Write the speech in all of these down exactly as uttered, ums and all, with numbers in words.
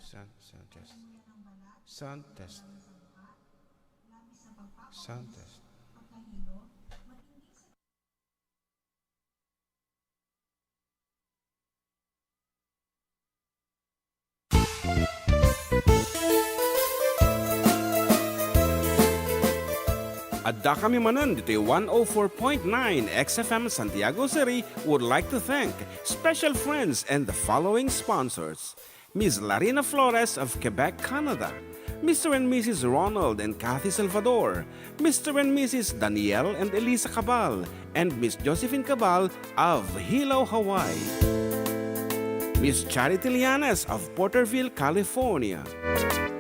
Sound, sound test. Sound test. Sound test. Addakami manen ditoy one oh four point nine X F M Santiago City would like to thank special friends and the following sponsors: Miss Larina Flores of Quebec, Canada, Mister and Missus Ronald and Kathy Salvador, Mister and Missus Daniel and Elisa Cabal, and Miss Josephine Cabal of Hilo, Hawaii, Miss Charity Llanes of Porterville, California,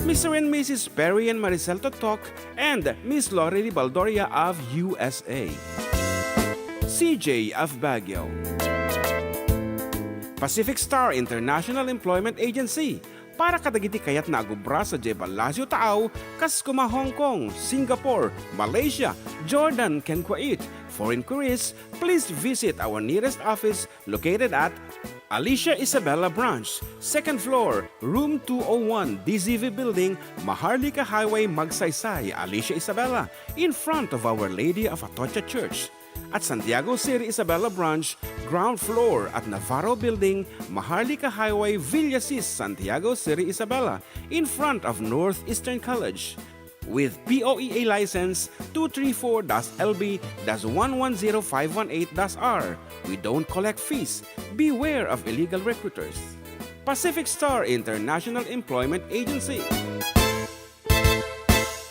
Mister and Missus Perry and Maricel Totok, and Miss Lori Baldoria of U S A, C J of Baguio, Pacific Star International Employment Agency, para kadagiti kayatna a agubra sadiay Palacio Taaw, kas koma Hong Kong, Singapore, Malaysia, Jordan, ken Kuwait. For inquiries, please visit our nearest office located at Alicia Isabela Branch, second floor, room two oh one, D Z V Building, Maharlika Highway, Magsaysay, Alicia Isabela, in front of Our Lady of Atocha Church. At Santiago City Isabela Branch, ground floor at Navarro Building, Maharlika Highway, Villasis, Santiago City Isabela, in front of Northeastern College. With P O E A license two three four dash L B dash one one zero five one eight dash R, we don't collect fees. Beware of illegal recruiters. Pacific Star International Employment Agency.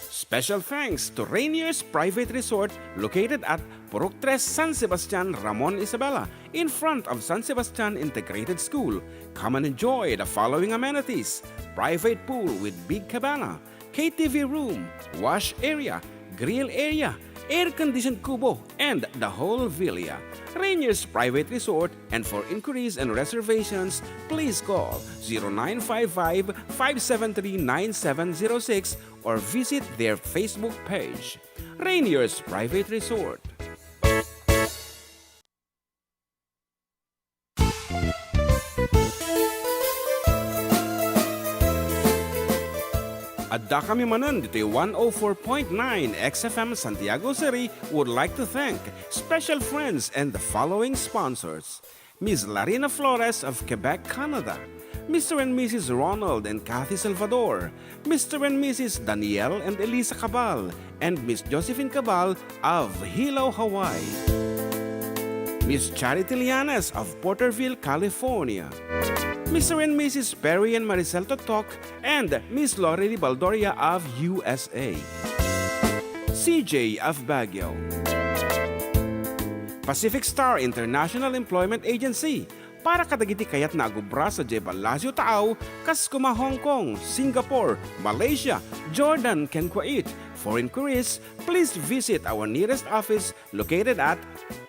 Special thanks to Rainier's Private Resort located at Purok Tres, San Sebastian, Ramon Isabela, in front of San Sebastian Integrated School. Come and enjoy the following amenities: private pool with big cabana, K T V room, wash area, grill area, air-conditioned kubo, and the whole villa. Rainier's Private Resort, and for inquiries and reservations, please call zero nine five five, five seven three, nine seven zero six or visit their Facebook page. Rainier's Private Resort. Addakami manen ditoy one oh four point nine X F M Santiago City would like to thank special friends and the following sponsors: Miss Larina Flores of Quebec, Canada, Mister and Missus Ronald and Kathy Salvador, Mister and Missus Daniel and Elisa Cabal, and Miss Josephine Cabal of Hilo, Hawaii, Miss Charity Llanes of Porterville, California, Mister and Missus Perry and Maricel Totok, and Miss Lori Baldoria of U S A, C J of Baguio, Pacific Star International Employment Agency, para kadagiti kayatna a agubra sadiay Palacio Taaw, kas koma Hong Kong, Singapore, Malaysia, Jordan, ken Kuwait. For inquiries, please visit our nearest office located at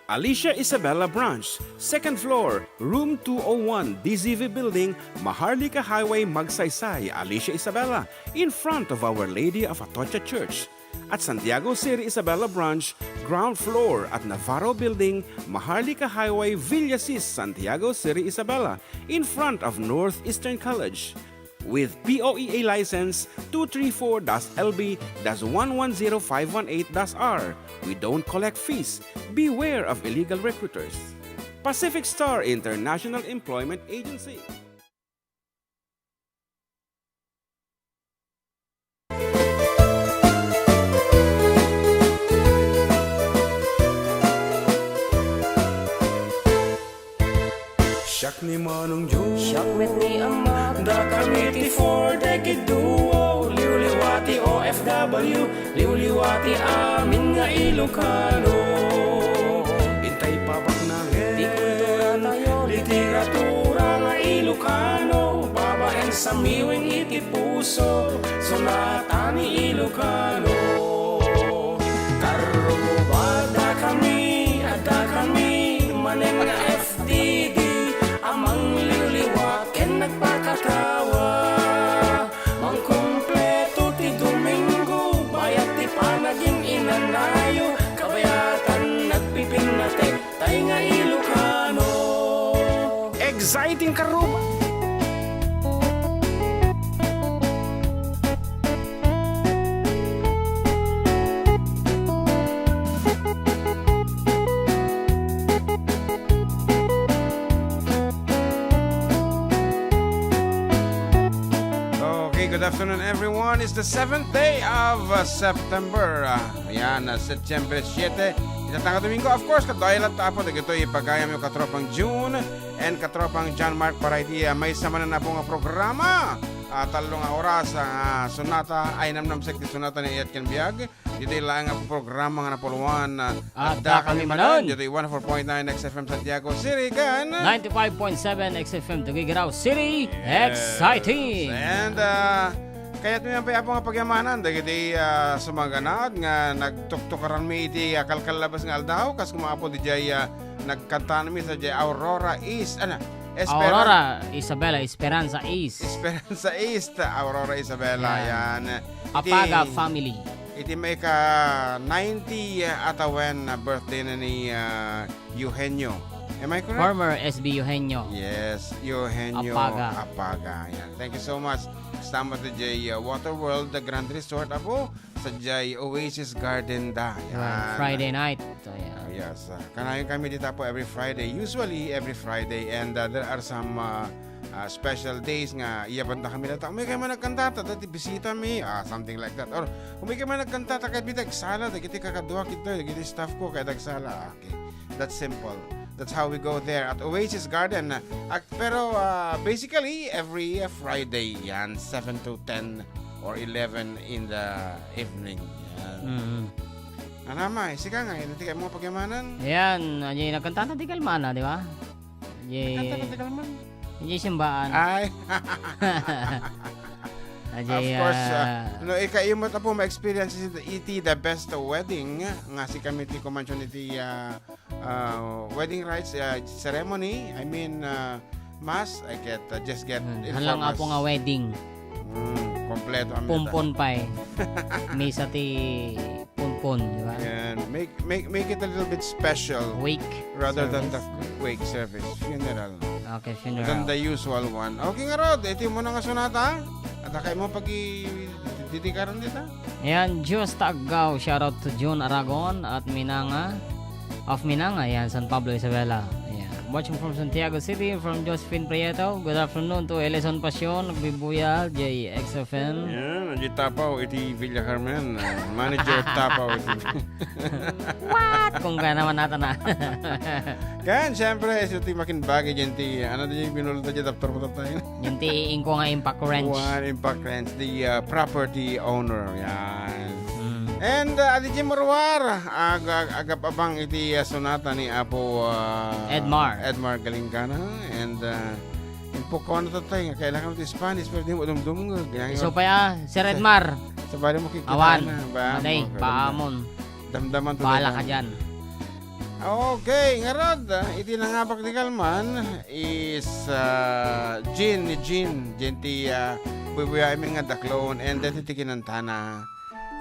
Alicia Isabela Branch, second floor, room two oh one, D Z V Building, Maharlika Highway, Magsaysay, Alicia Isabela, in front of Our Lady of Atocha Church. At Santiago City Isabela Branch, ground floor at Navarro Building, Maharlika Highway, Villasis, Santiago City Isabela, in front of Northeastern College. With P O E A license two three four dash L B dash one one zero five one eight dash R, we don't collect fees. Beware of illegal recruiters. Pacific Star International Employment Agency. Siak ni Manong Joe. Siak met ni Ama. Dakami ti Four Decade Duo. Liwliwa ti O F W. Liwliwa ti amin nga Ilocano. Intay pabaknangen ti kultura tayo, literatura nga Ilocano, babaen samiweng iti puso, sonata ni Ilocano. Karrubo, addakami, addakami manen nga F D D a mangliwliwa ken nagpakatawa. Mangkumpleto ti Domingo, bayat ti panagin-inanayo, kabayatan nagpipinnatek, tay nga Ilocano. Exciting, karrubo! Afternoon, everyone. It's the seventh day of uh, September. Uh, ayan, uh, Setyembre siete. Ita nga Domingo, of course, kadaya lang ta, Apo, dagitoy ipagayam yo katropang June and katropang John Mark para iti, uh, maysa manen, Apo, nga programa. Uh, tallo nga oras, uh, sonata, ay namnamsek ti sonata ni Ayat ken Biag. Ditoy laeng nga programa nga napuluan, uh, Adda kami manen. Ditoy one oh four point nine X F M Santiago City ken ninety-five point seven X F M Tuguegarao City. Yes. Exciting! And, uh, kayatmi man pay, Apo, nga pagyamanan dagiti, uh, sumaganad nga nagtuktukaranmi iti, uh, kalkallabas nga aldaw, kas kuma, Apo, diay, uh, nagkantanmi sadiay Aurora East, ano, Esperan- Aurora Isabela, Esperanza East. Esperanza East, Aurora Isabela, yan. Yan. Iti, Apaga family. Iti maika ninety, uh, atawen na birthday na ni, uh, Eugenio. Am I correct? Former S B Eugenio. Yes, Eugenio Apaga. Apaga. Yan. Thank you so much. Kasama ti diay, uh, Water World, the Grand Resort, Apo. Sadiay Oasis Garden da. Yan. Friday night. So, yan. Ah, yes. Ah, kanayon kami dita, Apo, every Friday. Usually, every Friday. And, uh, there are some, uh, uh, special days nga iyabanda kami dita. Umaykayo man agkantata, dati bisitami, ah, something like that. Or, umaykayo man agkantata, ket bitaw agsala dagiti kakaduak ito, dagiti staff ko, ket agsala. Ah, okay. That's simple. That's how we go there at Oasis Garden. Ah, pero, ah, basically, every, ah, Friday yan, seven to ten or eleven in the evening. Yan. Mm. Anama, eh, sika nga, iti kay mo pagyamanan? Ayan, ajay nagkantata ti kalmana, di ba? Ajay, nagkantata ti kalmana? Ajay simbaan. Ay. Ajay, of course, ah, ah, no, ikayo met, Apo, ma-experience iti the best wedding nga si kami ti kumansyon iti, ah, ah, wedding rites, ah, ceremony, I mean, ah, mass, I get, ah, just get informed. Hmm, halang, Apo, nga wedding. Hmm, kompleto ang misa. Pumpon pay. Misa ti pumpon, di ba? Yan. Make, make, make it a little bit special. Wake rather than the service. Wake service. Funeral. Okay, funeral. Than the usual one. Okay ngarud, iti mo na nga sonata. Adda kay mo pagi-, didikaran dita? Ayan, Diyos Taggao, shout out to June Aragon at Minanga of Minanga, ayan, San Pablo Isabela. Ayan. Watching from Santiago City, from Josephine Prieto. Good afternoon to Elison Pasion, nagbibuyag, J X F M. Ayan, di Tapaw, iti Villa Carmen. Ah, manager Tapaw, iti What? Kung kaya naman nata na. Kan, siyempre, isu ti makinbagi dyan ti, ano di binulot dyan, doktor mo tayo? Yung ti ingko nga impact wrench. One impact wrench, the, uh, property owner. Yan. Mm. And, uh, Adi Jim Ruar, ag-, ag-, agap-abang iti, uh, sonata ni Apo, uh, Edmar. Edmar Galingana. And, uh, impukon na tatay nga kailangan ti Spanish, pero di mo dumdumngeg. Yan. Isu pay, ah, Sir Edmar. Sabali mo kikita na. Awan. Ba, maday, mo, paamon. Damdaman to. Bahala ka dyan. Okay, ngarud, ah, iti nangabak ni Kalman is, ah, Jean, ni Jean. Jean ti, ah, buybuyaem nga daklon, and then iti kinantana.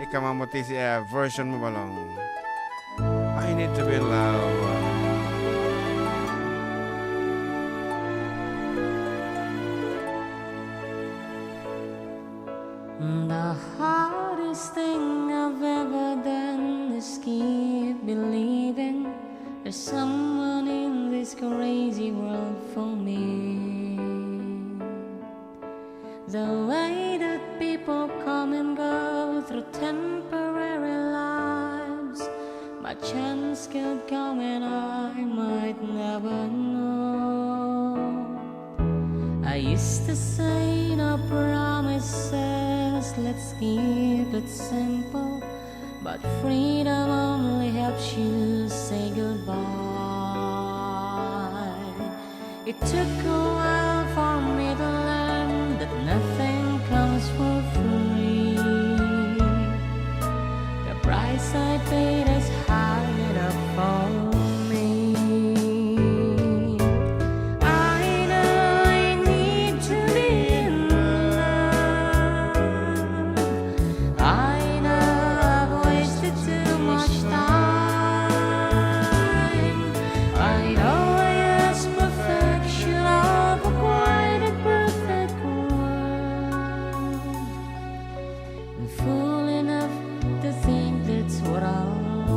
Ikaw mo ti, ah, version mo, Balong. I need to be in love. The hardest thing I've ever done is keep believing there's someone in this crazy world for me. The way that people come and go through temporary lives, my chance could come and I might never know. I used to say no promises, let's keep it simple. But freedom only helps you say goodbye. It took a while for me to learn that nothing comes for free. The price I paid is high enough for me. I know I need to be in love. I know I've wasted too much time. I know I ask perfection of a quite imperfect world. I'm fool enough to think that's what I'll find.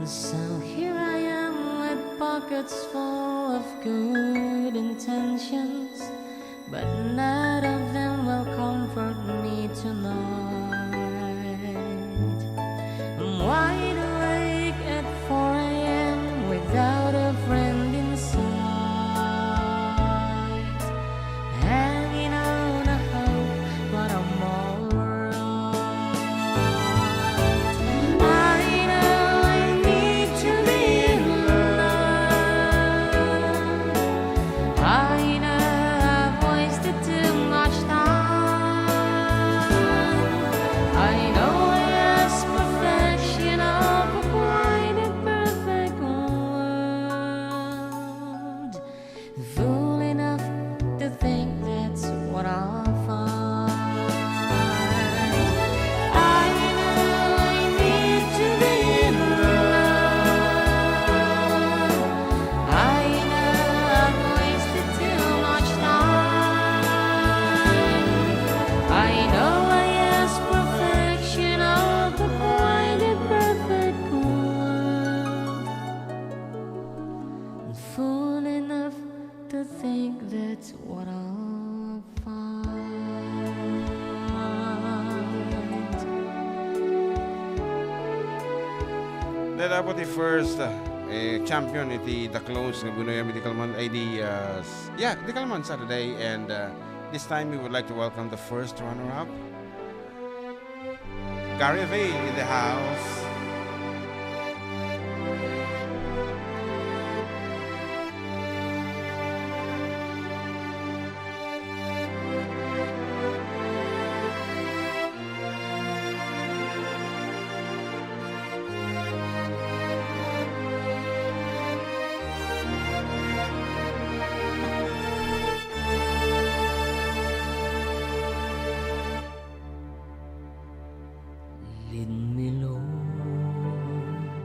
So here It's full of good intentions, but none of them will comfort me tonight. I'm wide awake at four a m without a friend in sight. Hanging on a hope, but I'm all wrong. I know I need to be in love. I know I've wasted too much time. I know I ask perfection of a quite imperfect world. Fool enough to think that's what I'll find. I know I need to be in love. I know I've wasted too much time. I know I ask perfection of a quite imperfect world. Fool enough to think that's what I'll find. Dayta pay ti first, uh, eh, champion iti The Clones nga binuyam iti kalman, ay, di, uh, s-, yeah, di kalman Saturday, and, uh, this time we would like to welcome the first runner-up. Gary Vale in the house. Lead me, Lord,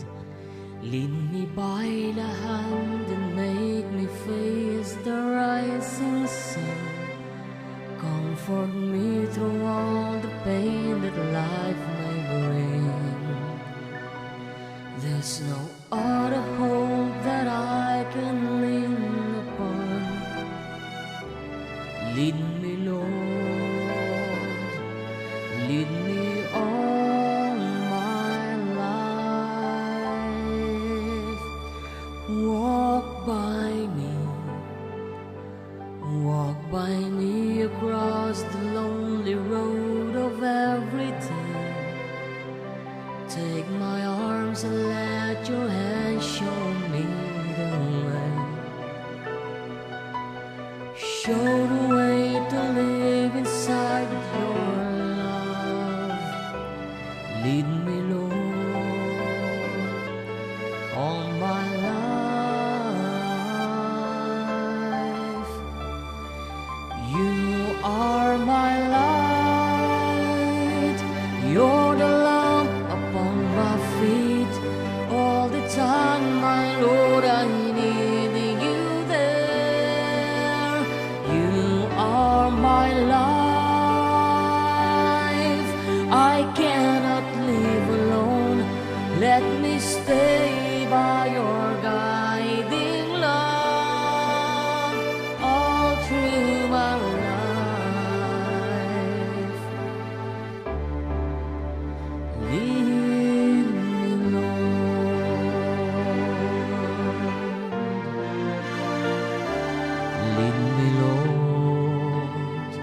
lead me by the hand and make me face the rising sun. Comfort me through all the pain that life may bring. There's no other hope that I can lean upon. Lead me, Lord, lead me all my life. Walk by me, walk by me across the lonely road of every day. Take my arms and let your hand show me the way. Show the way to live inside your love. Lead me, Lord, all my life. You are my light, you're the lamp upon my feet. All the time, my Lord, I need you there. You are my life, I cannot live alone. Let me stay by your guiding love all through my life. Lead me, Lord. Lead me, Lord.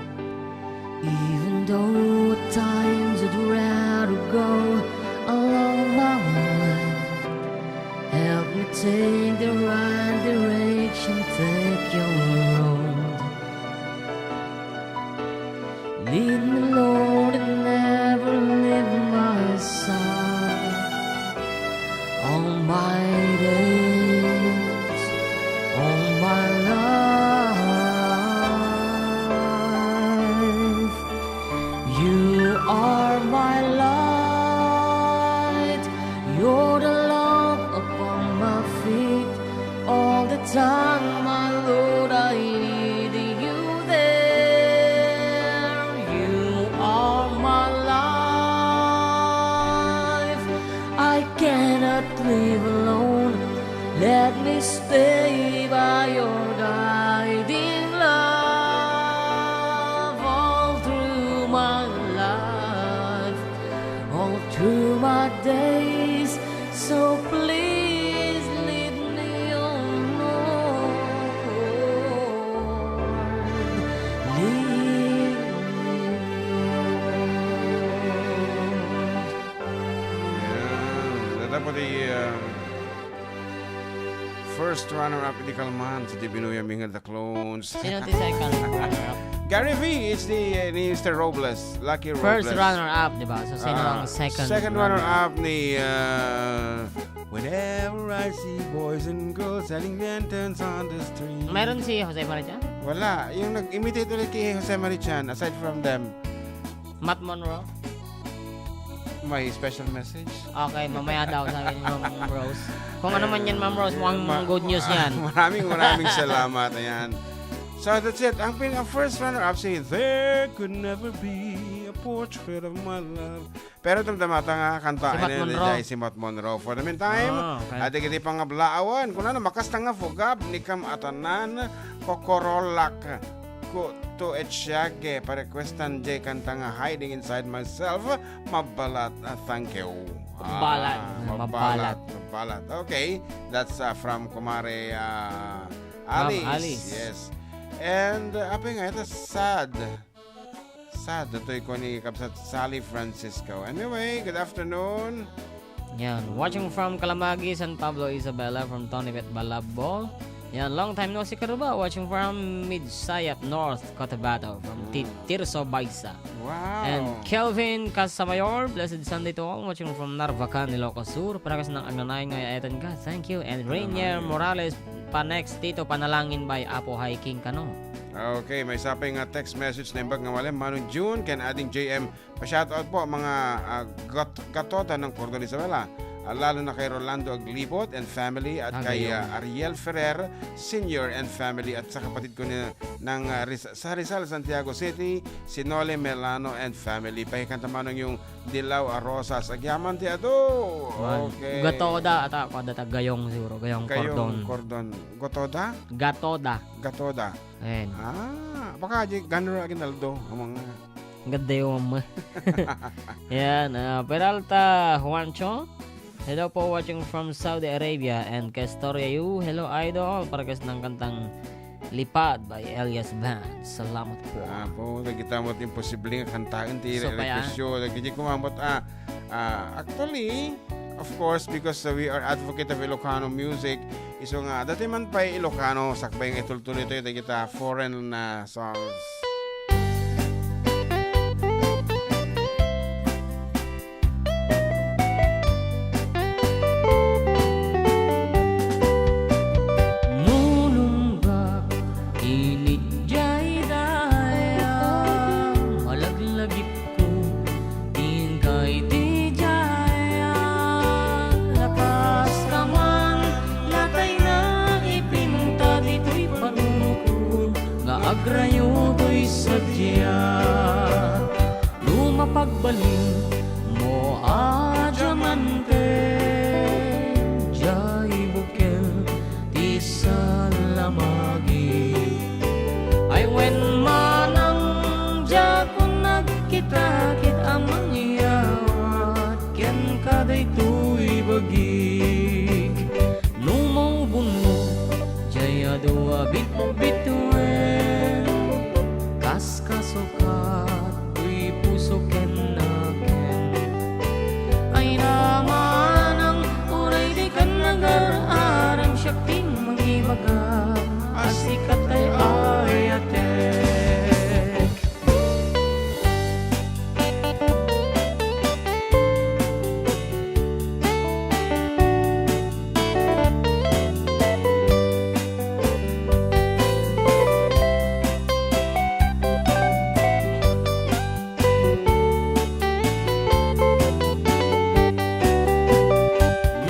Even though at times I'd rather go along my way, help me take the right direction, take your road. Lead me, Lord, and never leave my side. All my days, all my life, you are my light, you're the lamp upon my feet. All the time, my Lord, I need you there. You are my life. I cannot live alone. Let me stay by your guiding love all through my life, all through my days. So please lead me on, Lord. Lead me on. Yan. Data pati, um, first runner-up iti kalman, si Dibinuya Mingad the Clones. Sino ti second runner-up? Gary V is the, uh, ni Mister Robles, Lucky Robles. First runner-up, di ba? So, sino Ah, ang second second runner-up? Runner-up ni, uh, Whenever I see boys and girls selling lanterns on the street. Meron si Jose Marichan? Wala. Yung nag-imitate ulit kay Jose Marichan, aside from them. Matt Monro? May special message? Okay, mamaya daw, sabi ni Ma'am Rose. Kung ano man yan, Ma'am Rose, mukhang Ma-, good news ma-, yan. Maraming, maraming salamat. Ayan. So, that's it. Ang pin-, ang first runner-up, si There Could Never Be a Portrait of My Love. Pero damdamata nga kanta Si Matt Monro. Jay, si Matt Monro. For the meantime, Ah, okay. Adi kiti pangablaawan, kunana, makasta nga fugab ni kam atanan, kokorolak ko to etsiage, pa-requestan jay kanta nga Hiding Inside Myself, mabalat, ah, thank you. Ah, Mabalat. Mabalat. Mabalat. Mabalat. Okay, that's, ah, from Kumare, ah, Ma'am Alice. Alice. Yes. And, ah, apay nga, ita sad. Sad, datoy ko ni Kabsat Sally Francisco. Anyway, good afternoon. Yan, watching from Kalamagi, San Pablo, Isabela, from Tony Pet Balabo. Yan, long time no see, Karuba. Watching from Midsayap North, Cotabato, from Ti-, Tirso Baisa. Wow. And Kelvin Casamayor, blessed Sunday to all. Watching from Narvacan, Ilocos Sur. Para kas nang agnanay nga ayatan ka. Thank you. And Rainier Agnanay. Morales, pa next, Tito, panalangin by Apo Hiking kano. Okay, maysa pay nga text message naimbag nga malem, Manong June, ken Ading J M. Pa-shoutout po, mga, ah, gat-, gatoda ng Cordon Isabela. Ah, lalo na kay Rolando Aglibot and family at kay, Agayon. Ah, Ariel Ferrer Senior and family at sa kapatid ko na, ng, ah, Ris-, sa Rizal, Santiago City, si Nole Melano and family. Pakikanta manong yung Dilaw a Rosas. Agyaman ti adu. Man. Okay. Gatoda, ata, kuwan data, Gayong siguro, Gayong Gayong Cordon. Cordon. Gotoda? Gatoda. Gatoda. Ayan. Ah, baka di ganun aginaldo ang mga Gadayo mo. Yan, ah, Peralta Juancho. Hello po, watching from Saudi Arabia and Kastoria you. Hello, idol. Para kas ng kantang Lipad by Elias Band. Salamat po. Ah, po, kita mo imposible nga kantaen ti So, kaya? Request yo. Lagi di kumamot, ah, ah, actually, of course, because, uh, we are advocate of Ilocano music, isu nga, dati man pa'y Ilocano, sakbay nga itultuloy tayo, tayo kita foreign na songs. Nunungbak initjay dayang malaglagipko, ingkay ti dayang lakas ka man, latay na ipinta ditoy panunotko nga agrayo toy sadia. No mapagbalinmo a diamante, jay bukel ti salamagi. Ay wen manang diakon nagkita ket a mangyawat kenka daytoy bagik. No maubonmo, jay adu a bitbituen, kas kasukat toy puso ken nakem. Ay namanang uray di kan nagar-arem, siak ti mangibaga a sikat tay ayatek.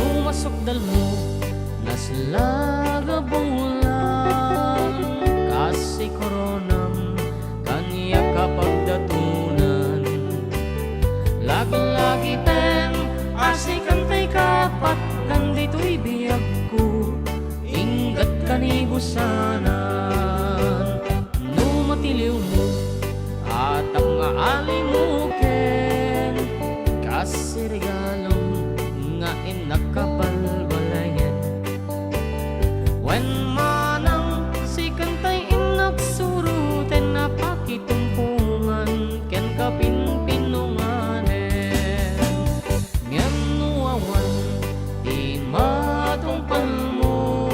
No masukdalmo, naslag a bulan, kas si koronam, kaniak a pagdatonan. Laglagipen a sikan tay kapatgan ditoy biagko. Sanan, no matiliwmo, atap nga alimo ken kas regalom nga innak a balbalayen. Wen manang sikan tay innak suroten a pakitumpongan ken kapinpinunganen. Ngem no awan ti matungpalmo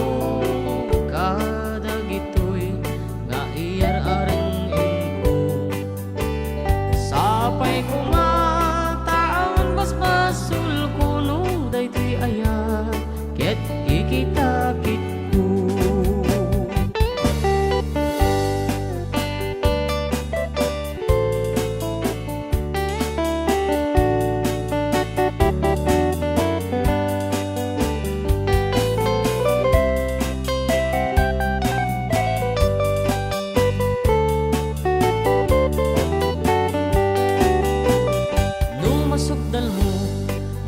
kadagitoy nga iyar-areng-engko, sapay koma ta awan basbasolko no daytoy aya ket ikitakitko. No masukdalmo,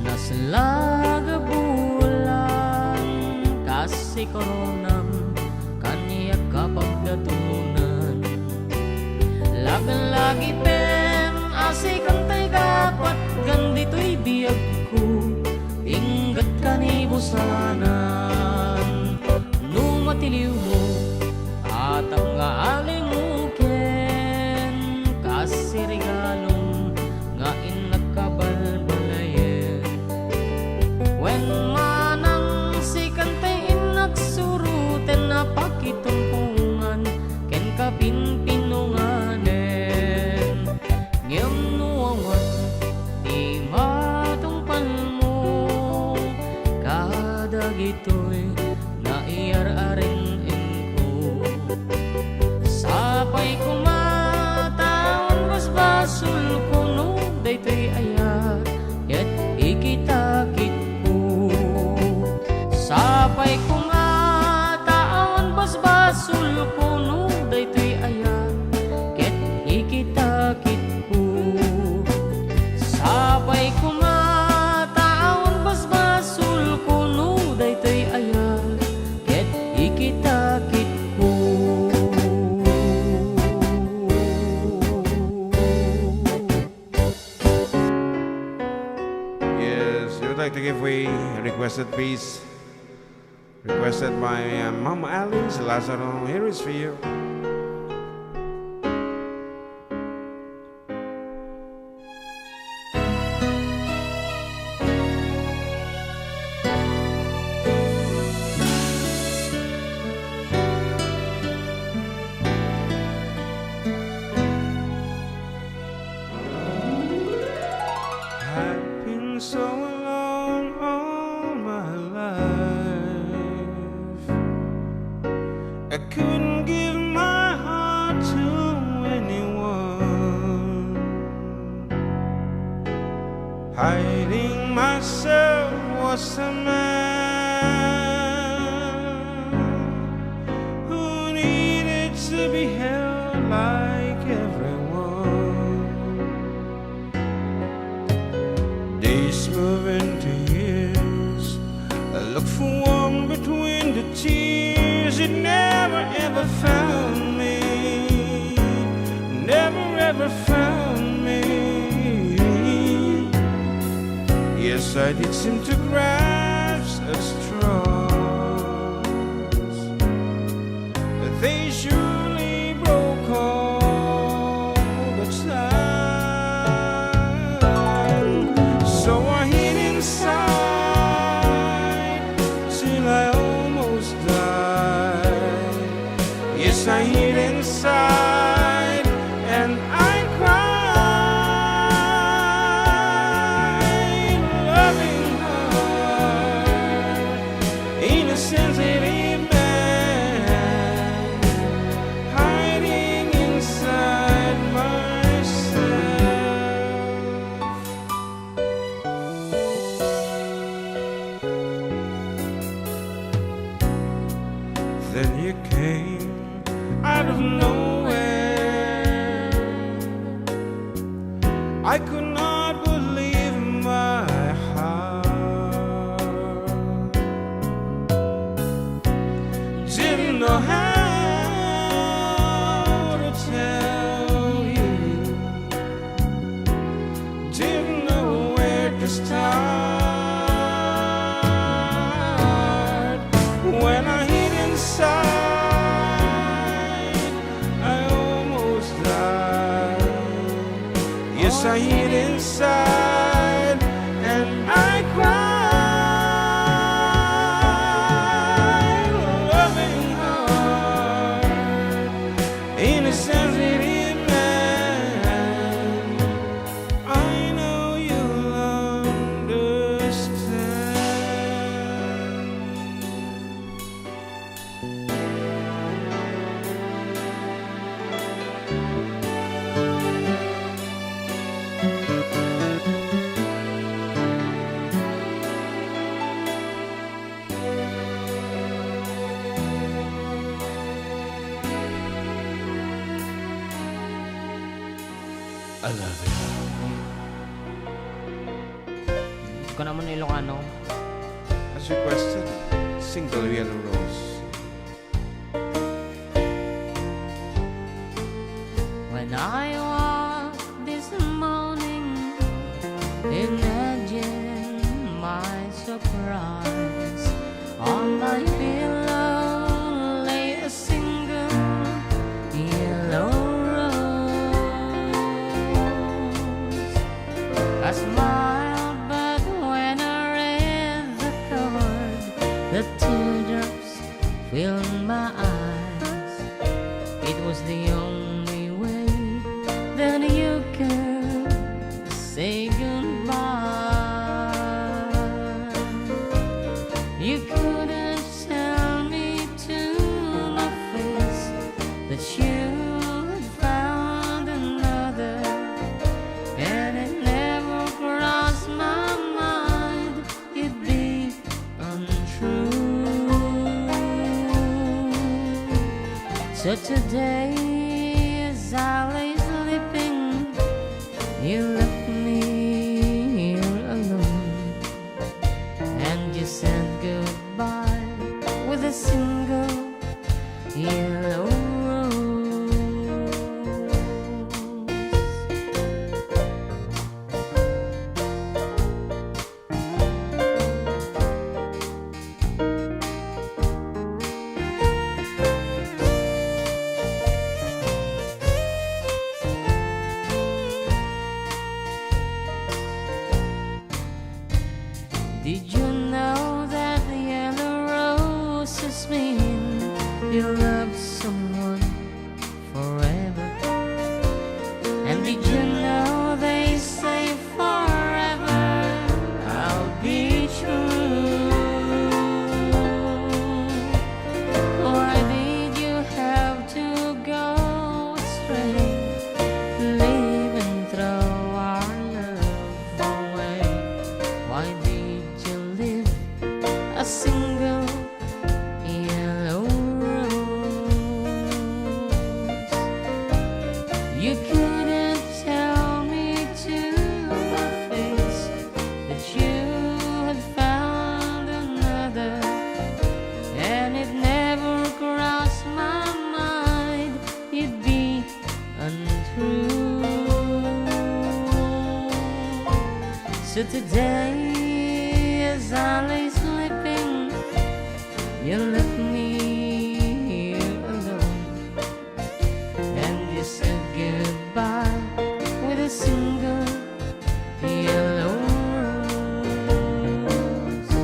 naslag a bulan, kas ikoronam, kaniak a pagdatonan. Lagi-lagipem a sikan tay gapatgan ditoy biagko, ingget kanibusanan. No matiliwmo, atap nga alimo ken kas regalom nga innak a balbalayen. Wen manang sikan tay innak suroten a pakitumpongan ken kapinpinunganen. Ngem no awan ti matungpalmo kadagitoy nga iyar-areng-engko, sapay koma ta awan basbasolko no daytoy aya ket ikitakitko. Sapay koma ta awan basbasolko no daytoy aya ket ikitakitko. Sapay koma ta awan basbasolko no daytoy aya ket ikitakitko. Yes, you would like to give way a requested piece, requested by, uh, Ma'am Alice Lazaro. Here is for you. I've been so alone all my life. I couldn't give my heart to anyone. Hiding myself was a man who needed to be held like everyone. Days move into years. I look for warmth between the tears. It never ever found me. Never ever found me. Yes, I did seem to grasp at straws. They surely broke all the time. So I hid inside till I almost died. Yes, I hid inside and I cried, loving her in a sensitive man, hiding inside myself. Then you came out of nowhere. I could not believe my heart. Didn't know how to tell you. Didn't know where to start. When I hid inside, I almost died. Yes, I hid inside and I cried. Loving heart, innocent city man, I know you'll understand. I love you. Kuna mo ni Ilocano? As requested, single yellow rose. When I woke this morning, imagine my surprise. On my pillow lay a single yellow rose. I smiled, but when I read the card, the teardrops filled my eyes. It was the only way that you could say goodbye. You couldn't tell me to my face that you had found another, and it never crossed my mind you'd be untrue. So today, as I lay sleeping, you left me here alone, and you said goodbye with a single yellow rose. Did you know that the yellow roses mean you love someone forever? And did you know they say forever I'll be true? Why did you have to go astray, leaving throw our love away? Why did you leave a single yellow rose? You couldn't tell me to my face that you had found another, and it never crossed my mind you'd be untrue. So today, as I lay sleeping, you left me here alone, and you said goodbye with a single yellow rose.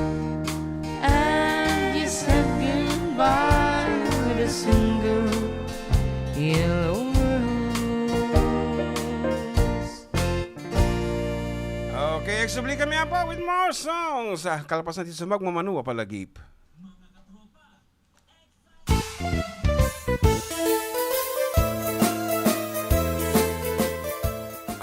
And you said goodbye with a single yellow rose. Okay, eksubli kami apa with more songs. Ah, kalpasan ti sumag mamano a palagip.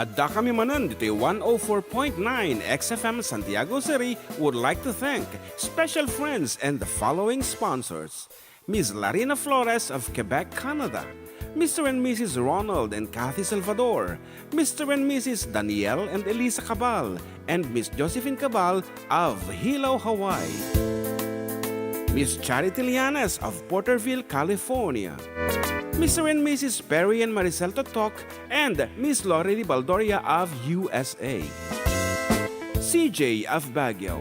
Adda kami manen ditoy one oh four point nine X F M Santiago City would like to thank special friends and the following sponsors: Miss Larina Flores of Quebec, Canada, Mister and Missus Ronald and Kathy Salvador, Mister and Missus Daniel and Elisa Cabal, and Miss Josephine Cabal of Hilo, Hawaii. Miss Charity Lianes of Porterville, California. Mister and Missus Perry and Maricel Totok and Miss Lori Baldoria of U S A. C J of Baguio.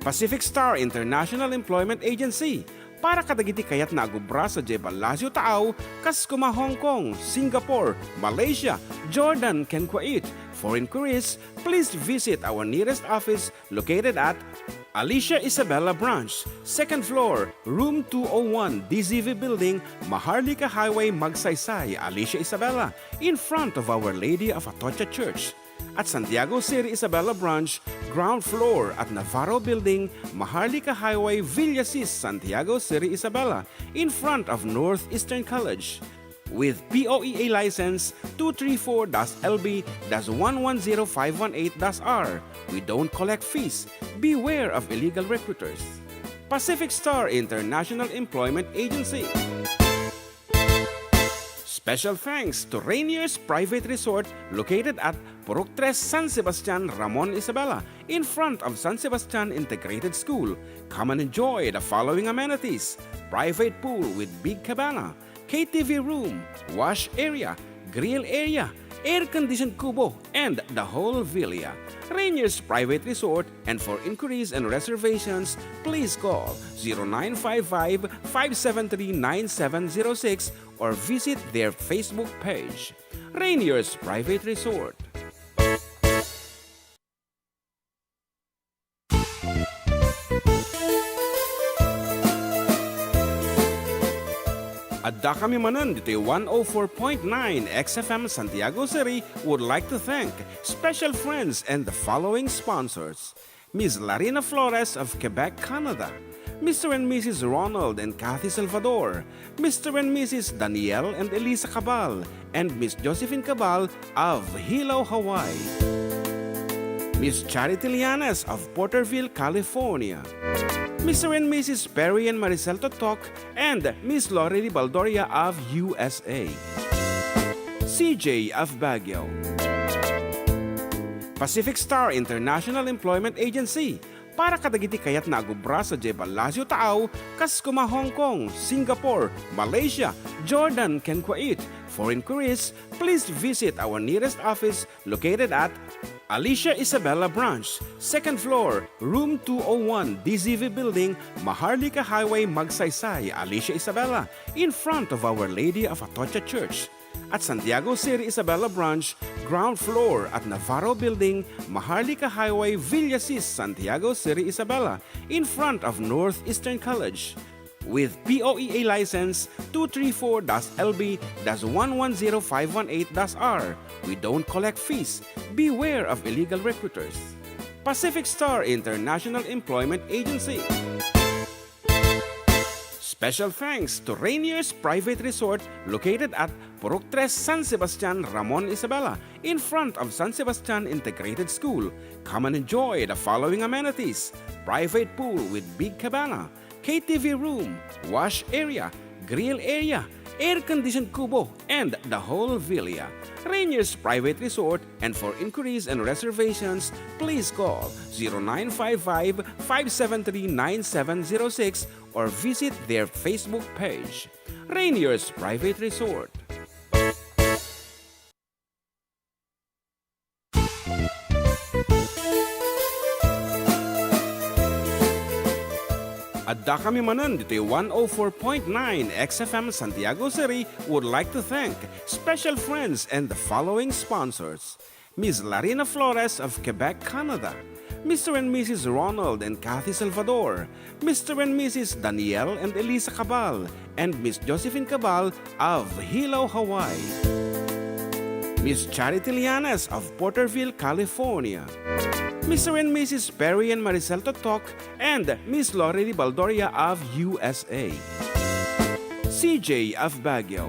Pacific Star International Employment Agency, para kadagiti kayatna a agubra sadiay Palacio Taao, kas kuma Hong Kong, Singapore, Malaysia, Jordan, ken Kuwait. For inquiries, please visit our nearest office located at Alicia Isabela Branch, second floor, room two oh one, D Z V Building, Maharlika Highway, Magsaysay, Alicia Isabela, in front of Our Lady of Atocha Church. At Santiago City Isabela Branch, ground floor at Navarro Building, Maharlika Highway, Villasis, Santiago City Isabela, in front of Northeastern College. With P O E A license two three four dash L B dash one one zero five one eight dash R, we don't collect fees. Beware of illegal recruiters. Pacific Star International Employment Agency. Special thanks to Rainier's Private Resort located at Purok Tres, San Sebastian, Ramon Isabela, in front of San Sebastian Integrated School. Come and enjoy the following amenities: private pool with big cabana, K T V room, wash area, grill area, air-conditioned kubo, and the whole villa. Rainier's Private Resort, and for inquiries and reservations, please call zero nine five five, five seven three, nine seven zero six or visit their Facebook page. Rainier's Private Resort. Addakami manen ditoy one oh four point nine X F M Santiago City would like to thank special friends and the following sponsors: Miss Larina Flores of Quebec, Canada, Mister and Missus Ronald and Kathy Salvador, Mister and Missus Daniel and Elisa Cabal, and Miss Josephine Cabal of Hilo, Hawaii. Miss Charity Lianes of Porterville, California. Mister and Missus Perry and Maricel Totok and Miss Lorely Baldoria of U S A. C J of Baguio. Pacific Star International Employment Agency, para kadagiti kayatna a agubra sadiay Palacio Taao, kas kuma Hong Kong, Singapore, Malaysia, Jordan, ken Kuwait. For inquiries, please visit our nearest office located at Alicia Isabela Branch, second floor, room two oh one, D Z V Building, Maharlika Highway, Magsaysay, Alicia Isabela, in front of Our Lady of Atocha Church. At Santiago City Isabela Branch, ground floor at Navarro Building, Maharlika Highway, Villasis, Santiago City Isabela, in front of Northeastern College. With P O E A license two three four dash L B dash one one zero five one eight dash R, we don't collect fees. Beware of illegal recruiters. Pacific Star International Employment Agency. Special thanks to Rainier's Private Resort located at Purok Tres, San Sebastian, Ramon Isabela, in front of San Sebastian Integrated School. Come and enjoy the following amenities: private pool with big cabana, K T V room, wash area, grill area, air-conditioned kubo, and the whole villa. Rainier's Private Resort, and for inquiries and reservations, please call zero nine five five, five seven three, nine seven zero six or visit their Facebook page. Rainier's Private Resort. Addakami manen ditoy one oh four point nine X F M Santiago City would like to thank special friends and the following sponsors: Miss Larina Flores of Quebec, Canada, Mister and Missus Ronald and Kathy Salvador, Mister and Missus Daniel and Elisa Cabal, and Miss Josephine Cabal of Hilo, Hawaii. Miss Charity Lianes of Porterville, California. Mister and Missus Perry and Maricel Totok and Miss Lorely Baldoria of U S A. C J of Baguio.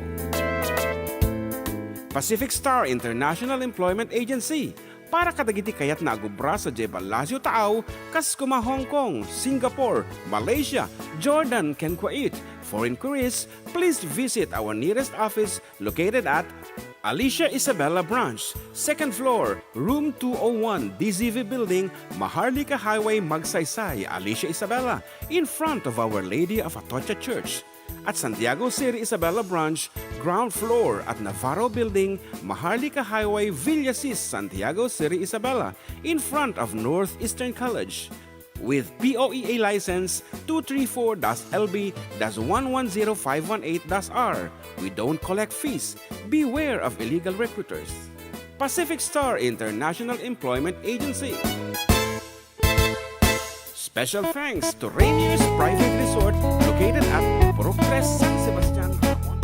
Pacific Star International Employment Agency, para kadagiti kayatna a agubra sadiay Palacio Taao, kas kuma Hong Kong, Singapore, Malaysia, Jordan, ken Kuwait. For inquiries, please visit our nearest office located at Alicia Isabela Branch, second floor, room two oh one, D Z V Building, Maharlika Highway, Magsaysay, Alicia Isabela, in front of Our Lady of Atocha Church. At Santiago Seri Isabela Branch, ground floor at Navarro Building, Maharlika Highway, Villasis, Santiago Seri Isabela, in front of Northeastern College. With P O E A license two three four dash L B dash one one zero five one eight dash R. We don't collect fees. Beware of illegal recruiters. Pacific Star International Employment Agency. Special thanks to Rainier's Private Resort, located at Purok Tres, San Sebastian, Ramon.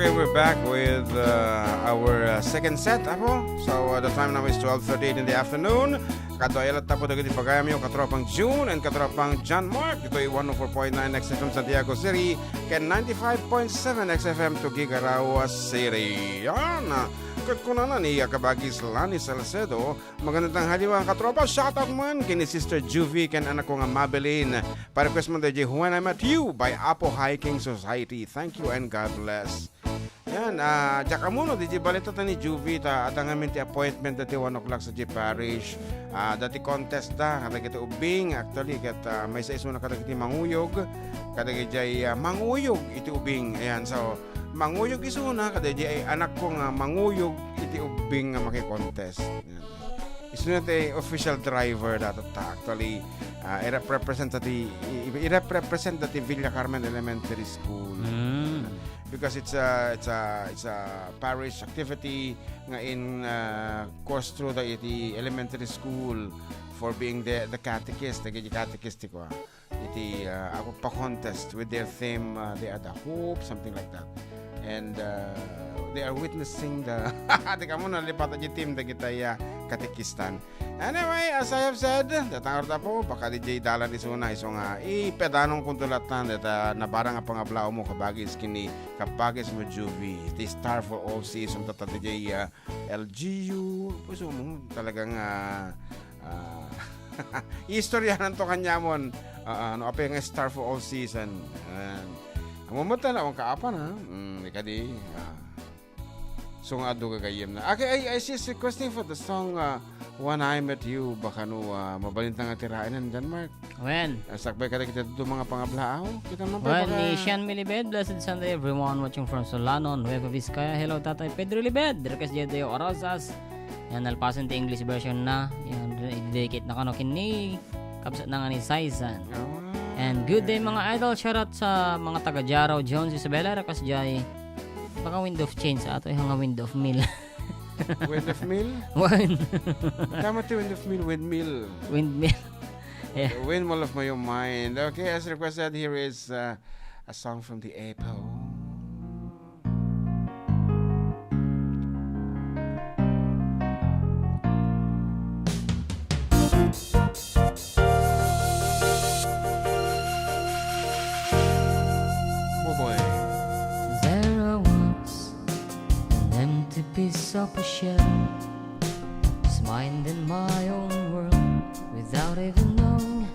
Okay, we're back with uh, our uh, second set, Apo. So uh, the time now is twelve thirty-eight in the afternoon. Kadua latta po dagiti pagayamyo, katropang June and katropang John Mark. Ditoy one oh four point nine X F M Santiago City, ken ninety-five point seven X F M Tuguegarao City. Yan. Ket kunana ni Kabagis Lani Salcedo, "Magandang tanghali, mga katropa. Shoutout man ken ni Sister Juvie ken anakko nga Mabeline. Pa-request man daydi When I Met You by Apo Hiking Society. Thank you and God bless." Yan, ah, diak ammo no, daydi balita ta ni Juvie ta adda ngamin ti appointment dati one o'clock sa di parish. Ah, dati contest da, kadagiti ubbing, actually, ket ah, maysa isuna kadagiti manguyog, kadagiti ah, manguyog iti ubbing. Ayan, so, manguyog isuna, kadagiti ay anakko nga manguyog iti ubbing nga maki-contest. Yan. Isuna ti official driver data ta. Actually, ah, i-represent ti, i-, i-represent ti Villa Carmen Elementary School. Mm. Because it's a, it's a, it's a parish activity nga in, ah, course through the, the elementary school for being the, the catechist, the catechist ko, ah. Iti, ah, ako pa-contest with their theme, ah, they are the hope, something like that. And, ah, they are witnessing the, di kamo nalipat di team, dagita, ah, katekistan. Anyway, as I have said, datang arta po, baka di jay dalan isuna, isu nga, ipedanon kunto latan, data nabarang a pangablaw mo, kabagis kini, kabagis mo, Juvie, the star for all season, tata di jay, ah, L G U, puso mo, talagang, ah, ah, istoryanan to kanyamon. Ah, ah, no, apay nga star for all season. Ayan. Ang mamata na, ang kaapan, ha? Mm, ikadi, ah. So nga adu gagayem na. Okay, I, I, she's requesting for the song, ah, When I Met You. Baka no, ah, mabalinta nga tiraen, John Mark. Wen. Ah, sakbay ka na kita dito mga pangablaaw. Kita man pa Wen, baka ni Sean Milibed, blessed Sunday, everyone watching from Solano, Nueva Vizcaya. Hello, Tatay Pedro Libed. Request diay Deo Arosas. Yan, nalpasen ti English version na. Yan, i-dedicate na kano kini. Kabsat na nga ni Saizan. Ah. And good day, mga idol. Shoutout sa mga taga Jaro, Jones, Isabela, request diay. Baka wind of change ato, yung nga wind of mill. Wind of mill? Wen. Tama ti wind of mill, windmill. Windmill. Yeah. Windmill of my own mind. Okay, as requested, here is uh, a song from the Apo. Buboy. There I was, an empty piece of a shell, just minding my own world, without even knowing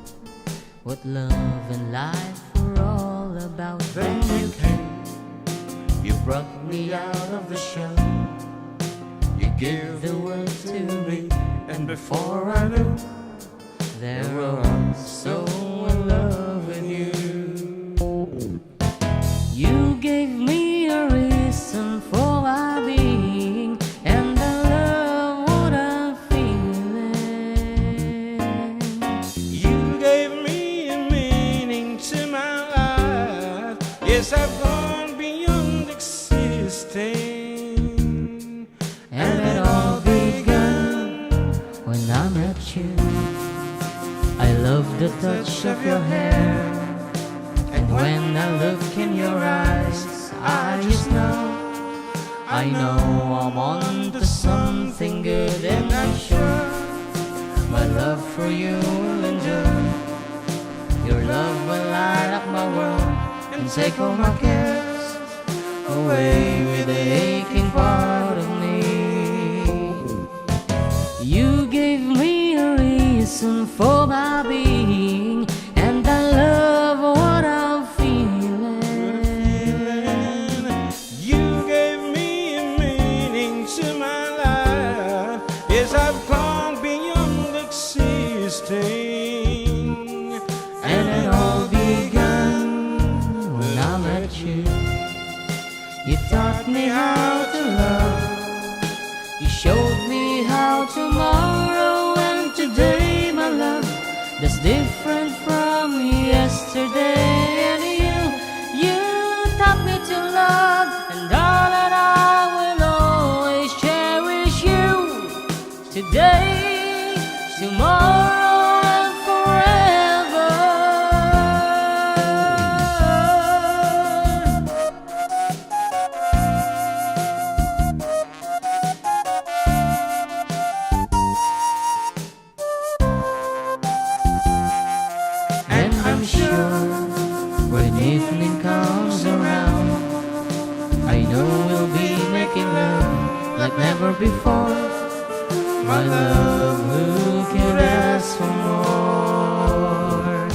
what love and life were all about. Then you came, you brought me out of the shell. You gave the world to me, and before I knew, there I was so in love with you. You gave me a reason for my being, and I love what I'm feeling. You gave me a meaning to my life. Yes, I've gone beyond existing. And it all began when I met you. I love the touch of your hair. And when I look in your eyes, I just know, I know I'm on to something good, and I'm sure my love for you will endure. Your love will light up my world and take all my cares away with the aching part of me. You gave me a reason for my being, and I I've gone beyond existing. And it all began when I met you. You taught me how to love. You showed me how tomorrow and today, my love, that's different from yesterday. And you, you taught me to love, and darling, I will always cherish you. Today, tomorrow, and forever. And I'm sure when evening comes around, I know we'll be making love like never before. My love, who could ask for more?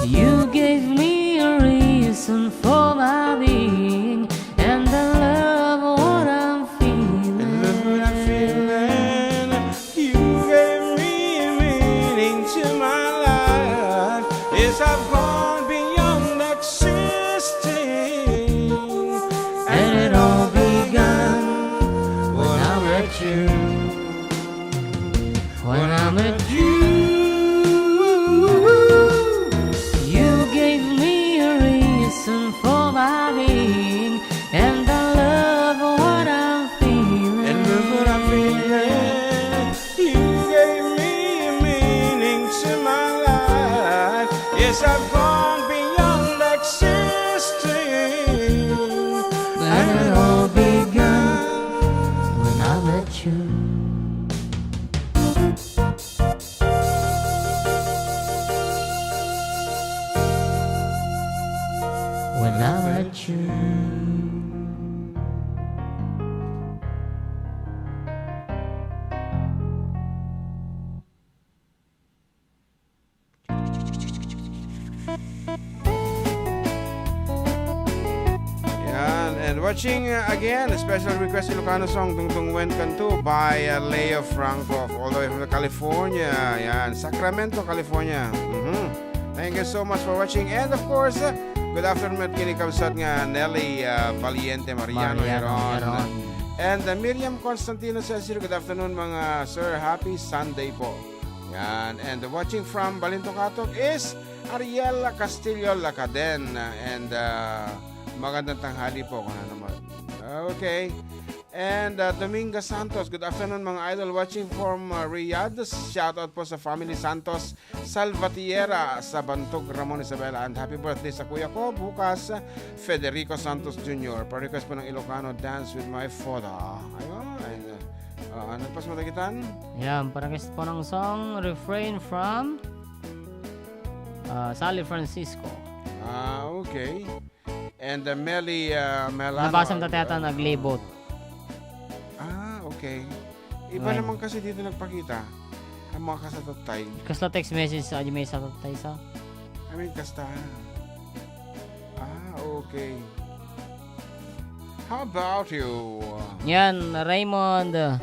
You gave me a reason for my being, and I love what I'm feeling. And look what I'm feeling. You gave me meaning to my life. Yes, I've gone beyond existing. And it all began when I met you. When I met you, you gave me a reason for my being, and I love what I'm feeling. And look what I'm feeling. You gave me meaning to my life. Yes, I've gone beyond existing. And it all began when I met you. When I met you. Yan. And watching, uh, again, a special request Ilocano song, Dungdung Wen Kanto by, uh, Leo Franco, all the way from California. Yan, Sacramento, California. Mhm. Thank you so much for watching. And of course, uh, good afternoon met ken ni kabsat nga Nelly, uh, Valiente Mariano Mariano Heron. Heron. And, uh, Miriam Constantino says here, "Good afternoon, mga sir. Happy Sunday po." Yan. And watching from Balintocato is Ariel Castillo Lacaden. And, uh, magandang tanghali po, kung ano naman. Okay. And, uh, Dominga Santos, "Good afternoon, mga idol. Watching from, uh, Riyadh. Shout out po sa family Santos Salvatierra sa Bantog, Ramon Isabela. And happy birthday sa kuya ko bukas, Federico Santos Junior. Pa-request po ng Ilocano Dance with My Father." Ayun. Uh, ano pa sa matagitan? Yan, pa-request po ng song, refrain from, uh, Sally Francisco. Ah, okay. And, uh, Meli, uh, Melano. Nabasa mo, Tata, naglibot. Ah, okay. Iba naman kasi dito nagpakita. Ang mga kasatattay. Kasla text message sa, may sa tatay sa. I mean, kasta. Ah, okay. How about you? Yan, Raymond, uh,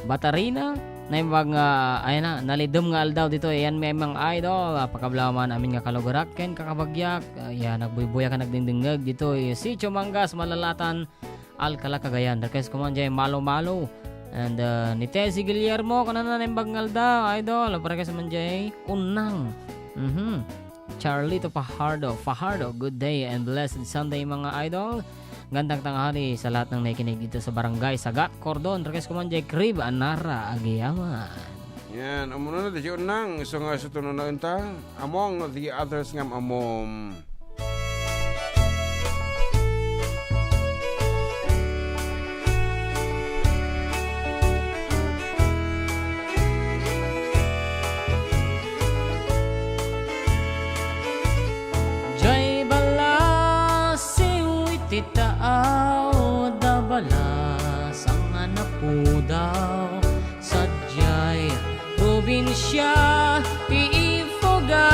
Batarina. Naimbag nga, ayan na, nalidem nga aldaw dito. Yan, may mga idol. Ah, pagkablaman, amin nga kalugarak, ken kakabagyak. Ah, yan, nagbuybuya ka, nagdingdingeg dito. Eh, Sitio Mangas, Malalatan, Alcala, Cagayan. Request ko man jay Malo Malo. And, uh, ni Tessie Guillermo, kanana naimbag nga aldaw, idol. Request man jay Unang. Mhm. Charlito Fajardo. Fajardo, good day and blessed Sunday, mga idol. Gandang tanghali sa lahat ng nakikinig dito sa Barangay Sagat, Cordon. Request ko man jay Crib Anara Agiyaman. Yan, umuna na, di Unang. Isu nga isu tuno na unta. Among the others ngam amom. Jay balasiw iti taaw, da balasang a napudaw. Sadiay probinsia ti Ifugao.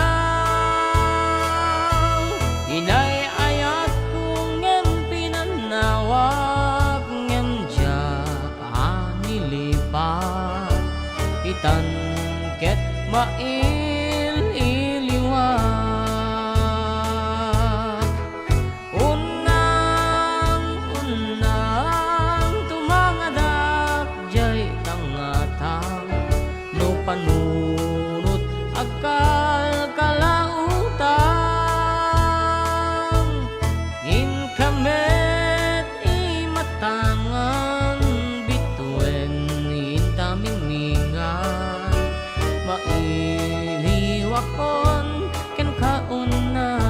Inay-ayatko ngem pinannawak, ngem diak a nilipat. Itan ket mail-iliwak. Unnang, unnang, tumangadak jay tangatang, no panunot agkalkalautang. Inka met imatangan, bituen inta mingmingan, mailiwakon kenka unnang.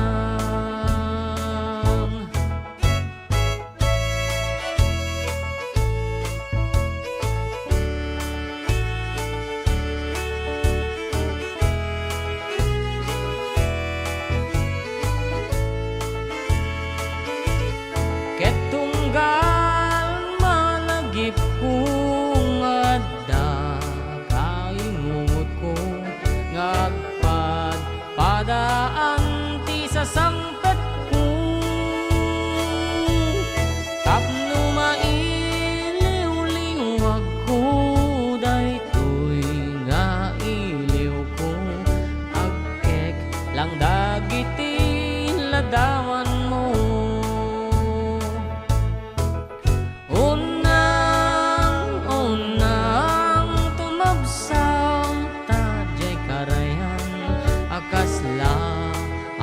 Ket tunggal malagipko nga adda kaimutko nga agpadpadaan ti sasangpetko, tapno mailiwliwagko daytoy nga iliwko, agkek lang dagiti ladawanmo. Unnang, unnang, tumabsam ta jay karayan a kasla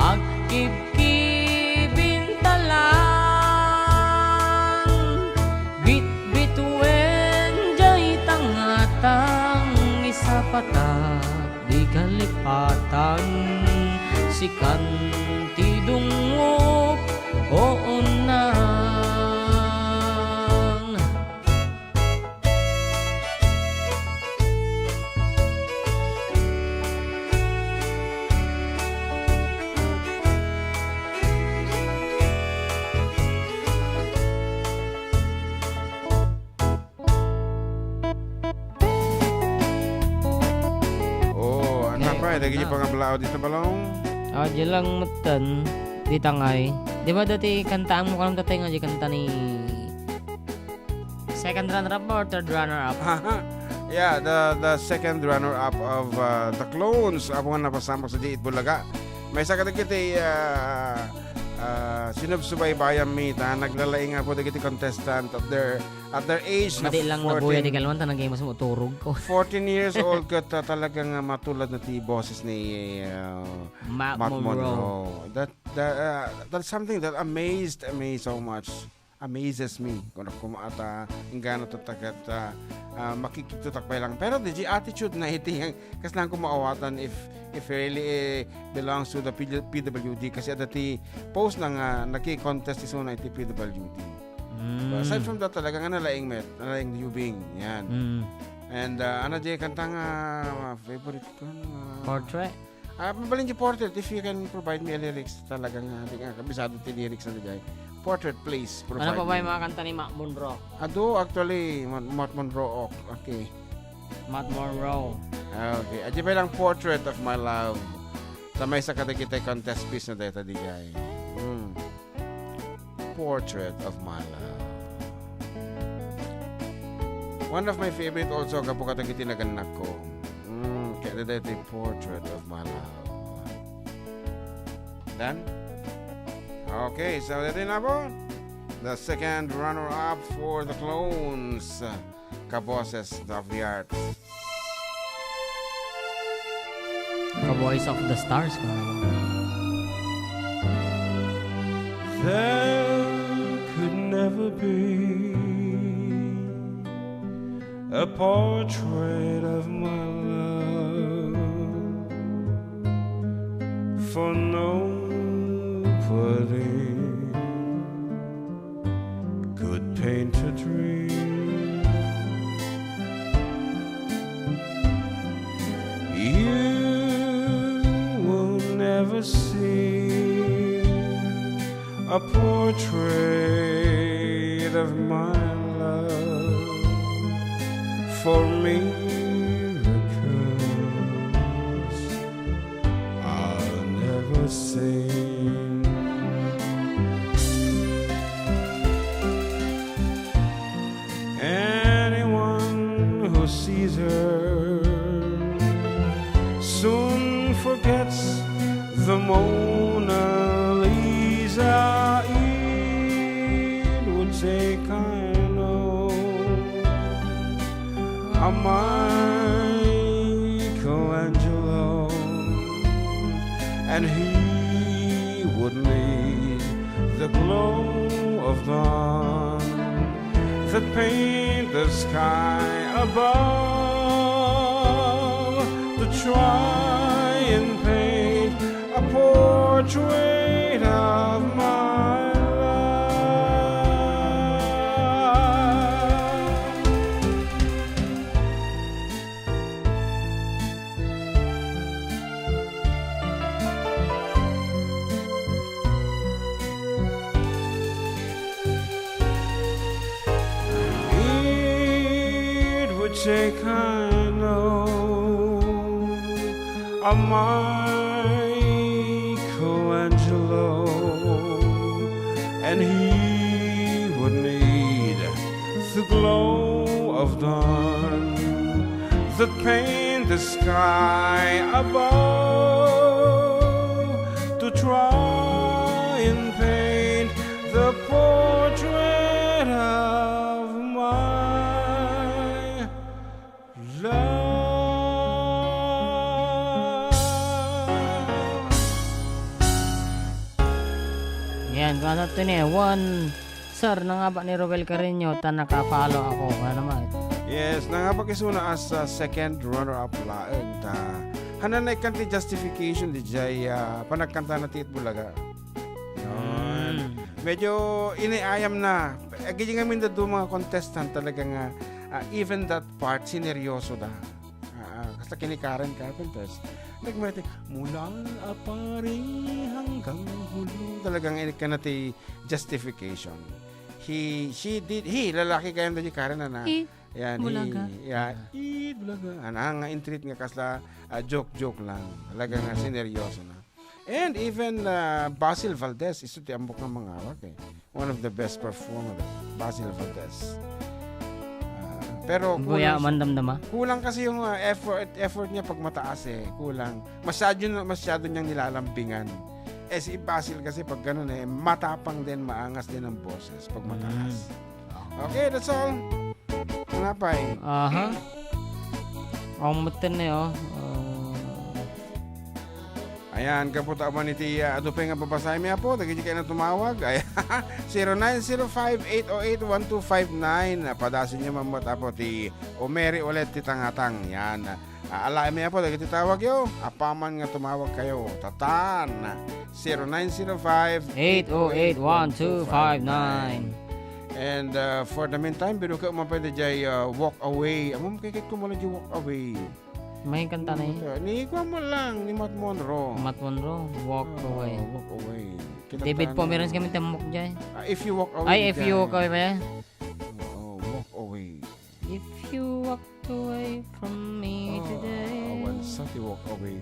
agkibkibintalan. Bitbituen jay tangatang, isapatak di kalipatan, sikan ti dungngok, o unnang. Oh, ania pay dagiti pangablaaw dita, Balong? Ah, di lang metten, dita ngay. Di ba dati kantaanmo kanam tatay nga di kanta ni second runner-up or third runner-up? Yeah, the, the second runner-up of, uh, the Clones. Apo nga napasamak sa G eight Bulaga. Maysa kadagiti, uh, uh, sinubsubaybayanmi ta naglalaing nga po dagiti contestant at their, at their age na Madi lang nabuya di fourteen, kalwan ta nagay mas uturog ko. fourteen years old ket, uh, talagang, uh, matulad na ti boses ni, uh, Mac Mac Monroe. Monroe. That, that, uh, that's something that amazed me so much. Amazes me. Kunak koma ta, inggana to tagat, ah, ah, makikita tak pay lang. Pero di attitude na iti, kasla ko maawatan if, if really, eh, belongs to the P W, P W D. Kasi adda ti post na nga, naki-contest isuna iti P W D. But aside Mm. from that, talaga nga nalaing met, nalaing yubing. Yan. Mm. And, ah, ano di kanta nga, ah, favorite ko, ah, Portrait? Ah, mabalin di portrait, if you can provide me a lyrics, talaga nga, di nga, kabisado ti lyrics na di jay. Portrait, please, provide Ano pa ba me. Yung mga kanta ni Mac Monroe? Adu, actually, Mac, Mac Monroe, ok, okay. Mac Monroe. Ah, okay. Adi ba lang Portrait of My Love? Ta maysa kadagiti contest piece na dayta di jay. Hmm. Portrait of My Love. One of my favorite also, gapu kadagiti nagannakko. Mm, kaya daytoy Portrait of My Love. Done? Okay, so daytoy na po. The second runner-up for the Clones. Kaboses of the Arts. Ka-Voice of the Stars, kung ano. There could never be a portrait of my love, for nobody could paint a dream. You will never see a portrait of my love for me, because I'll never sing. Anyone who sees her Mona Lisa, it would say Kano, a Michelangelo, and he would need the glow of dawn that paint the sky above to try and paint a portrait of my love. It would take, I know, a Michelangelo, and he would need the glow of dawn that paint the sky above to try and paint the portrait of my love. Yan, kung ano to niya, one, sir, nangabak ni Roel Carreño, ta naka-follow ako. Ano naman? Yes, nangabak isuna as a second runner-up laeng ta. Hananay kan ti justification di jay, ah, panagkanta na ti It Bulaga. Yan. Mm. Medyo iniayam na. Agidi ngamin da du mga contestant talaga nga, ah, even that part, sineryoso da. Ah, ah, kasta kini Karen Carpenters. Nagmati, mula apari hanggang huli. Talagang inikkan na ti justification. He, she did, he, lalaki kayo na di Karen na na. He, Yan, Bulaga. He, yeah, It Bulaga. Ana nga intrit nga kasla, ah, joke-joke lang. Talaga nga sineryoso na. And even, ah, Basil Valdez, isu ti ambok nga mangawak eh. One of the best performer, Basil Valdez. Ah, pero Buya kulang, man damdama. Kulang kasi yung, ah, effort, effort niya pag mataas eh. Kulang. Masyado, masyado niyang nilalambingan. Eh, si Basil kasi pag ganun eh, matapang din, maangas din ang boses pag mataas. Mm. Okay, that's all. Nga pa eh. Aha. Ang meten eh, oh. Ah. Ayan, kapot aman iti, ah, adu pay nga babasaem, Apo, dagiti kayo na tumawag. Ay, zero nine zero five, eight oh eight, one two five nine. Padasyo man met, Apo, ti Omeri ulit ti tangatang. Yan. Ah, alaem, Apo, dagiti tawag yo. Apaman nga tumawag kayo. Tatan. Zero nine zero five, eight oh eight, one two five nine. And, uh, for the meantime, binuka mo pa di jay, uh, Walk Away. Amom kay kit kumala di Walk Away. May kanta na yun. Ni, kuwan mo lang, ni Matt Monro. Matt Monro, Walk Ah, Away. Walk Away. Kita David tayo. Pomeranz kami tamok dyan. Ah, If You Walk Away. Ay, If You Walk Away ba yan? Oo, Walk Away. If you walk away from me Ah, today. Awan sa ti Walk Away.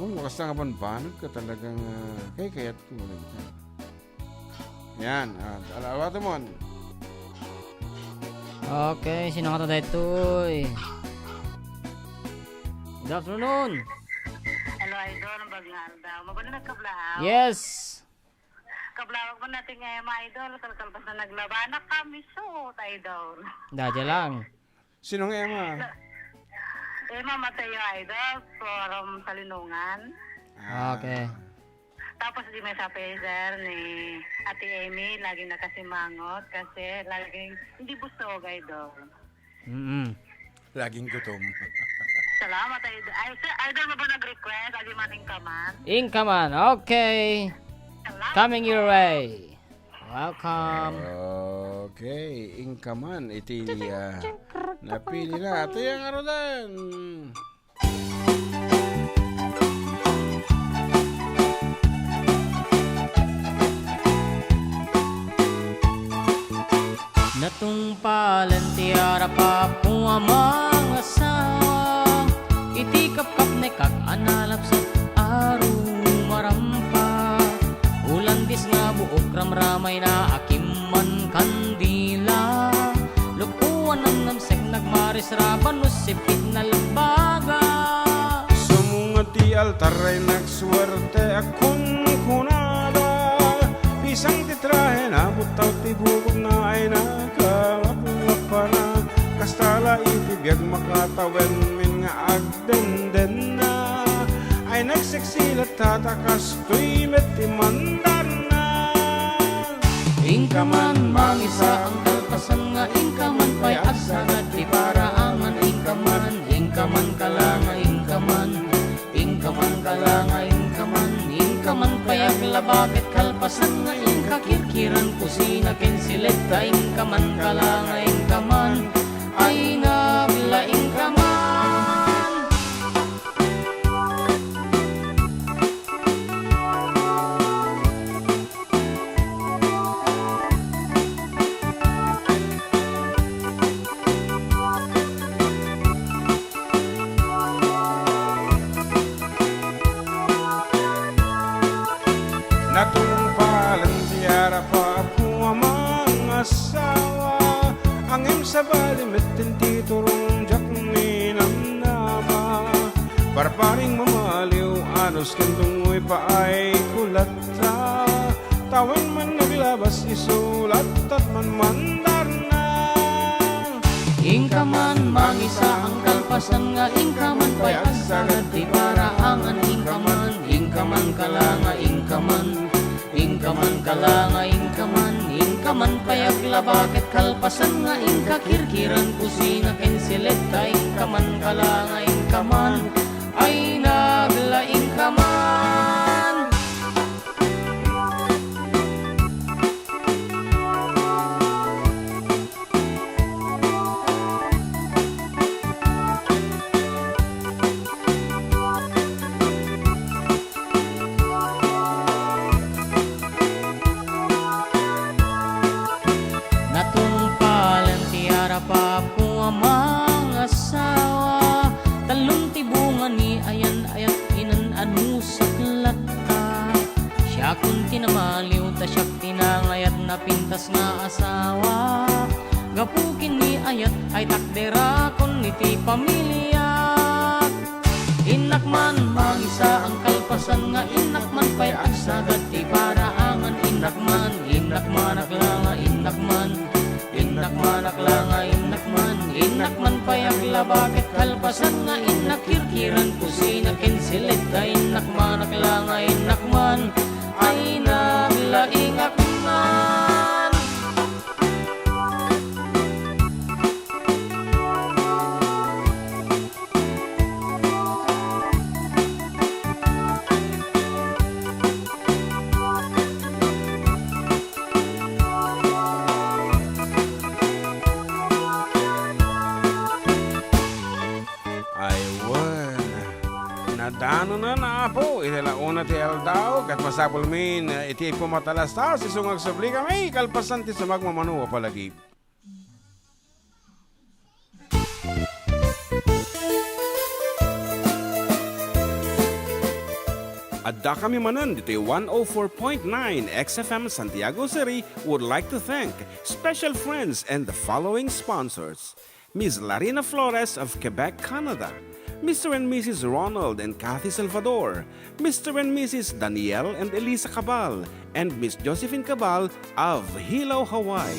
Oh, makasta nga banbanag ka talagang, ah, kay kayat ko ulit. Yan, ah, ala-, alawato mo. Okay, sino nga to daytoy? Good afternoon. Hello, Idol. Ang bagong aldaw. Mabalin nagkablahaw? Yes. Kablawag mo natin nga, Emma, Idol. Kalkalpas na naglabana kami. So, Idol. Dadya lang. Sino nga Emma? Emma Mateo, Idol, from Salinungan. Ah. Okay. Tapos di may sa sir ni Ate Amy, lagi nakasimangot kasi laging hindi busog, Idol. Mm-mm. Laging gutom. Salamat, Idol. Ay, sir, Idol, mo ba nag-request? Adi man Ingkaman. Ingkaman, okay. Salamat Coming your po. Way. Welcome. Okay, Ingkaman iti, ah, napili na. Ito yung arudan. Natungpalen ti arapapo a mangasawa, iti kapkapnekak a nalapsat a rumarampa. Ulandis nga buok ramramayna a kimman kandila. Lukuan namnamsek nagmarisraban no sipit na labaga. Sumungat Altar ay nagsuerte a kunkunada. Pisang ti trahena, buttaw ti bukotna ay nakalaplaplapana. Kasta la iti biag makatawenmin nga agdendenna. Ay nagseksi latta ta kastoy met ti mandarna. Inka man mangisa ang kalpasan nga inka man pay agsagad ti paraangan, inka man, inka man kalanga, inka man. Inka man kalanga, inka man, inka man pay aglaba ket kalpasan nga inka kirkiran kusina ken siletta, inka man kalanga, inka man, ay nagla, inka man. Natungpalen ti arapapo a mangasawa, ngem sabali met ti turong diak ninamnama. Parparing mamaliw, anus ken tungoy paay kulat. Ta, tawen man naglabas isu, lattat man mandarna. Inka man mangisa ang kalpasan nga inka man pay agsagad ti paraangan, inka man, inka man kalanga, inka man, inka man kalanga, inka man, inka man pay aglaba ket kalpasan nga inka kirkiran kusina ken siletta, inka man kalanga, inka man, ay nagla, inka man. Natungpalen ti arapapo a mangasawa, tallon ti bunga ni ayan-ayat inan-anusak latta. Siakon ti namaliw ta siak ti nangayat napintas nga asawa. Gapu ken ni ayat ay takderakon iti familia. Innak man mangisa ang kalpasan nga innak man pay agsagad ti paraangan. Innak man, innak man aglanga, innak man. Innak man aglanga, innak man, innak man pay aglaba ket kalpasan nga innak kirkiran kusina ken siletta, innak man aglanga, innak man, ay naglaingak man. Ay wen, nadanonan, Apo, iti launa ti aldaw, ket masapulmin iti pumatalastas isu nga agsubli kami kalpasan ti sumagmamano a palagip. Adda kami manen ditoy one oh four point nine X F M Santiago City would like to thank special friends and the following sponsors: Miss Larina Flores of Quebec, Canada, Mister and Missus Ronald and Kathy Salvador, Mister and Missus Daniel and Elisa Cabal, and Miss Josephine Cabal of Hilo, Hawaii.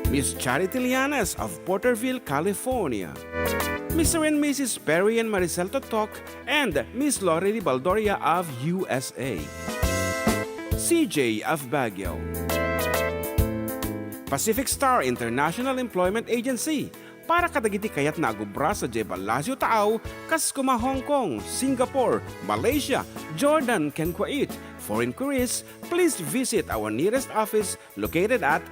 Miss Charity Lianes of Porterville, California. Mister and Missus Perry and Maricel Totok and Miss Lori Baldoria of U S A. C J of Baguio. Pacific Star International Employment Agency, para kadagiti kayatna a agubra sadiay Palacio Taaw, kas koma Hong Kong, Singapore, Malaysia, Jordan, ken Kuwait. For inquiries, please visit our nearest office located at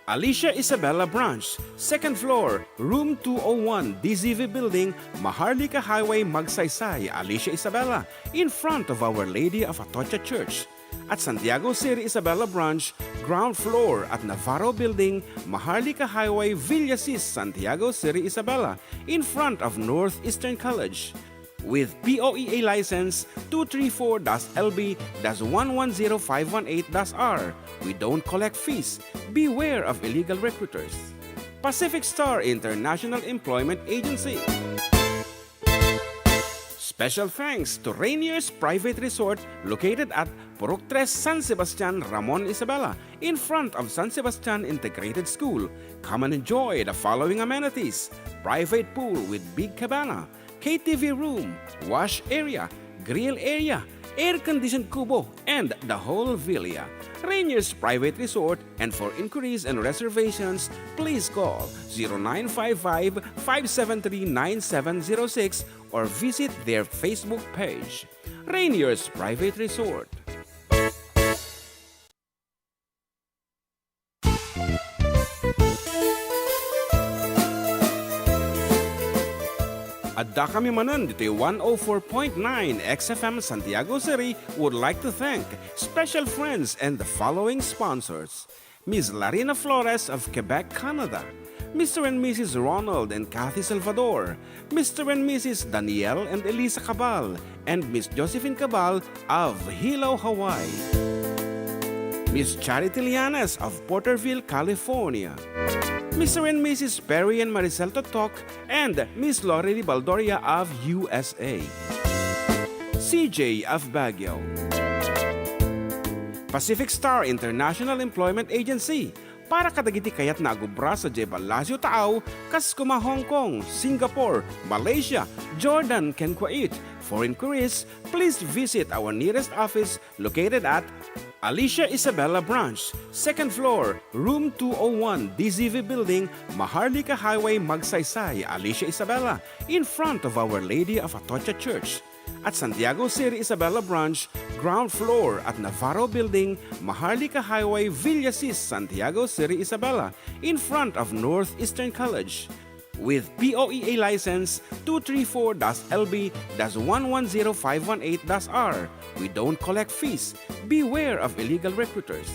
Alicia Isabela Branch, second floor, room two oh one, D Z V Building, Maharlika Highway, Magsaysay, Alicia Isabela, in front of Our Lady of Atocha Church. At Santiago City Isabela Branch, ground floor at Navarro Building, Maharlika Highway, Villasis, Santiago City Isabela, in front of Northeastern College. With P O E A license two three four dash L B dash one one zero five one eight dash R, we don't collect fees. Beware of illegal recruiters. Pacific Star International Employment Agency. Special thanks to Rainier's Private Resort located at Purok Tres, San Sebastian, Ramon, Isabela, in front of San Sebastian Integrated School. Come and enjoy the following amenities: private pool with big cabana, K T V room, wash area, grill area, air-conditioned kubo, and the whole villa. Rainier's Private Resort, and for inquiries and reservations, please call zero nine five five, five seven three, nine seven zero six or visit their Facebook page. Rainier's Private Resort. Addakami manen ditoy one oh four point nine X F M Santiago City would like to thank special friends and the following sponsors: Miss Larina Flores of Quebec, Canada, Mister and Missus Ronald and Kathy Salvador, Mister and Missus Daniel and Elisa Cabal, and Miss Josephine Cabal of Hilo, Hawaii, Miss Charity Lianes of Porterville, California, Mister and Missus Perry and Maricel Totok, and Miss Lorely Baldoria of U S A, C J of Baguio, Pacific Star International Employment Agency, para kadagiti kayatna a agubra sadiay Palacio Taaw, kas koma Hong Kong, Singapore, Malaysia, Jordan, ken Kuwait. For inquiries, please visit our nearest office located at Alicia Isabela Branch, second floor, room two oh one, D Z V Building, Maharlika Highway, Magsaysay, Alicia Isabela, in front of Our Lady of Atocha Church. At Santiago City Isabela Branch, ground floor at Navarro Building, Maharlika Highway, Villasis, Santiago City Isabela, in front of Northeastern College. With P O E A license two three four dash L B dash one one zero five one eight dash R, we don't collect fees. Beware of illegal recruiters.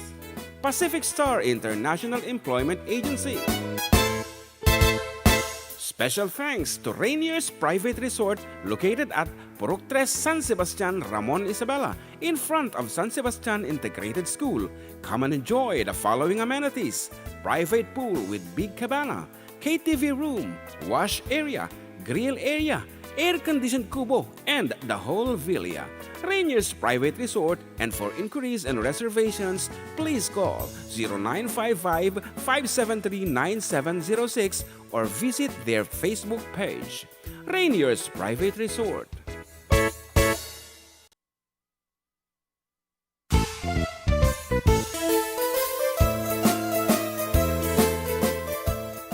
Pacific Star International Employment Agency. Special thanks to Rainier's Private Resort located at Purok Tres, San Sebastian, Ramon, Isabela, in front of San Sebastian Integrated School. Come and enjoy the following amenities: private pool with big cabana, K T V room, wash area, grill area, air-conditioned kubo, and the whole villa. Rainier's Private Resort, and for inquiries and reservations, please call zero nine five five, five seven three, nine seven zero six or visit their Facebook page. Rainier's Private Resort.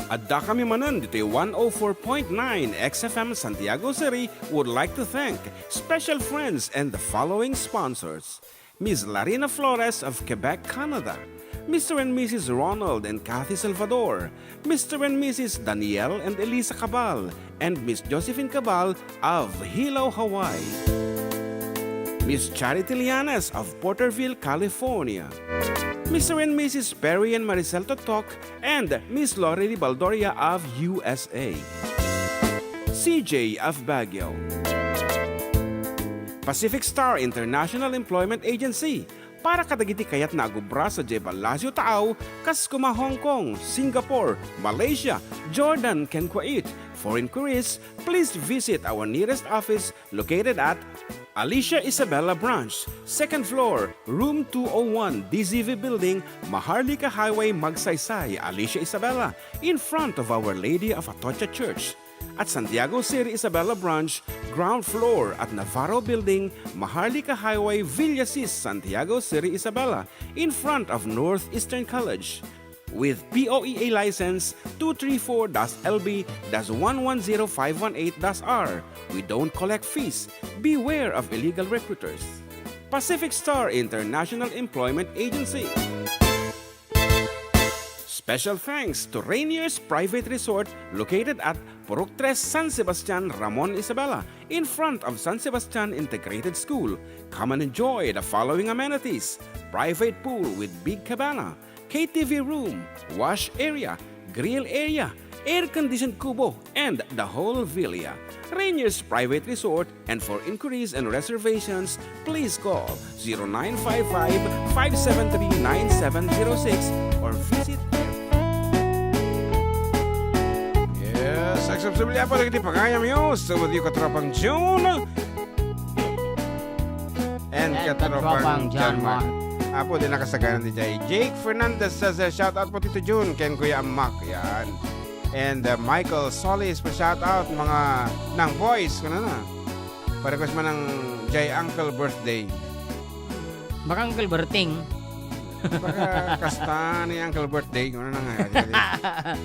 Addakami manen ditoy one oh four point nine X F M Santiago City would like to thank special friends and the following sponsors: Miss Larina Flores of Quebec, Canada, Mister and Missus Ronald and Kathy Salvador, Mister and Missus Daniel and Elisa Cabal, and Miss Josephine Cabal of Hilo, Hawaii, Miss Charity Lianes of Porterville, California, Mister and Missus Perry and Maricel Totok, and Miss Lorely Baldoria of U S A, C J of Baguio, Pacific Star International Employment Agency, para kadagiti kayatna a agubra sadiay Palacio Taaw, kas koma Hong Kong, Singapore, Malaysia, Jordan, ken Kuwait. For inquiries, please visit our nearest office located at Alicia Isabela Branch, second floor, room two oh one, D Z V Building, Maharlika Highway, Magsaysay, Alicia Isabela, in front of Our Lady of Atocha Church. At Santiago City Isabela Branch, ground floor at Navarro Building, Maharlika Highway, Villasis, Santiago City Isabela, in front of Northeastern College. With P O E A license two three four dash L B dash one one zero five one eight dash R, we don't collect fees. Beware of illegal recruiters. Pacific Star International Employment Agency. Special thanks to Rainier's Private Resort located at Purok Tres, San Sebastian, Ramon, Isabela, in front of San Sebastian Integrated School. Come and enjoy the following amenities: private pool with big cabana, K T V room, wash area, grill area, air-conditioned kubo, and the whole villa. Rainier's Private Resort, and for inquiries and reservations, please call zero nine five five, five seven three, nine seven zero six or visit their Yes, agsubsubli po dagiti pagayam yo. Subad yo, katropang June. And Katropang John Mark. Apo, di nakasagana di jay. Jake Fernandez says, uh, "Shout out po, Tito Jun, ken Kuya Amak." Yan. And, uh, Michael Solis, pa-shout out, mga nang boys, kuno na. Pa-request man ng jay Uncle Birthday. Baka Uncle Berting. Baka kasta ni Uncle Birthday, kuno na nga.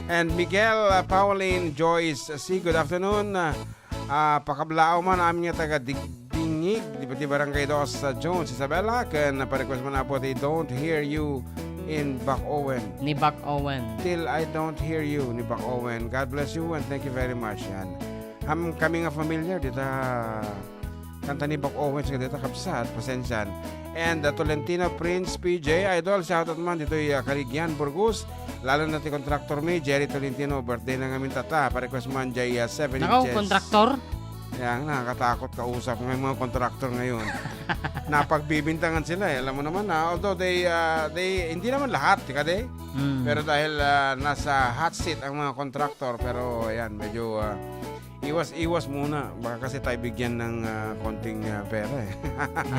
And Miguel, uh, Pauline Joyce, uh, si, "Good afternoon, uh, Ah, pakablaaw man amin nga taga Dig-, Dingig, di ba, di Barangay Dos, sa Jones, Isabela, ken pa-request man, Apo, ti Don't Hear You in Back Owen. Ni Back Owen. Till I Don't Hear You ni Back Owen. God bless you and thank you very much." Yan. Am, kami nga familiar dita kanta ni Back Owen sa dita, kabsat, pasensian. And, uh, Tolentino Prince P J, idol, shout out man ditoy, uh, Caligian, Burgos. Lalo na ti kontraktor mi, Jerry Tolentino, birthday na ngamin tata. Pa-request man jay, ah, seven Nakaw, inches. Kontraktor? Yan, nakakatakot kausap nga yung mga kontraktor ngayon. Napagbibintangan sila eh. Alam mo naman na, although they, ah, they, hindi naman lahat, di ka di? Mm. Pero dahil, ah, nasa hot seat ang mga kontraktor, pero ayan, medyo, ah, iwas-iwas muna. Baka kasi tayo bigyan ng, ah, konting, ah, pera eh.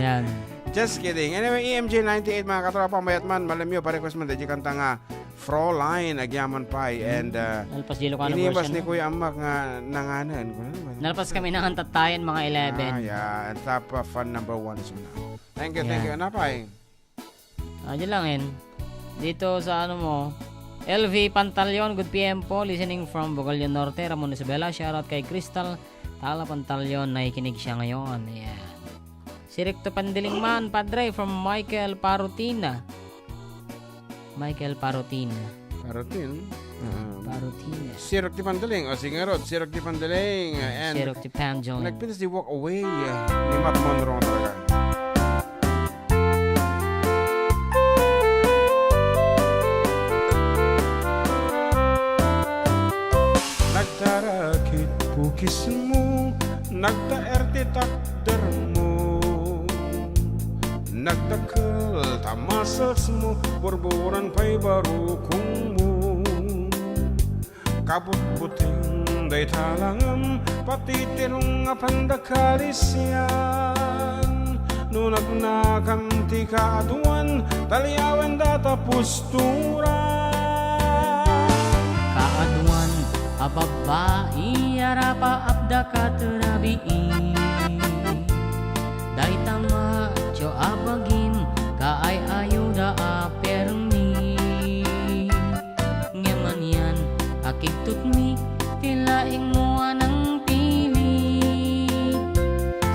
Ayan. Just kidding. Anyway, E M J ninety-eight, mga katropa, mayat man, malamyo, pa-request man, di kanta nga, Fräulein, agyaman pay. And, uh, Nalpas di Ilocano inimas version ni na. Kuya Amak nga nanganan. Kuno naman. Nalpas kami ng Antatayan, mga eleven. Ah, yeah. And top, uh, fan number one is una. Thank you, thank you. Yan. Anapay? Ah, dyan lang, en. Dito sa ano mo, L V Pantaleon, good P M po, listening from Bugallon Norte, Ramon Isabela, shoutout kay Crystal Tala Pantaleon, nakikinig siya ngayon. Yeah. Sirek ti pandiling man, Padre, from Michael Parutina. Michael Parutina. Parutin? Ah. Parutina. Sirek ti pandiling. O, sige, Rod, sirek ti pandiling. And sirek ti pandiling. Nagpintas di walk away, eh, ni Matt Monroe talaga. Nagtarakit pukismo, nagtaer ti takdermo. Nagdakkel ta musclesmo, burburan pay barukongmo. Kabutbuting dayta langam, pati ti rung a pandakalisian. No nagnakam ti kaaduan, taliawen data postura. Kaaduan a babbai, arapaapda kat rabii. Dayta macho a bagim, kaay-ayuda a permi. Ngem anian a kigtutmi ti laingmo a nangpili.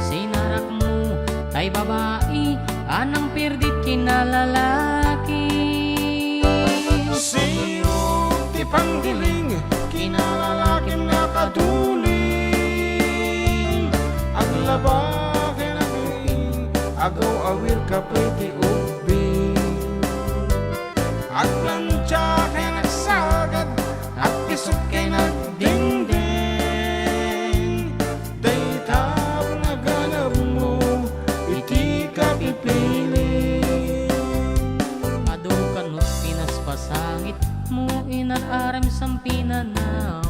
Sinarakmo tay babai a nangpirdit kinalalaki. Sirek ti pandiling, kinalalakim nga kaduling. Aglaba ken aguping, agaw-awir ka pay ti ubbing. Agplancha ken agsagad, agpisok ken agdengdeng. Dayta naganabmo iti kapipili. Adu kano pinaspasangitmo, inar-arem san pinanawan.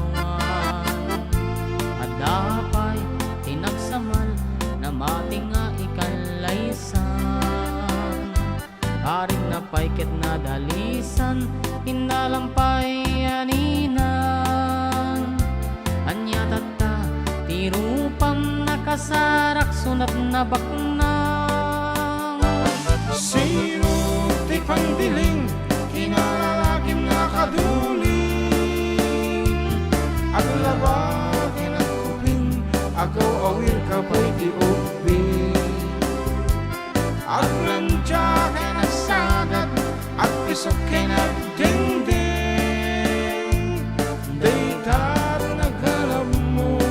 Adda pay ti nagsamal, namati nga ikallaysan. Paregna pay ket nadalisan, innalam pay aninan. Ania tatta ti rupam, nakasarak sunat nabaknang. Sirek ti pandiling, kinalalakim nga kaduling. Aglaba ken agkuping, agaw-awir ka pay ti ubbing. Agplancha ken agsagad, agpisok ken agdengdeng. Dayta naganabmo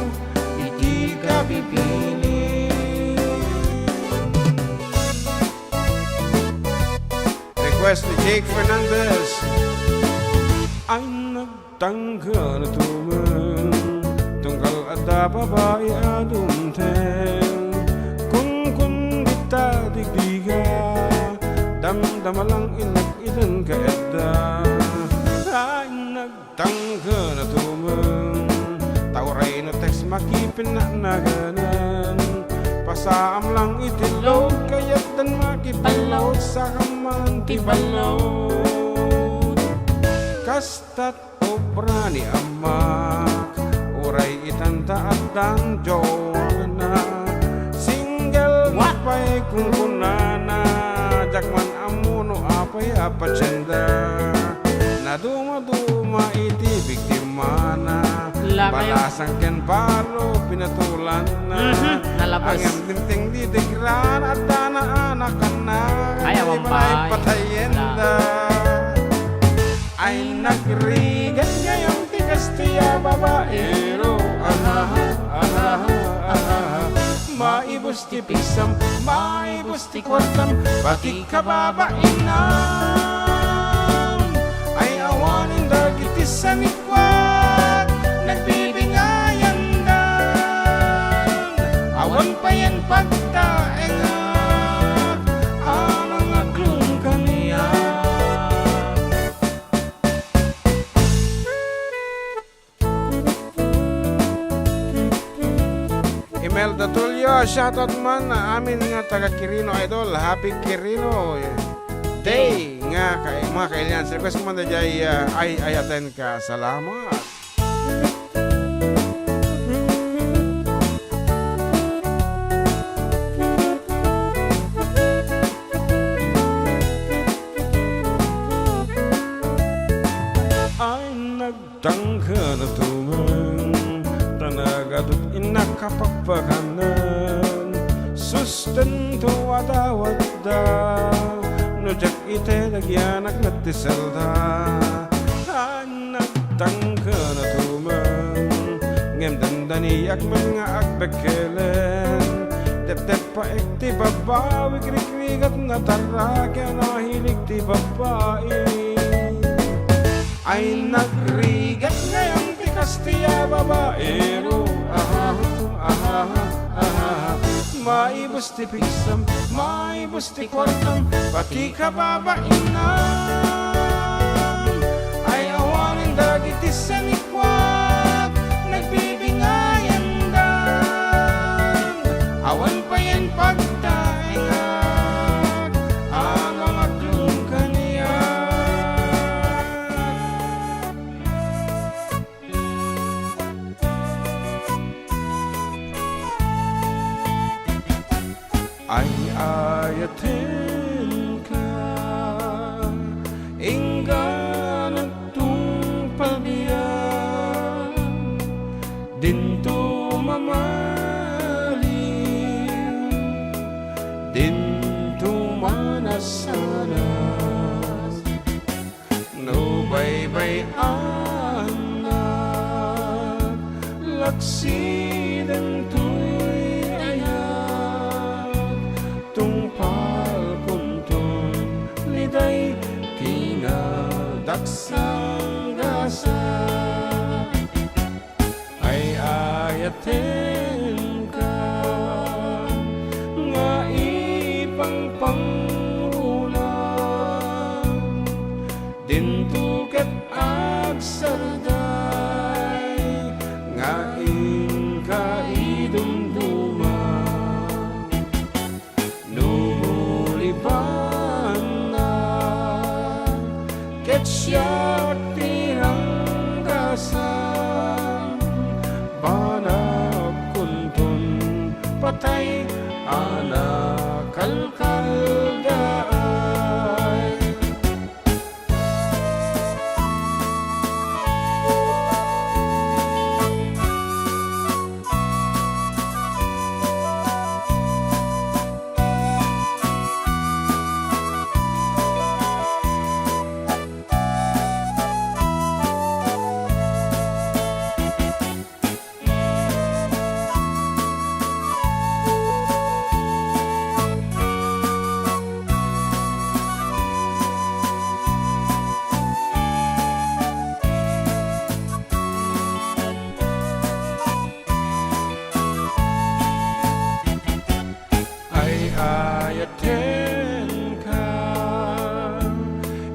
iti kapipili. Request ni Jake Fernandez. Ay, nag- Tanggal a tumeng, tunggal adda babai a dumteng. Kunkun dita digdiga, damdama lang inak iden ka edda. Ay, nagtanggal a tumeng, ta uray no text makipinanaganan. Pasaam lang iti load, kayat Ti ballot, sakam man ti ballot. Kastat obra ni Amak, uray itan ta addan joke na. Single What? Pay kunkunana, diak man ammo no apay a patienda. Naduma-duma iti biktimana, Lamet. Balasang ken palo pinatulanna. Mhm, nalabes. Ngem dimteng didigra, adda na anakanna. Ay, awan pay. Patayenda. Ay, nagrigat gayam ti Kastia babaero. Ahaha, ahaha, ahaha. Maibus ti pigsam, maibus ti kuartam, pati kababainam. Ay, awanen dagiti sanikuak, nagbibingayandan. Awan payen pagtaengak a mangaklong kaniak. Imelda Tulio, shoutout man amin nga taga Quirino, idol. Happy Quirino Day nga kay mga kailian. Request ko man da jay, ah, ay, ay, aten ka. Salamat. Ay, nag- Tangken a tumeng, ta nagadup innak a pakpakanen. Sustento a dawatda, no diak iti nagyanak met ti selda. Ay, nagtangken a tumeng, ngem dandaniak met nga agbekkelen. Tepteppaek ti babawik, rigrigat nga tarraki a nahilig ti babbai. Ay, nagrigat ngayon ti Kastia babaero. Ahaha, ahaha, ahaha. Maibus ti pigsam, maibus ti kuartam, pati kababainam. Ay, awanen dagiti sanikuak, nagbibingayandan. Awan payen pagtaengak a mangaklong kaniak. Ay, ayatenka, ingganak tungpal biag, dinto mamaliw, dinto manasanas. No baybay-annak, laksidentoy ayat, tungpalkonton liday kinadaksang gasat. Ay, ayatenka nga ipangpangruna, dinto ket agsarday nga inka idumduma. No mulibanna, ket siak ti ranggasam, banagkonton patay a nakalkaldaay. Ay, ayatenka,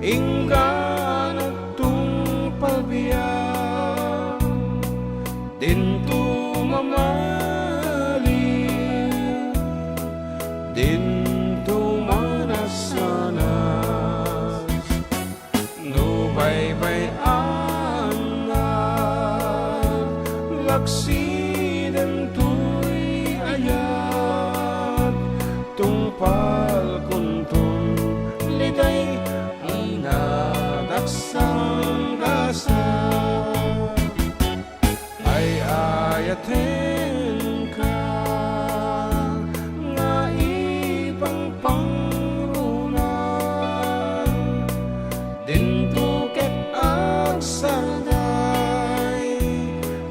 ingganak tungpal biag, dinto mamaliw, dinto Aksiden toy ayat, tungpalkonton litay a nadaksang gasat. Ay-ayatenka nga ipangpangruna, dinto ket agsarday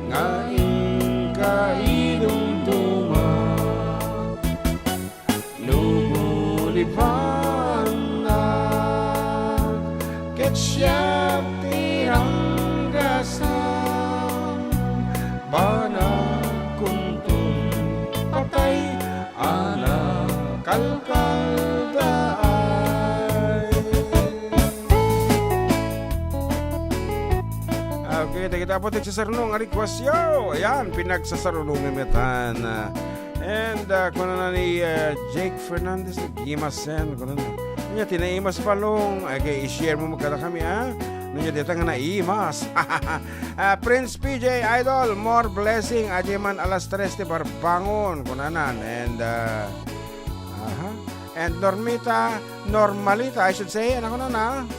nga inka idumduma. No gulipannak ket siak ti ranggasam, banagkonton patay a nakalkaldaay. Okay, dagiti apo ti agsasarno nga request yo. Ayan, pinagsasarno nga metan. And, ah, kunana ni, ah, Jake Fernandez, "Imasen," kunana. Ania ti naimas, Palong? Ay, kay i-share mo kadakami, ah. No, ania dita nga naimas. Ah, Prince P J, idol, more blessing. Adi man alas tres ti parbangon, kunanan. And, ah, aha. And Normita, Normalita, I should say, ano kunana?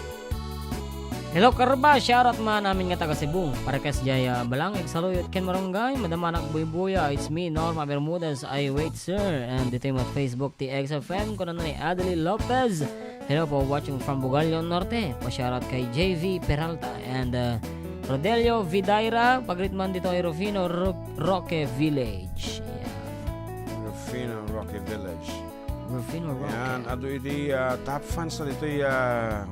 Hello, Karba! Shoutout man amin nga taga Cebu. Para kas jaya balang, igsaluyot ken marunggay, madamanak buybuya. It's me, Norma Bermudez. I wait, sir. And ditoy met Facebook, ti X F M, kunana ni Adelie Lopez. Hello po, watching from Bugallo Norte. Pa-shoutout kay J V Peralta and, uh, Rodelio Vidaira. Pagritman ditoy Rufino Ro-, Roque Village. Yeah. Rufino Roque Village. Rufino Roque. Yan, adu iti, ah, top fans na ditoy, ah,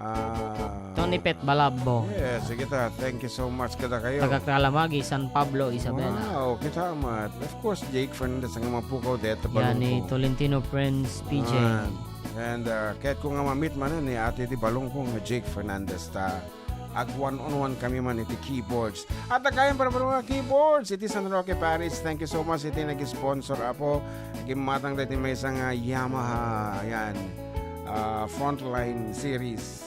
ah, Tony Pet Balabo. Yes, sige ta. Thank you so much kadakayo. Taga Calamagi, San Pablo, Isabela. Wow, kita mat. Of course, Jake Fernandez nga mapukaw deta. Yan ni Balungko. Tolentino Prince P J. Ah, and, ah, kayatka nga ma-meet man ni ate ti balungko nga Jake Fernandez ta. Ag one on one kami man iti keyboards. At dakayan para nga keyboards iti San Roque Parish. Thank you so much iti nag-sponsor, apo. Gimmatang daytoy maysa nga Yamaha, yan. Ah, Frontline Series.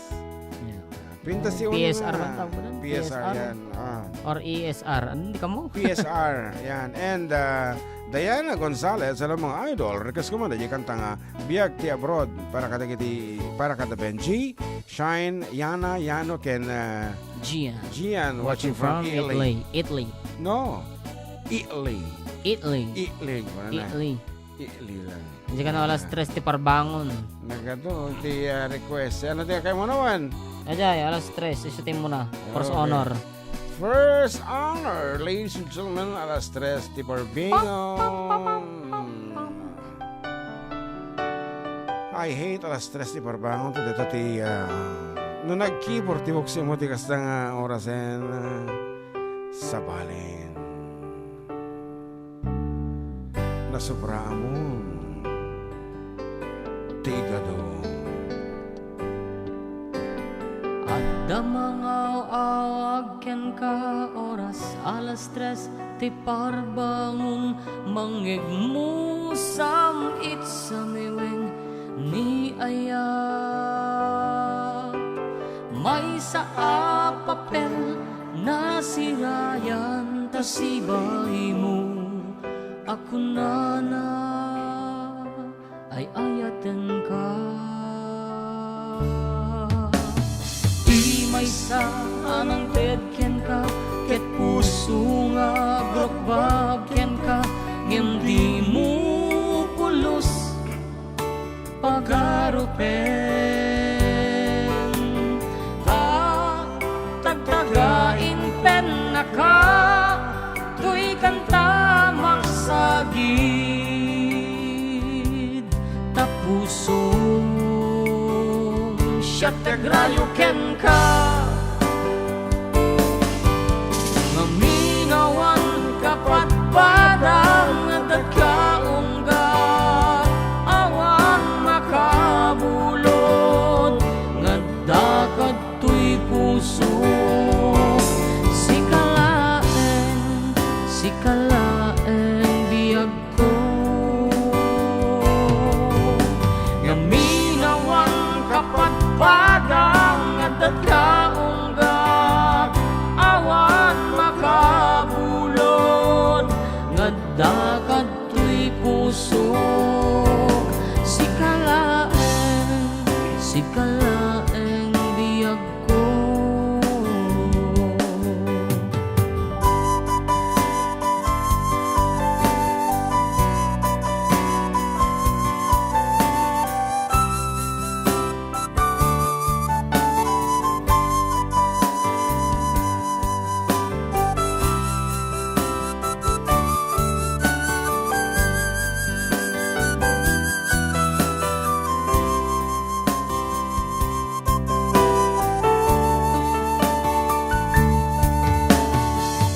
Yeah. Pintas yung P S R man tawag ko dun? P S R, P S R. Yan. Ah. Or E S R. Ano, hindi ka mo? P S R, yan. And, ah, Diana Gonzalez, hello, mga idol. Request ko man, di kanta nga Biag ti Abroad para kadagiti, para kada Benji, Shine, Yana, Yano, ken, ah, Gian. Gian, watching from Italy. Italy. No. Italy. Italy. Italy. Wala na. Italy. Italy lang. Hindi ka na alas tres ti parbangon. Nagado ti, ah, request. Ano ti kay mo naman? Ajay, alas tres, isutin mo na. First honor. First honor, ladies and gentlemen, alas tres ti parbangon. I hate alas tres ti parbangon to dito ti, ah, no nag-keyboard ti buksi mo ti kasta nga orasen, ah, sabalen. Nasobra amon ti igado. Adda mangaw-awag kenka oras alas tres ti parbangon, mangngegmusam iti samiweng ni ayat. Maysa a papel nasirayan ta sibaimo a kunana, ay-ayatenka. Ti maysa a nangted kenka ket puso nga agrukbab kenka, ngem dimo pulos pagarupen. Ta tagtagainpennaka toy kanta maksagid, ta pusom siak ti agrayo kenka. Ngamin awan kapadpada nga datka ungga, awan makabulod nga adda kadtoy puso. Sika laeng, sika laeng biag ko. Ngamin awan kapadpada nga datka ungga, awan makabulod Kadtoy pusok, sika laeng, sika laeng biagko.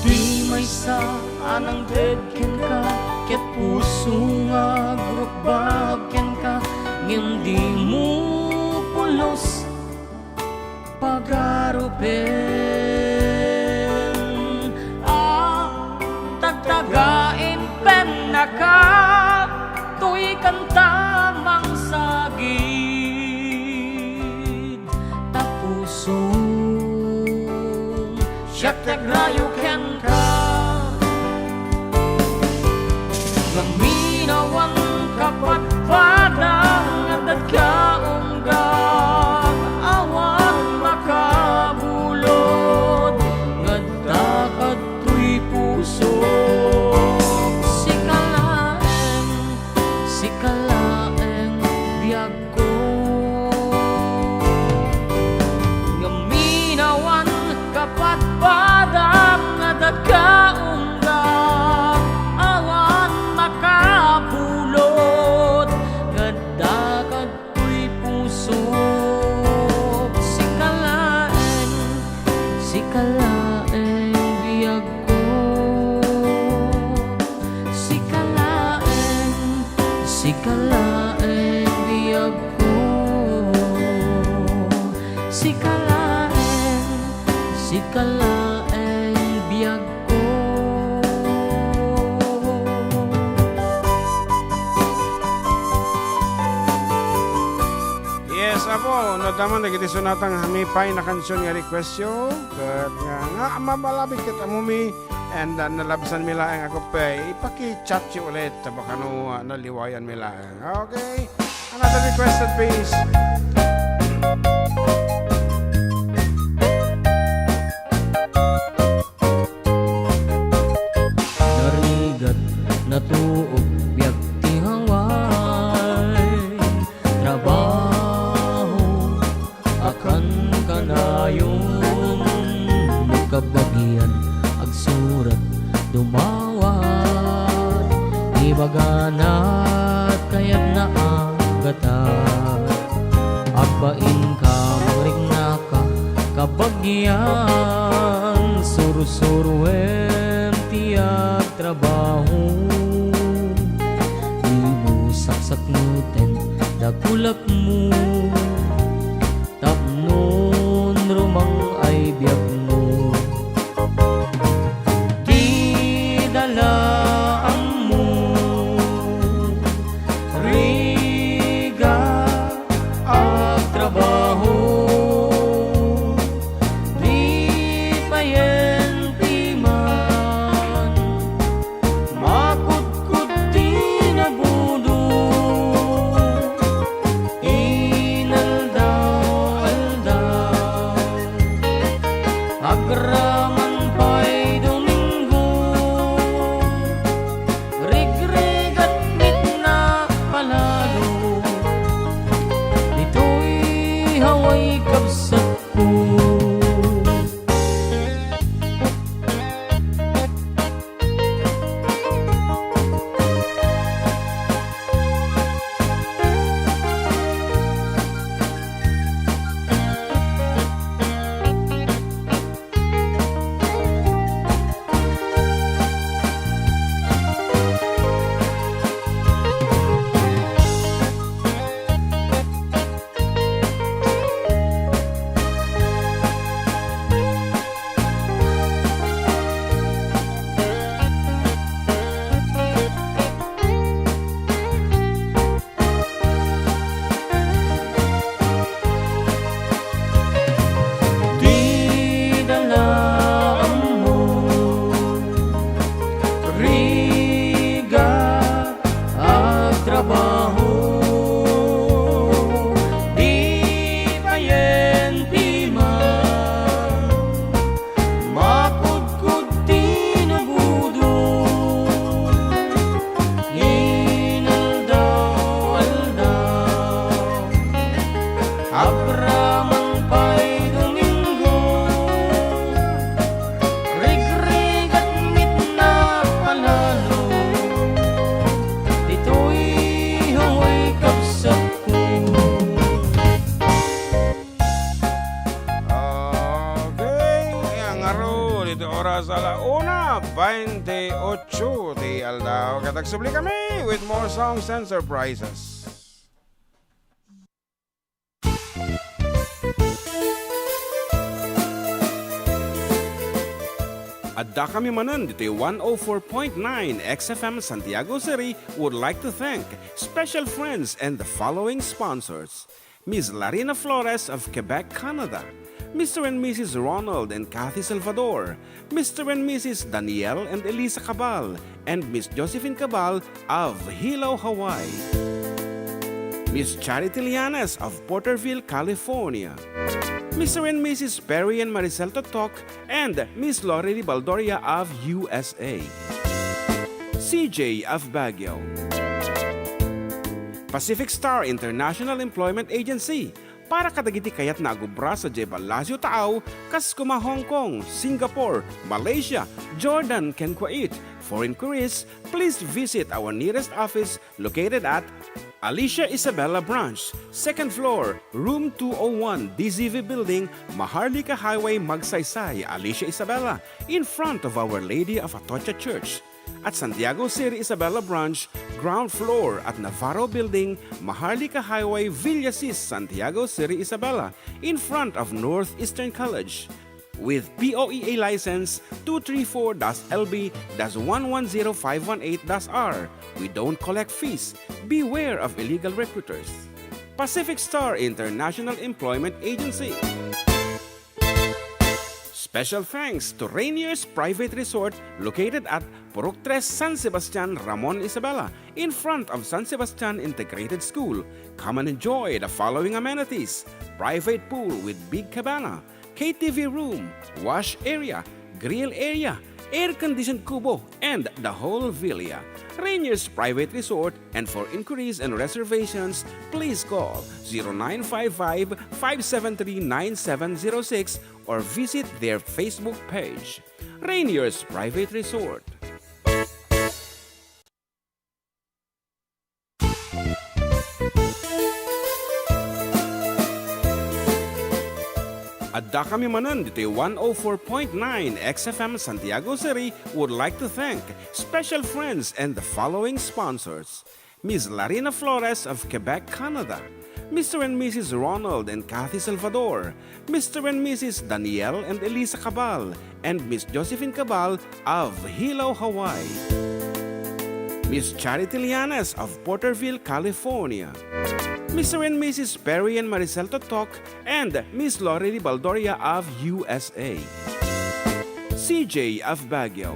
Di maysa a nangted kenka, ket puso nga agrukbab kenka, ngem dimo pulos pagarupen. A tagtagain pennaka, toy kanta mangsagid, ta pusong siak ti agrayo kenka. Ngamin awan kapadpada nga adda unggak, awan makabulod nga adda kadtoy pusok. Sika laeng, sika laeng biag ko. Ngamin awan kapadpadam nga adda unggak, awan makabulod nga adda kadtoy pusok. Sika laeng, sika laeng biag ko. Sika laeng, sika laeng biag ko. Sika laeng, sika laeng biag ko. Yes, Apo, no, adda man dagiti sonata nga mapay a kansion nga request yo, ket nga, nga mabalabit ket ammomi, and, uh, nalabsanmi laeng a kupay, ipaki-chat yo ulit, tapno, uh, naliwayanmi laeng. Okay? Another requested piece. Narigat, natuok, biag ti haway, trabaho, a kankanayon, no kabagian, agsurat, dumawat, ibaganat, kayatna a gatad. Agbain ka, mangriknaka, kabagian, sursuroem ti agtrabaho. Dimo saksakneten dakulakmo, tapno rumang-ay biagmo. Dida la ammo, rigat, agtrabaho, di payen ti man, makudkod ti nabudo, Baynte ocho ti aldaw, ket agsublikamin with more songs and surprises. Addakami manen ditoy one oh four point nine X F M Santiago City would like to thank special friends and the following sponsors: Miss Larina Flores of Quebec, Canada, Mister and Missus Ronald and Kathy Salvador, Mister and Missus Daniel and Elisa Cabal, and Miss Josephine Cabal of Hilo, Hawaii. Miss Charity Lianes of Porterville, California. Mister and Missus Perry and Maricel Totok and Miss Lorely Baldoria of U S A. C J of Baguio. Pacific Star International Employment Agency, para kadagiti kayatna a agubra sadiay ballasiw taaw, kas koma Hong Kong, Singapore, Malaysia, Jordan, ken Kuwait. For inquiries, please visit our nearest office located at Alicia Isabela Branch, second floor, room two oh one, D Z V Building, Maharlika Highway, Magsaysay, Alicia Isabela, in front of Our Lady of Atocha Church. At Santiago City Isabela Branch, ground floor at Navarro Building, Maharlika Highway, Villasis, Santiago City Isabela, in front of Northeastern College. With P O E A license two three four dash L B dash one one zero five one eight dash R, we don't collect fees. Beware of illegal recruiters. Pacific Star International Employment Agency. Special thanks to Rainier's Private Resort located at Purok Tres, San Sebastian, Ramon, Isabela, in front of San Sebastian Integrated School. Come and enjoy the following amenities: private pool with big cabana, K T V room, wash area, grill area, air-conditioned kubo, and the whole villa. Rainier's Private Resort, and for inquiries and reservations, please call zero nine five five, five seven three, nine seven zero six or visit their Facebook page. Rainier's Private Resort. Addakami manen ditoy one oh four point nine X F M Santiago City would like to thank special friends and the following sponsors: Miss Larina Flores of Quebec, Canada, Mister and Missus Ronald and Kathy Salvador, Mister and Missus Daniel and Elisa Cabal, and Miss Josephine Cabal of Hilo, Hawaii. Miss Charity Lianes of Porterville, California. Mister and Missus Perry and Maricel Totok and Miss Lorely Baldoria of U S A. C J of Baguio.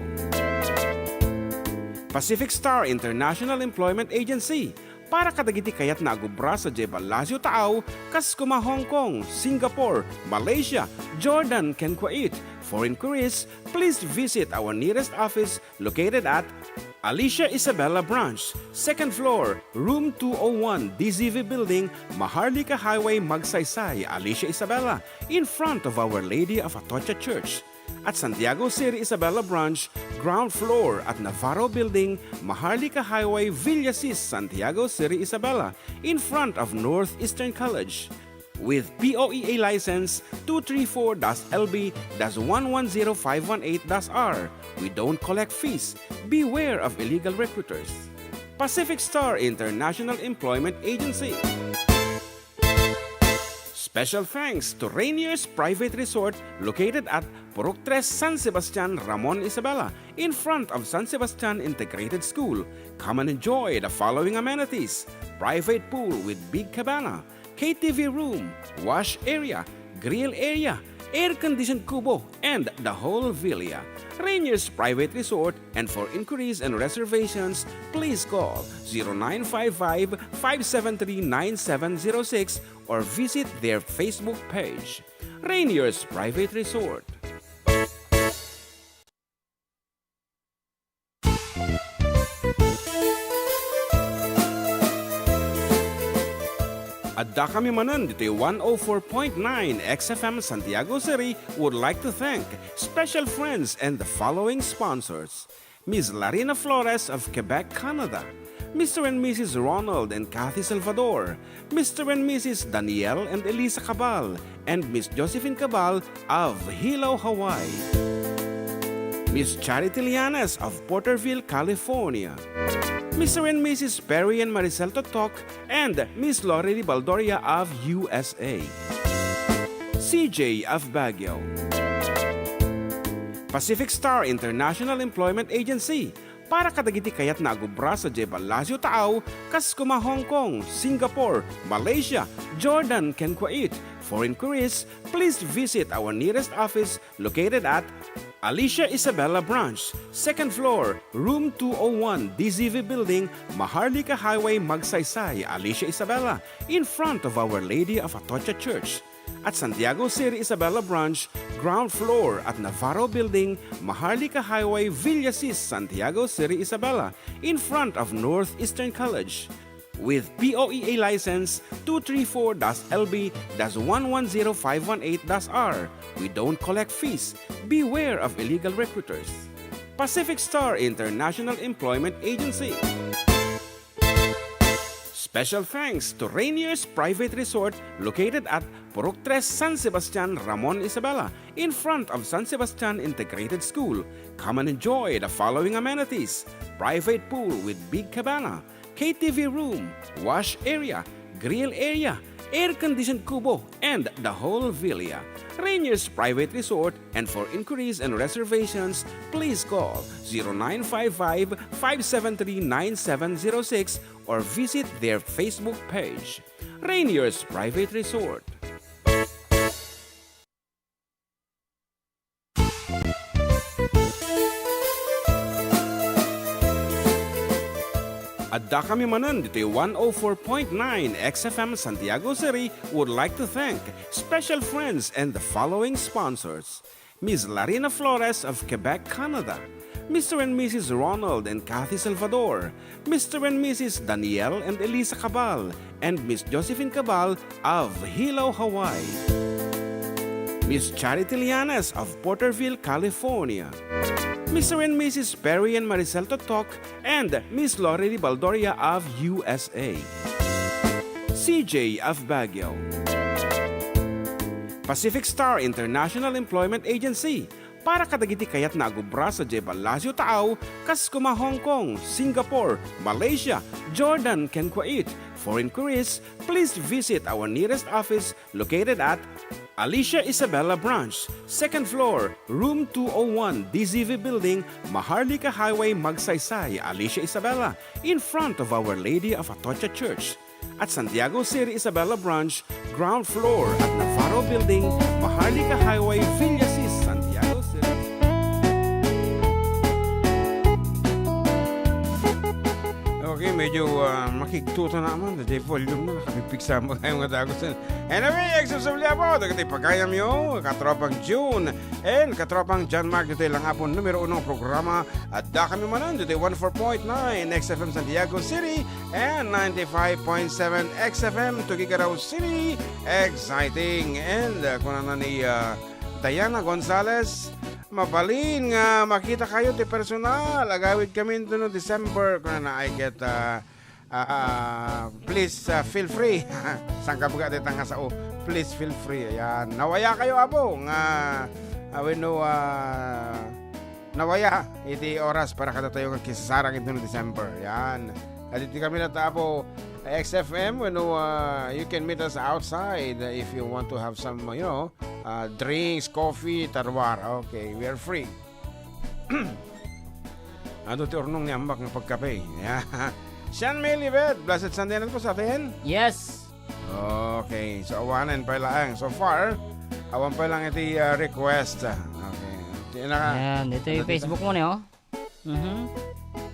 Pacific Star International Employment Agency, para kadagiti kayatna a gubra sadiay ballasiw taaw, kas koma Hong Kong, Singapore, Malaysia, Jordan, ken Kuwait. For inquiries, please visit our nearest office located at Alicia Isabela Branch, second floor, room two oh one, D Z V Building, Maharlika Highway, Magsaysay, Alicia Isabela, in front of Our Lady of Atocha Church. At Santiago City Isabela Branch, ground floor at Navarro Building, Maharlika Highway, Villasis, Santiago City Isabela, in front of Northeastern College. With P O E A license two three four dash L B dash one one zero five one eight dash R, we don't collect fees. Beware of illegal recruiters. Pacific Star International Employment Agency. Special thanks to Rainier's Private Resort located at Purok Tres, San Sebastian, Ramon, Isabela, in front of San Sebastian Integrated School. Come and enjoy the following amenities: private pool with big cabana, K T V room, wash area, grill area, air-conditioned kubo, and the whole villa. Rainier's Private Resort, and for inquiries and reservations, please call zero nine five five, five seven three, nine seven zero six or visit their Facebook page. Rainier's Private Resort. Addakami manen ditoy one oh four point nine X F M Santiago City would like to thank special friends and the following sponsors: Miss Larina Flores of Quebec, Canada, Mister and Missus Ronald and Kathy Salvador, Mister and Missus Daniel and Elisa Cabal, and Miss Josephine Cabal of Hilo, Hawaii. Miss Charity Lianes of Porterville, California. Mister and Missus Perry and Maricel Totok and Miss Lori Baldoria of U S A. C J of Baguio. Pacific Star International Employment Agency, para kadagiti kayatna a agubra sadiay Palacio Taaw, kas kuma Hong Kong, Singapore, Malaysia, Jordan, ken Kuwait. For inquiries, please visit our nearest office located at Alicia Isabela Branch, second floor, room two oh one, D Z V Building, Maharlika Highway, Magsaysay, Alicia Isabela, in front of Our Lady of Atocha Church. At Santiago City Isabela Branch, ground floor at Navarro Building, Maharlika Highway, Villasis, Santiago City Isabela, in front of Northeastern College. With P O E A license two three four dash L B dash one one zero five one eight dash R. We don't collect fees. Beware of illegal recruiters. Pacific Star International Employment Agency. Special thanks to Rainier's Private Resort located at Purok Tres, San Sebastian, Ramon Isabela, in front of San Sebastian Integrated School. Come and enjoy the following amenities: private pool with big cabana, K T V room, wash area, grill area, air-conditioned kubo, and the whole villa. Rainier's Private Resort, and for inquiries and reservations, please call zero nine five five, five seven three, nine seven zero six or visit their Facebook page. Rainier's Private Resort. Addakami manen ditoy one oh four point nine X F M Santiago City would like to thank special friends and the following sponsors: Miss Larina Flores of Quebec, Canada, Mister and Missus Ronald and Kathy Salvador, Mister and Missus Daniel and Elisa Cabal, and Miss Josephine Cabal of Hilo, Hawaii. Miss Charity Lianes of Porterville, California. Mister and Missus Perry and Maricel Totok and Miss Lori Baldoria of U S A. C J of Baguio. Pacific Star International Employment Agency, para kadagiti kayatna a agubra sadiay Palacio Taaw, kas kuma Hong Kong, Singapore, Malaysia, Jordan, ken Kuwait. For inquiries, please visit our nearest office located at Alicia Isabela Branch, second floor, room two oh one, D Z V Building, Maharlika Highway, Magsaysay, Alicia Isabela, in front of Our Lady of Atocha Church. At Santiago City Isabela Branch, ground floor at Navarro Building, Maharlika Highway, Villasis, Santiago City. Okay, medyo, ah, makigtuta naman. Daytoy volume na, nakapipiksa mo kayo nga dagusan. Anyway, X F M Subliapo, dagiti pagayamyo, katropang June, and katropang John Mark, ditoy lang apon numero uno programa. Addakami manen, ditoy one four point nine X F M Santiago City, and ninety-five point seven X F M Tuguegarao City. Exciting. And, uh, kunana ni, uh, Diana Gonzalez, mabalin nga makita kayo ti personal. Agawid kami no December. Kunana, I get, uh, uh, uh, please, uh, feel free. Sangkabga dita nga sao. Please feel free. Ayan. Nawaya kayo, apo, nga, uh, wenno, uh, nawaya iti oras para kadatayo nga kisasarang iti December. Yan. At iti kami na tapo, X F M, you know, uh, you can meet us outside, uh, if you want to have some, you know, uh, drinks, coffee, tarwar. Okay, we are free. Adu ti urnong ni Ambak nga pagkape. Yeah. Sean May Libet, blessed Sunday na po sa atin. Yes. Okay, so awanen pay laeng. So far, awan pay lang iti, uh, request. Okay. Di na. Ayan, dito yung Facebook mo niyo. Mhm.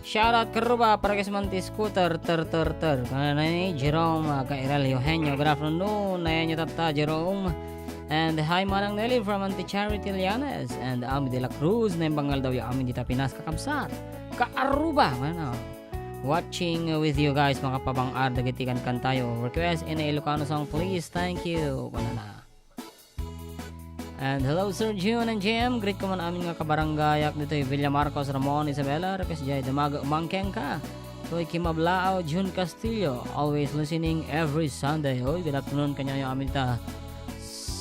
Shout out, Karuba, para kay Manti Scooter, ter, ter, ter. Kanana ni Jerome, uh, Kairal Eugenio. Good afternoon. Ayan yung tata, Jerome. And hi, Manang Nelly from Auntie Charity Lianes. And Ami de la Cruz, na yung bangal daw yung amin dita Pinas, kakabsat. Kaaruba, ano. Watching with you guys, mga pabang-ar, dagiti kankantayo. Request in a Ilocano song, please. Thank you. Banana. And hello, Sir June and J M. Greet ko man amin nga kabarangayak ditoy Villa Marcos, Ramon, Isabela. Request jay Damaga Umangkeng ka. Toy Kimablaaw, June Castillo. Always listening every Sunday. Oy, good afternoon kanyayo amin ta.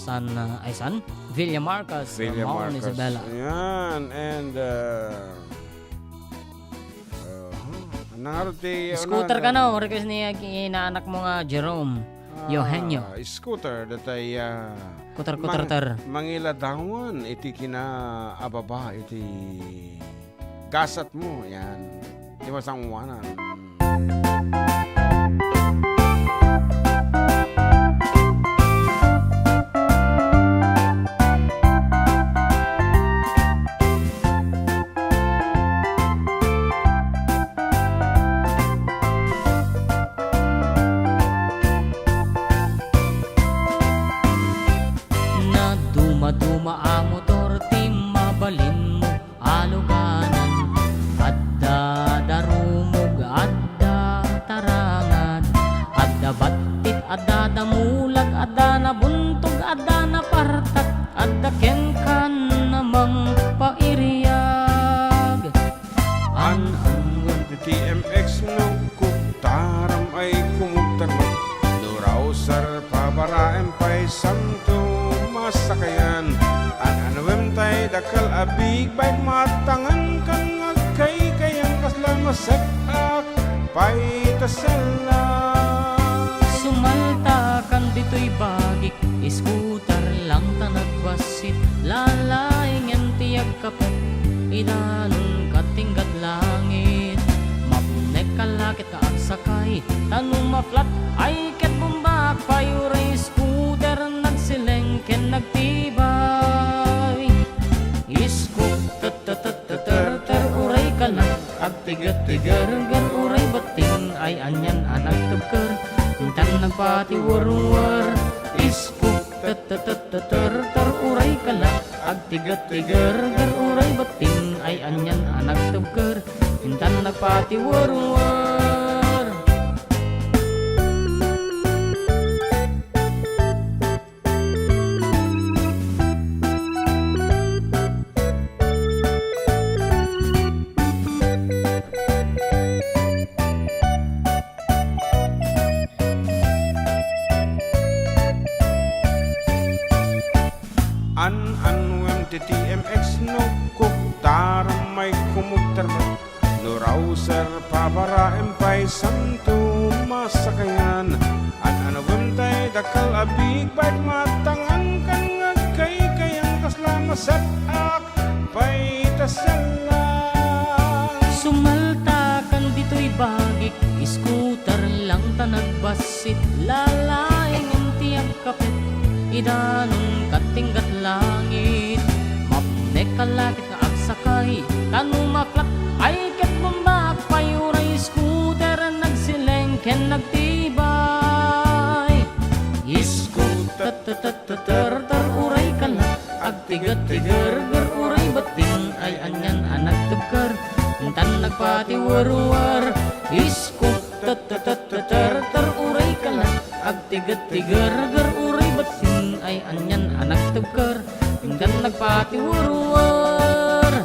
San, ah, ay, san? Villa Marcos, Villa Mount Marcos. Isabela. Yan, and, uh, uh, nangarod ti, ano, Scooter ka, ano, no? Request ni ag-, inaanak mo nga, Jerome. Ah, Eugenio. Scooter, datay, ah, Kuter, kuter, mang-, ter. Mangiladawan iti kinaababa iti gasat mo, yan. Di masanguanan. Nadumaduma a motor ti mabalinmo a luganan. Adda darumog, adda tarangad, adda battit, adda damulag, adda nabuntog, adda napartak, adda kenkan a mangpairiag. An-an ngem ti T M X no kuktaram ay kumugtarmat. No Rausar pabaraem pay santo masakayan. An-anuem tay dakkel a big bike matangan kan ngagkaykayang kasla maset-ak pay ta sella. Sumaltakan ditoy bagik, scooter lang ta nagbassit, lalaingen ti agkapet, idanun katinggat langit. Mapnek ka lakit ka agsakay, ta no ma-flat ay ket bombaak pay uray scooter nagsileng ken nagtibay. Iskok, tet, tet, tet, tet, ter, ter, uray ka lang. Agtiget ti gerger, uray betting ay anian a nagtebker, intan nagpatiwerwer. Iskok, tet, tet, tet, tet, ter, ter, uray ka lang. Agtiget ti gerger, uray betting ay anian a nagtebker, intan nagpatiwerwer. An-anuem ti T M X no kuktaram ay kumugtarmat. No Rausar pabaraem pay santo masakayan. An-anuem tay dakkel a big bike matangan kan ngagkaykayang kasla maset-ak pay ta sella. Sumaltakan ditoy bagik, scooter lang ta nagbassit, lalaingen ti agkapet, idanun katinggat langit. Mapnek ka lakit nga agsakay, ta no ma-flat ay ket bombaak pay uray scooter nagsileng ken nagtibay. Iskok, tet, tet, tet, tet, ter, ter, uray ka lang. Agtiget ti gerger, uray betting ay anian a nagtebker, intan nagpatiwerwer. Iskok, tet, tet, tet, tet, ter, ter, uray ka lang. Agtiget ti gerger, uray betting ay anian a nagtebker, intan nagpatiwerwer.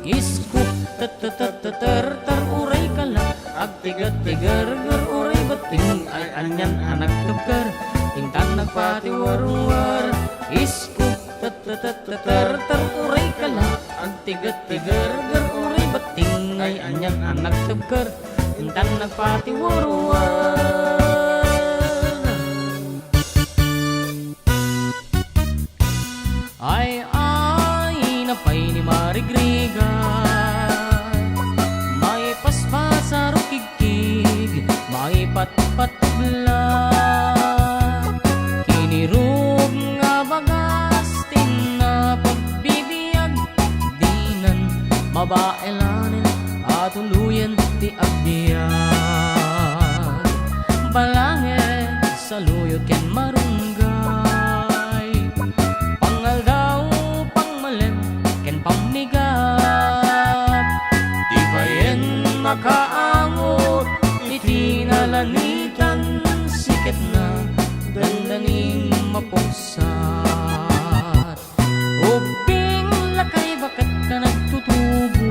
Iskok, tet, tet, tet, tet, ter, ter, uray ka lang. Agtiget ti gerger, uray betting ay anian a nagtebker, intan nagpatiwerwer. Iskok, tet, tet, tet, tet, ter, ter, uray ka lang. Agtiget ti gerger, uray betting ay anian a nagtebker, intan nagpatiwerwer. Ay, ay, napay ni Marigriga, maipaspasa rukigkig, maipatpatubla. Kinirub nga bagas ti napagbibiag, dinan mabaelanen a tuluyen ti agbiag. Balangen, saluyot ken marunggay, pangaldaw, pangmalem, ken pammigat. Ti bayen makaangot iti nalanitan, siketna, dandaning mapuksat. Ubbing lakay baket ka nagtutubo.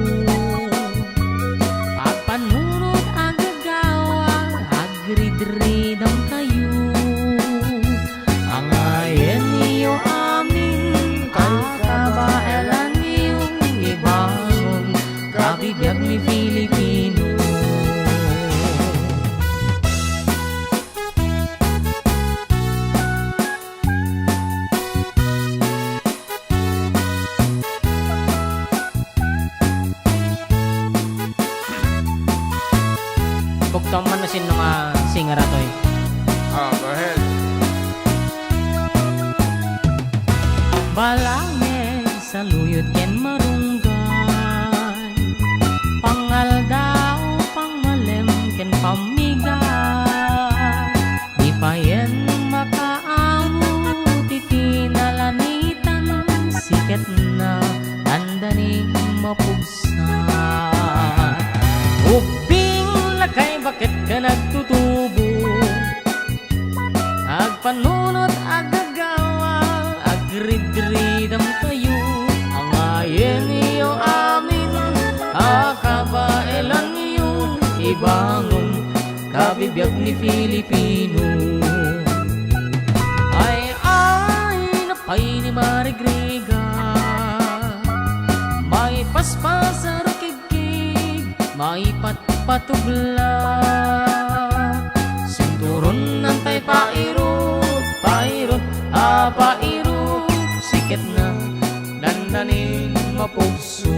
Agpanunot, aggagawa, agridridam kayo. Filipino. Bukto man no sino nga singer atoy. Ah, go ahead. Balangeg, saluyot ken marunggay, pangaldaw, pangmalem ken pamigay. Di payen makaammo ti kinalanitan, siketna, dandanin, mapugsa. Ubbing, lakay, baket ken agtutubo. Agpanunot, agagawa, agridridam kayo. Angayenyo amin a kabaelanyo, ibangon kabibiag ni Filipino. Ay, ay, napay ni Marigriga, maipaspas a rukigkig, maipatpatubla. Sinturon nantay pairut, pairut, a pairut, siketna, dandanin, mapugso.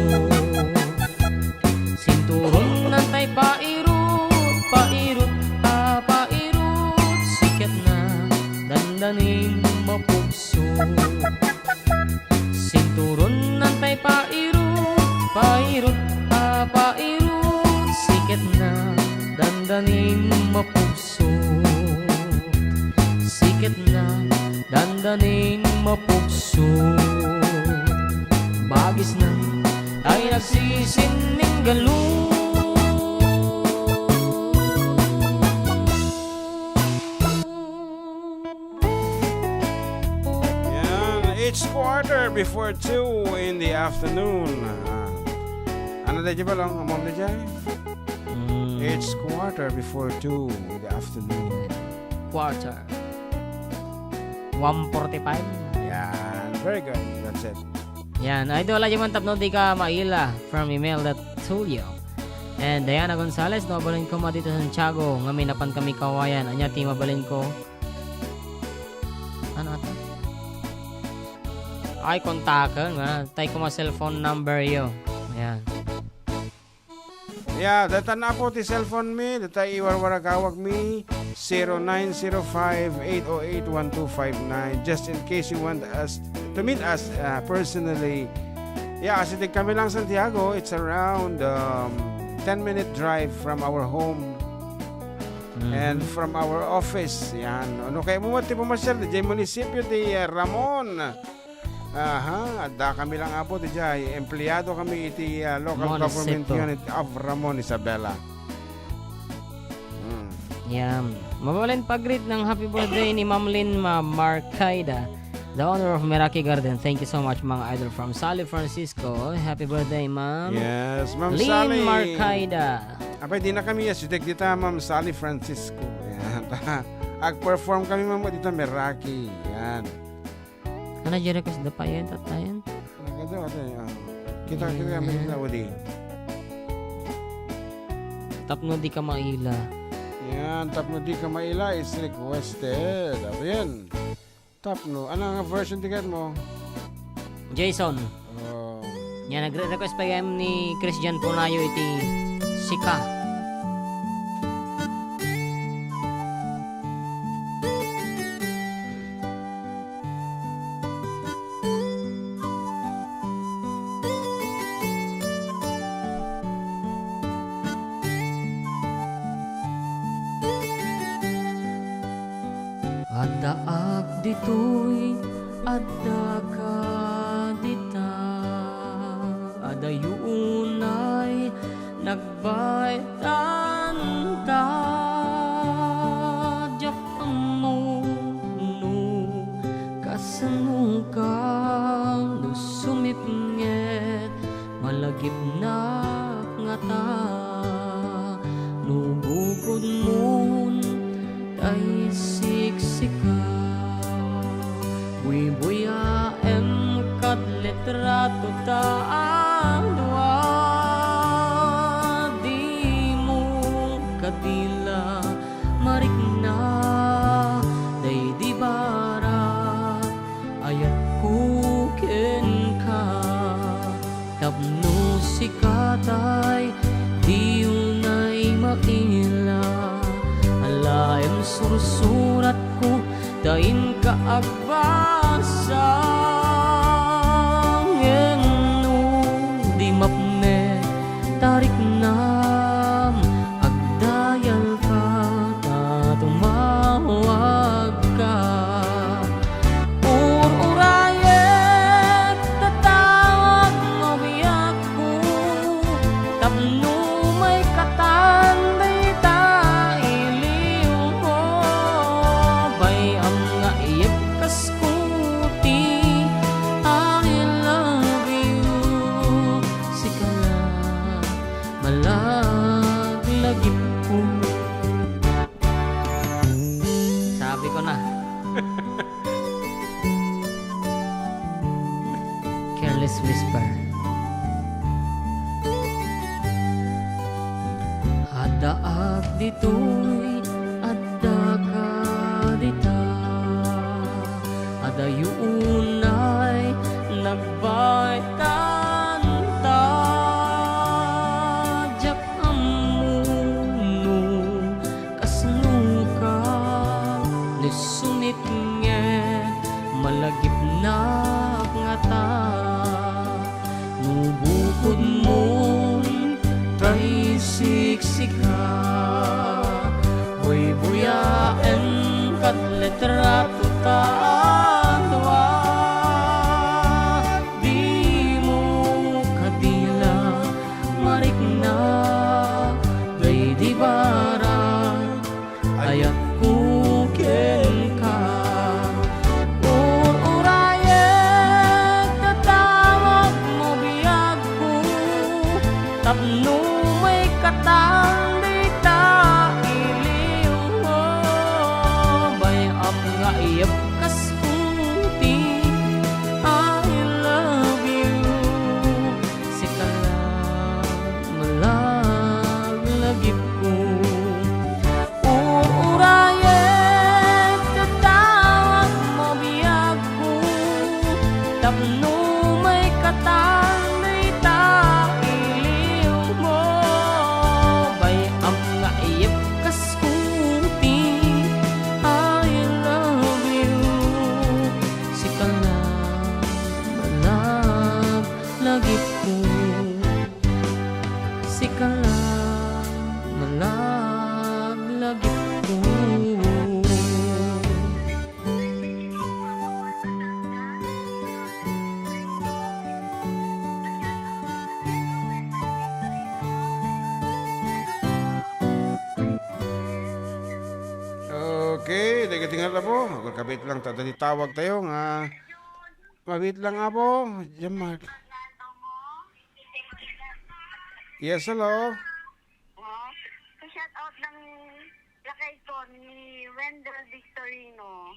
Sinturon nantay pairut, pairut, a pairut, siketna, dandanin, mapugso. Sinturon nantay pairut, pairut, a pairut, siketna, dandanin, mapugso. Siketna, dandanin, mapugso. Bagisna, tay nagsisininggalu. Yan, it's quarter before two in the afternoon. Ah. Ano da dyan ba lang? Amam na dyan? Mm. It's quarter before two in the afternoon. Quarter. One forty-five. Yan. Very good. That's it. Yan. Idol, adda man tapno di ka maila from Imelda Tulio. And Diana Gonzalez, no, mabalin ko ma dito sa Santiago, ngamin napan kami kawayan. Anya ti mabalin ko? Ano ata? Ay, kontaken, nga. Tay ko ma cellphone number yo. Ayan. Yeah, dayta na po ti cellphone mi, dayta iwarwaragawag mi, zero nine zero five, eight oh eight, one two five nine. Just in case you want us to meet us, uh, personally. Yeah, as it kami lang Santiago, it's around, um, ten minute drive from our home and from our office. Yan. No kayatmo ti pumasyal, diay munisipyo ti, uh, Ramon. Aha, adda kami lang, Apo, diay empleado kami iti, ah, local government unit of Ramon, Isabela. Hmm. Yan. Mabalin pag-greet ng happy birthday ni Ma'am Lynn Ma-, Marcaida, the owner of Meraki Garden. Thank you so much, mga idol, from Sally Francisco. Happy birthday, Ma'am. Yes, Ma'am Lynn Sally. Marcaida. Apay, di na kami asideg dita, Ma'am Sally Francisco. Yan. Ag-perform kami, Ma'am, dita Meraki. Yan. Ano di request da pa yan, tatayan? Nagkado, ate, ah. Kita, kita kami na, wadi. Tapno di ka maila. Yan, tapno di ka maila is requested. Apo yan. Tapno. Ano nga version ticket mo? Jason. Oh. Yan, nagre-request pa yan ni Christian Punayo iti Sika. Addaak ditoy, addaka dita. Adayo unay nagbaytanta. Diak ammo no kasanoka, no sumipnget malagipnak ngata. No bukodmon tay siksika, buybuyaem kad litrato ta a dua. Sursuratko ta inka agbasa, ngem no di mapnek ta riknam, agdayalka ta tumawagka. Ur-urayek, tatawag no biag ko, tapno maikatan dayta iliwmo. Bay-am nga iyebkasko ti I love you. Sika la malaglagipko. Sabi ko na. Careless Whisper. Addaak ditoy, addaka dita. Adayo unay nagbaytanta. Diak ammo no kasnoka, no sumipnget malagipnak ngata. No bukodmon tay siksika, buybuyaen ket litrato ta a dua. Dimo kadi la marikna daydi barang ayatko kenka. Ur-urayek, tatawag mo biagko, tapno maikatan dita iliwmo. Bay-am nga iyebkasko ti I love you. Sika la malaglagipko. Ur-urayek, tatawag mo biagko, tapno maikatan dayta iliwmo. Bay-am nga iyebkasko ti I love you. Sika la malaglagipko. Sika la malaglagipko. Okay, dagiti nga, Apo, agkabit lang ta, dagiti tawag tayo nga, mabit lang, Apo, John Mark. Yes, hello. Oh, pa-shout out ng lakay ko ni Wendell Victorino.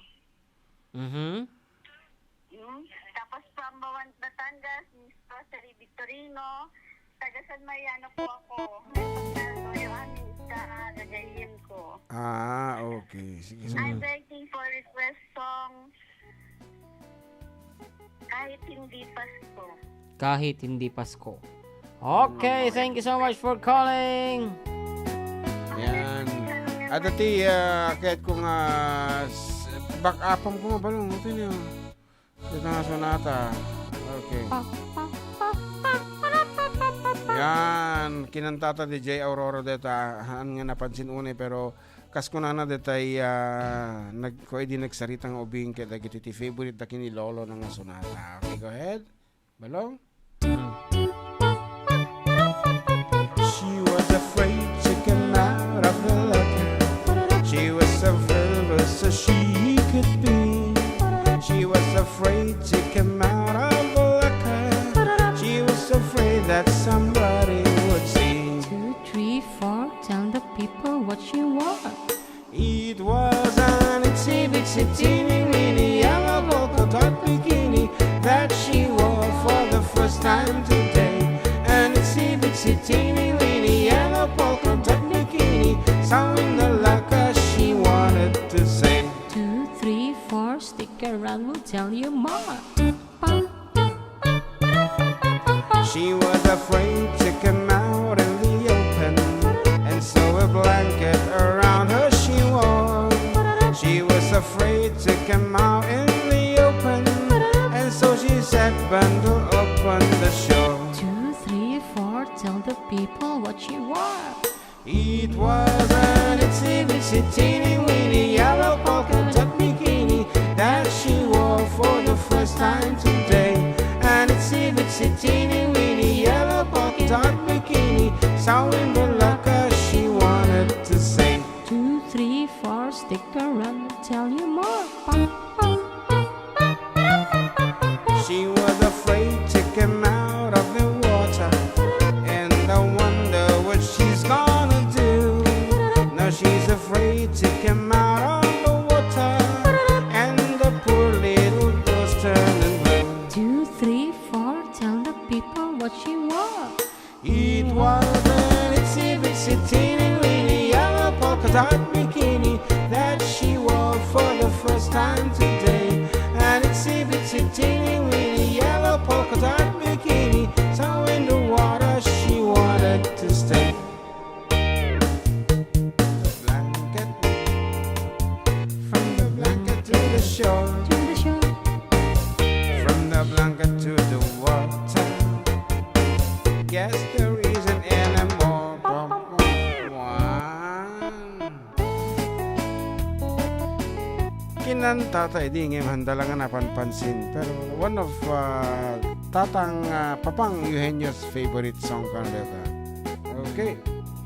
Mhm. Hmm? Tapos from Bawan, Batangas, Miss Rosalie Victorino. Taga San Mariano po ako. Ronaldo Johannes sa lagayin ko. Ah, okay. Sige, sige. I'm waiting for request song Kahit Hindi Pasko. Kahit Hindi Pasko. Okay, thank you so much for calling. Yan. At iti, ah, kahit ko nga s-, back upam ko nga balong, ito niyo. Ito nga sonata. Okay. Yan, kinantata di Jay Aurora deta, haan nga napansin unay, pero kas kunana detay, ah, nag-, ko idi nagsarita nga ubing ket dagiti ti favorite da ken ni Lolo na nga sonata. Okay, go ahead. Balong? She was afraid to come out of the locker. She was so nervous as she could be. She was afraid to come out of the locker. She was afraid that somebody would see. Two, three, four, tell the people what she wore. It was an itsy bitsy teeny weeny yellow polka dot bikini that she wore for the first time today. An itsy bitsy teeny weeny yellow polka dot bikini. So in the locker she wanted to say, two, three, four, stick around, we'll tell you more. She was afraid to come out in the open, and so a blanket around her she wore. What she wore. It was an itsy bitsy teeny weeny yellow polka dot bikini that she wore for the first time today. An itsy bitsy teeny weeny yellow polka dot bikini, so in the locker she wanted to say, two, three, four, stick around, I'll tell you more. Pam, pam, pam, pam, pam, pam, pam, pam. She was afraid to come out of the water, and I wonder what she's gonna do. Now she's afraid to come out of the water, and the poor little girl's turning blue. Two, three, four, tell the people what she wore. It was an itsy bitsy teeny weeny yellow polka dot bikini that she wore for the first time today. An itsy bitsy teeny weeny yellow polka dot bikini, so in the water she wanted to stay. Blanket. From the blanket to the shore. To the shore. From the blanket to the water. Guess there isn't any more. Pam, pam, pam. Wow. Kinanta ta idi ngem handa lang nga napanpansin. Pero one of, ah, Tatang, ah, Papang Eugenio's favorite song kan deta. Okay.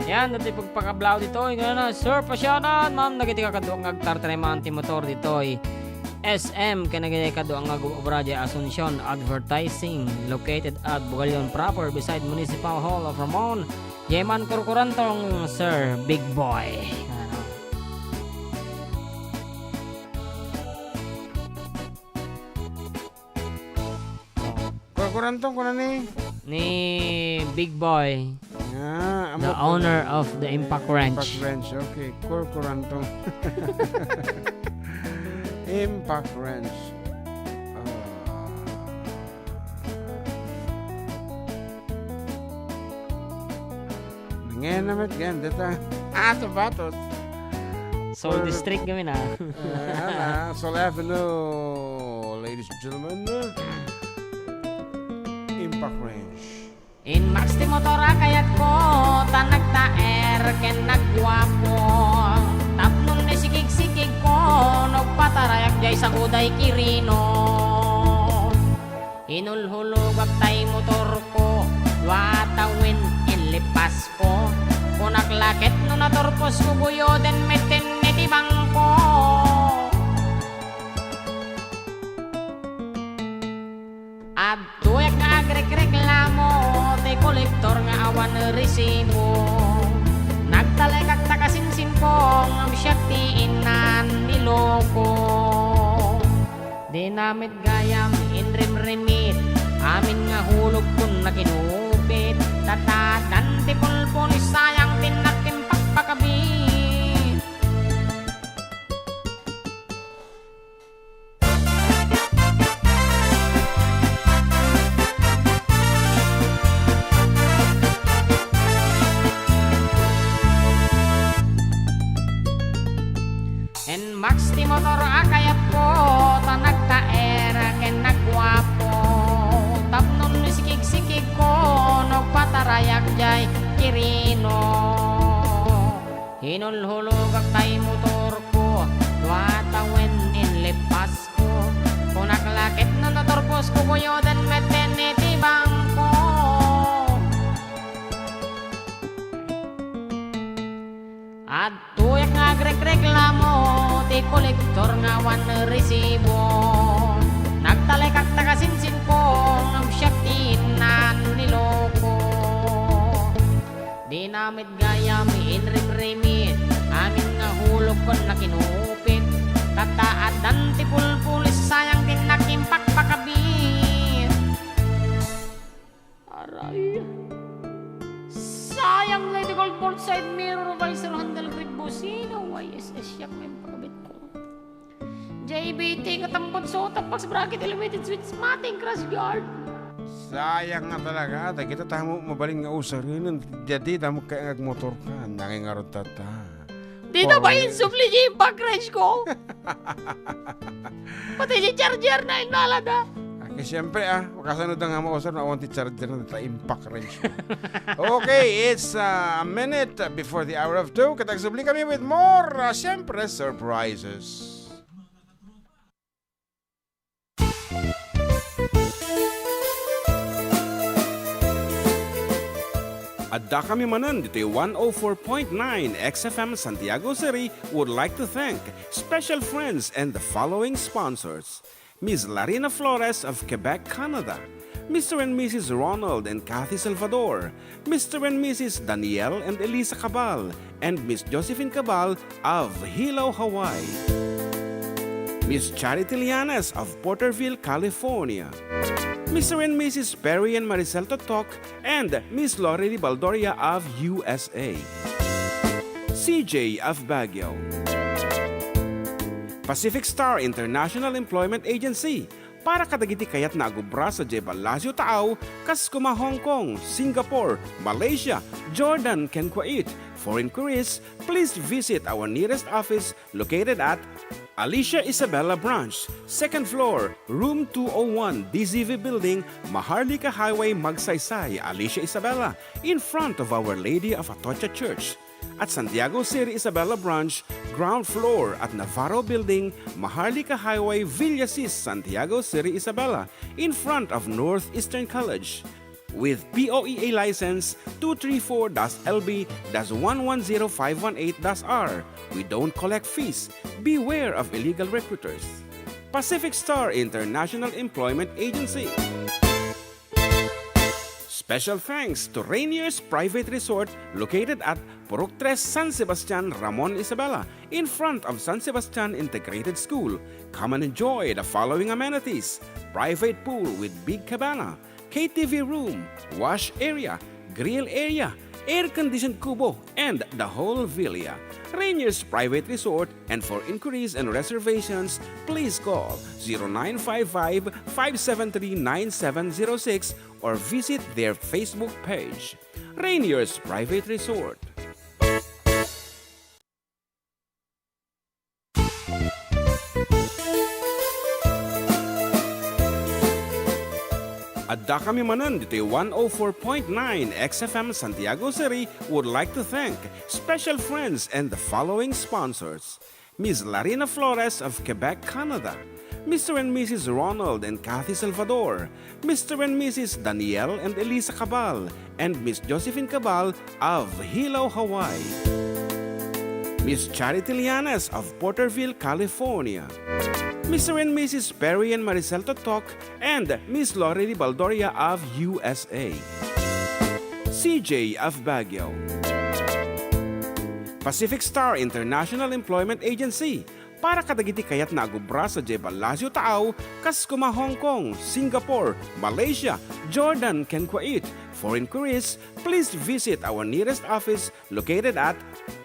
Yan, dati pagpakablaw ditoy, nga na, Sir Pasyanan, ma'am, nagiti kakadua nga agtartareman ti motor ditoy. S M, ken nagiti kadua nga ag-obra di Asuncion Advertising, located at Bugallon proper, beside Municipal Hall of Ramon. Diay man kurkurantong, Sir Big Boy. Ano? Kurkurantong kuna ni? Ni Big Boy. Ah, the amo owner of the Impact Wrench. Impact Wrench, okay. Kurkurantong. Impact Wrench. Ah. Ngayon naman, ganyan, dito. Ah, sapatos. Seoul District kami na. Ayan na, Seoul Avenue, ladies and gentlemen. Impact Wrench. Inmax ti motor a kayatko, ta nagtaer ken nagguapo. Tapno ni sikigsikigko, nagpatarayak jay saguday kirino. Inulhulogak tay motorko, dua tawen inlipasko. Kunak la ket no naturposko, guyoden metten iti bangko. Adtoyak nga agrekreklamo ti kolektor nga awan resibo. Nagtalekak ta kasinsinko, ngem siak ti innan ni loko. Dina met gayam inrimrimit, amin nga hulogkon nakinupit. Tatadan ti pulpul, sayang ti innak impakpakabit. Inmax ti motor a kayatko, ta nagtaer ken nagguapo. Tapno ni sikigsikigko, nagpatarayak jay kirino. Hinulhulogak tay motorko, dua tawen inlipasko. Kunak la ket no naturposko, guyoden metten iti bangko. Adtoyak nga agrekreklamo ti kolektor nga awan resibo. Nagtalekak ta kasinsinko, ngem siak ti innan ni loko. Dina met gayam inrimrimit, amin nga hulogkon nakinupit. Tatadan ti pulpul, sayang ti innak impakpakabit. Aray. Sayang la iti gold bolt, side mirror, visor, handle grip, busina, Y S S, siak met pakabitko. J B T nga tambutso, tapax bracket, elevated switch, mating crash guard. Sayang nga talaga, dagita ta mabalin nga usarenen, dayta ta met kayat nga agmotorka, nangin ngarud tatta. Dita ba insubli ti impact wrench ko? Pati ti charger na inalada. Ah, Eh, siyempre, ah, kasano da nga mausar no awan ti charger na dita impact wrench? Okay, it's, uh, a minute before the hour of two. Ket agsubli kami with more, uh, siyempre, surprises. Adda kami manen ditoy one oh four point nine X F M Santiago City would like to thank special friends and the following sponsors. Miss Larina Flores of Quebec, Canada, Mister and Missus Ronald and Kathy Salvador, Mister and Missus Daniel and Elisa Cabal, and Miss Josephine Cabal of Hilo, Hawaii, Miss Charity Llanes of Porterville, California, Mister and Missus Perry and Maricel Totok, and Miss Lorely Baldoria of U S A, C J of Baguio, Pacific Star International Employment Agency, para kadagiti kayatna a agubra sadiay Palacio Taaw, kas kuma Hong Kong, Singapore, Malaysia, Jordan, ken Kuwait. For inquiries, please visit our nearest office located at Alicia Isabela Branch, second floor, room two oh one, D Z V Building, Maharlika Highway, Magsaysay, Alicia Isabela, in front of Our Lady of Atocha Church. At Santiago City Isabela Branch, ground floor at Navarro Building, Maharlika Highway, Villasis, Santiago City Isabela, in front of Northeastern College. With P O E A license two three four dash L B dash one one zero five one eight dash R. We don't collect fees. Beware of illegal recruiters. Pacific Star International Employment Agency. Special thanks to Rainier's Private Resort located at Purok Tres, San Sebastian, Ramon Isabela, in front of San Sebastian Integrated School. Come and enjoy the following amenities: private pool with big cabana, K T V room, wash area, grill area, air-conditioned kubo, and the whole villa. Rainier's Private Resort, and for inquiries and reservations, please call zero nine five five, five seven three, nine seven zero six or visit their Facebook page, Rainier's Private Resort. Adda kami manen ditoy one oh four point nine X F M Santiago City would like to thank special friends and the following sponsors: Miss Larina Flores of Quebec, Canada, Mister and Missus Ronald and Kathy Salvador, Mister and Missus Daniel and Elisa Cabal, and Miss Josephine Cabal of Hilo, Hawaii, Miss Charity Llanes of Porterville, California, Mister and Missus Perry and Maricel Totok, and Miss Lorely Baldoria of U S A, C J of Baguio, Pacific Star International Employment Agency, para kadagiti kayatna a agubra sadiay Palacio Taaw, kas kuma Hong Kong, Singapore, Malaysia, Jordan, ken Kuwait. For inquiries, please visit our nearest office located at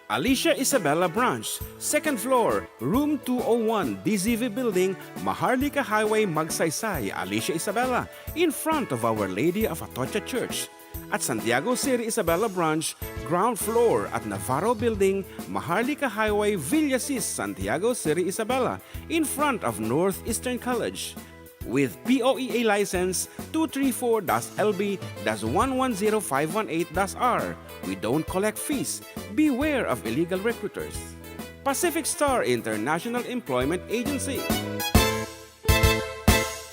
Alicia Isabela Branch, second floor, room two oh one, D Z V Building, Maharlika Highway, Magsaysay, Alicia Isabela, in front of Our Lady of Atocha Church. At Santiago City Isabela Branch, ground floor at Navarro Building, Maharlika Highway, Villasis, Santiago City Isabela, in front of Northeastern College. With P O E A license two three four dash L B dash one one zero five one eight dash R. We don't collect fees. Beware of illegal recruiters. Pacific Star International Employment Agency.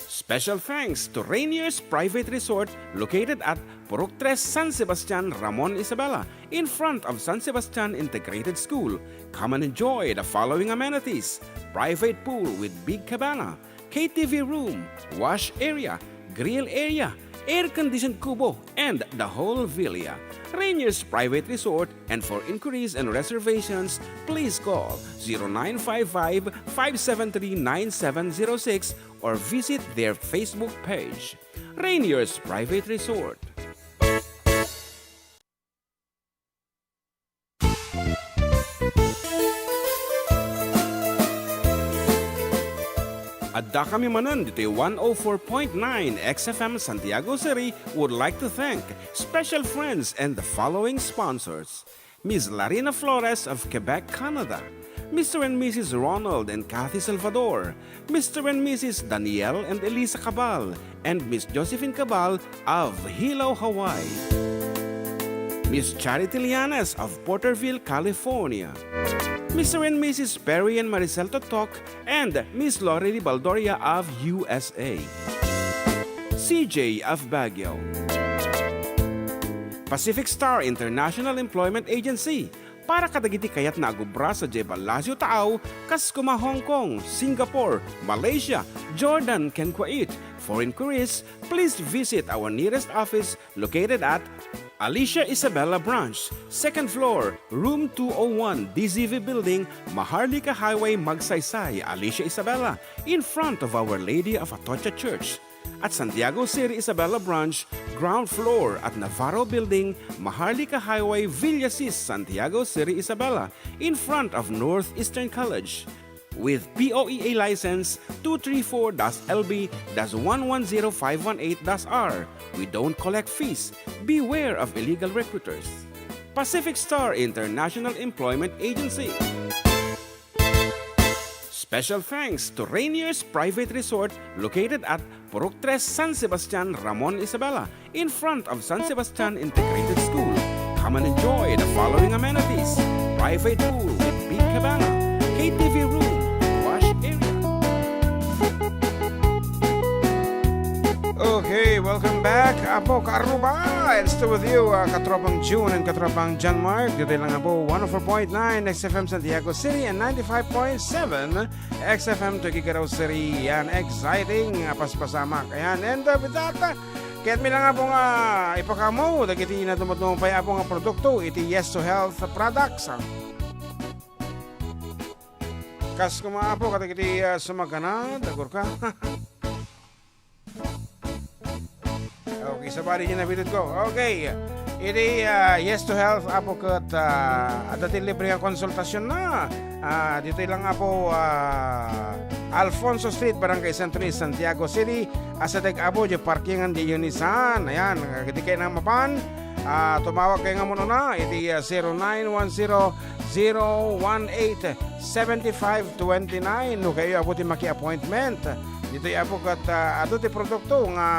Special thanks to Rainier's Private Resort located at Purok Tres, San Sebastian, Ramon Isabela, in front of San Sebastian Integrated School. Come and enjoy the following amenities: private pool with big cabana, K T V room, wash area, grill area, air-conditioned kubo, and the whole villa. Rainier's Private Resort, and for inquiries and reservations, please call zero nine five five, five seven three, nine seven zero six or visit their Facebook page, Rainier's Private Resort. Adda kami manen ditoy one oh four point nine X F M Santiago City would like to thank special friends and the following sponsors: Miss Larina Flores of Quebec, Canada, Mister and Missus Ronald and Kathy Salvador, Mister and Missus Daniel and Elisa Cabal, and Miss Josephine Cabal of Hilo, Hawaii. Miss Charity Lianes of Porterville, California. Mister and Missus Perry and Maricel Totok and Miss Lorely Baldoria of U S A. C J of Baguio. Pacific Star International Employment Agency, para kadagiti kayatna a agubra sadiay Palacio Taaw, kas kuma Hong Kong, Singapore, Malaysia, Jordan, ken Kuwait. For inquiries, please visit our nearest office located at Alicia Isabela Branch, second floor, room two oh one, D Z V Building, Maharlika Highway, Magsaysay, Alicia Isabela, in front of Our Lady of Atocha Church. At Santiago City Isabela Branch, ground floor at Navarro Building, Maharlika Highway, Villasis, Santiago City Isabela, in front of Northeastern College. With P O E A license two three four dash L B dash one one zero five one eight dash R. We don't collect fees. Beware of illegal recruiters. Pacific Star International Employment Agency. Special thanks to Rainier's Private Resort located at Purok Tres, San Sebastian, Ramon Isabela, in front of San Sebastian Integrated School. Come and enjoy the following amenities: private pool with big cabana, K T V room, wash area. Okay, welcome back, Apo Karuba. And still with you, uh, Katropang June and Katropang John Mark. Dito lang, Apo, one oh four point nine X F M Santiago City and ninety-five point seven X F M Tuguegarao City. Yan, exciting, uh, paspasamak. Ayan, and, uh, with that, uh, ket mi lang, Apo, nga ipakaammo dagiti nadumdumupay, Apo, nga produkto iti Yes to Health products. Kas kuma, Apo, kadagiti, uh, sumaganad, agurka. Okay, sabali niya nabitud ko. Okay. Iti, ah, Yes to Health, Apo, ket, ah, adda ti libre nga konsultasyon na. Ah, ditoy lang, Apo, ah, Alfonso Street, Barangay Centro East, Santiago City. Asideg, Apo, di parkingan di Unisan. Ayan, iti kayatna mapan, ah, tumawag kayo nga muna na iti, ah, zero nine one zero, zero one eight, seven five twenty nine. No kayo, Apo, ti maki-appointment. Ditoy, Apo, ket, ah, adu ti produkto nga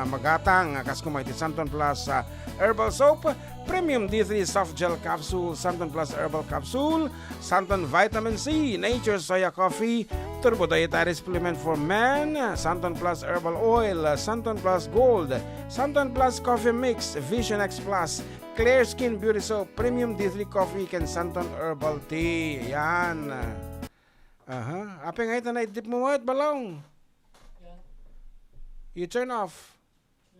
magatang, ah, kas kuma iti Santon Plus, ah, Herbal Soap, Premium D three Soft Gel Capsule, Santon Plus Herbal Capsule, Santon Vitamin C, Nature Soya Coffee, Turbo Dietary Supplement for Men, Santon Plus Herbal Oil, Santon Plus Gold, Santon Plus Coffee Mix, Vision X Plus, Clear Skin Beauty Soap, Premium D three Coffee, ken Santon Herbal Tea. Ayan. Aha. Apay nga ita na-idlip mo, White Balong? You turn off.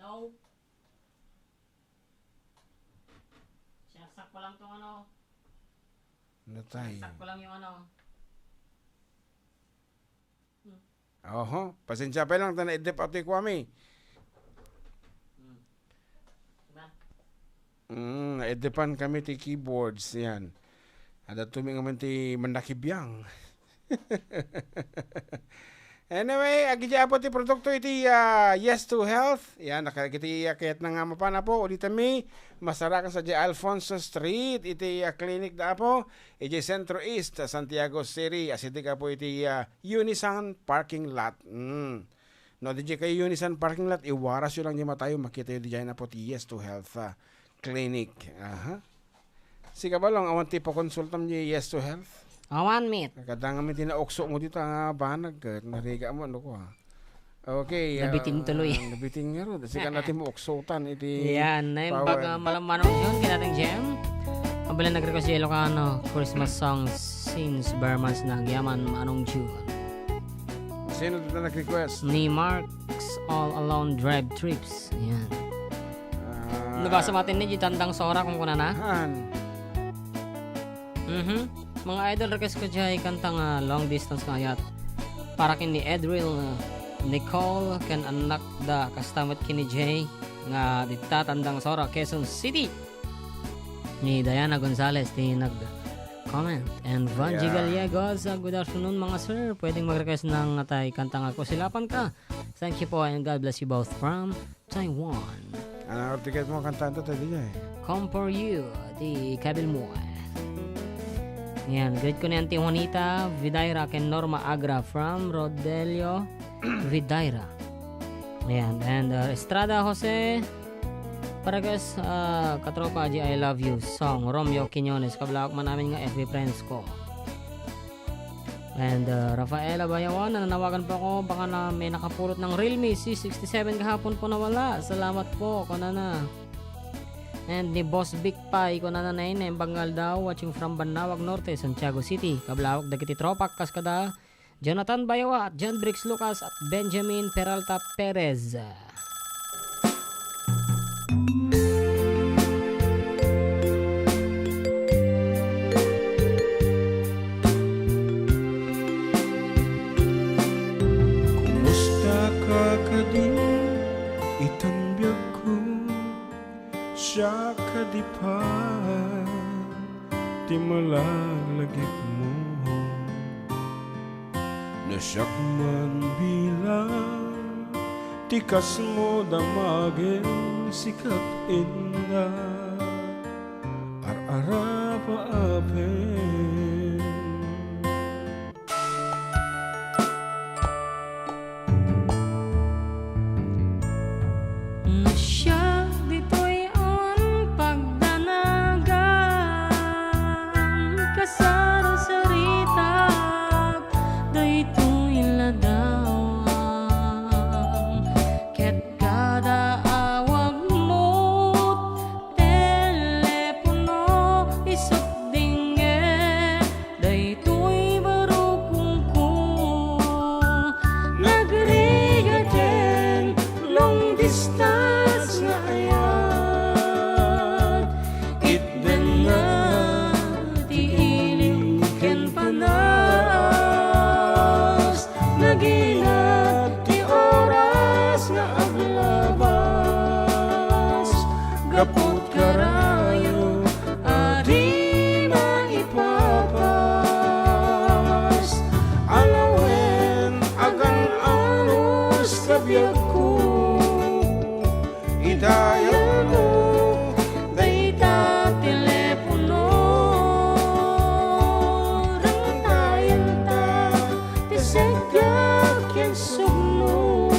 No. Sinaksak ko lang tong ano. Natay. Sinaksak ko lang yung ano. Hmm. Oho, pasensya pa lang, ta naidlip atoy kuami. Hmm. Diba? Mm, naidlipan kami ti keyboards, yan. Adda tumi nga man ti mannakibiang. Anyway, agidiay, Apo, ti produkto iti, ah, Yes to Health. Yan, nakagiti, ah, kayatna nga mapan, Apo, ulitanmi, masarakan sadiay Alfonso Street, iti, ah, clinic da, Apo, iti Centro East, Santiago City. Asideg, Apo, iti, ah, Unisan parking lot. Mm. No, didiay kayo Unisan parking lot, iwarasyo lang diay matayo, makitayo diay, Apo, ti Yes to Health, ah, Clinic. Aha. Sika, Balong, awan ti pakonsultam diay Yes to Health? Awan met. Kadangam ti naukso mo dita nga banag, ket nariga mo, ano ko, ha? Okay, Nabitin ah, tuloy. Nabitin nga ro. Sika na ti mauksotan iti Yan, naimbag power. Ah, Malam Manong June, kinatang Jem. Mabalinda nga request ti Ilocano Christmas song since Bermans na agyaman Manong June. Sino dita nag-request? Ni Mark's All Alone Drive Trips. Ayan. Ah. Nabasa matin ni Tandang Sora kung kunana. Han. Mhm. Mga idol, request ko diay kanta nga Long Distance nga Ayat. Para ken ni Edril, Nicole, ken annak da, kasta met ken ni Jay, nga dita Tandang Sora, Quezon City. Ni Diana Gonzalez ti nag-comment. And Vanji Yeah. Gallegos, ah, good afternoon, mga sir. Pwedeng mag-request ng atay kanta nga Kusilapan Ka. Thank you po and God bless you both from Taiwan. Ano ang ticket mo, kantante tayo diyan eh? Come for you, ti Kabil mo. Ayan, greet ko na yan ti Juanita Vidaira ken Norma Agra from Rodelio Vidaira. Ayan, and, uh, Estrada Jose Paregas, uh, katropa, di I Love You song, Romeo Quiñones, kablawak man amin nga F B friends ko. And, uh, Rafaela Bayawan, nananawagan po ako, baka na may nakapulot ng Realme C sixty-seven kahapon po nawala. Salamat po, kunana. And ni Boss Vic Pai, kunana, na naimbag nga aldaw, watching from Bannawag Norte, Santiago City. Kablawak dagiti tropak, kas kada Jonathan Bayawa at John Briggs Lucas at Benjamin Peralta Perez. Kumusta ka kadi itan biagko? Siak kadi pay ti malalagipmo. No siak man bilang ti kasmo, damagen sikat inda ar-arapaapen. Siak ditoy awan pagdanagan, kasarsaritak daytoy ladawam. Ket kada awagmo, telepono, isut' dinggem daytoy barukongko. Nagrigat ken long distance nga ayat, itdenna ti ili ken panas. Naginat ti oras nga aglabas, gapu't karayo a di maipapas. Alawen, agan-anos ka biagko, idayalmo dayta telepono. Rangtayenta ti segga ken sugno,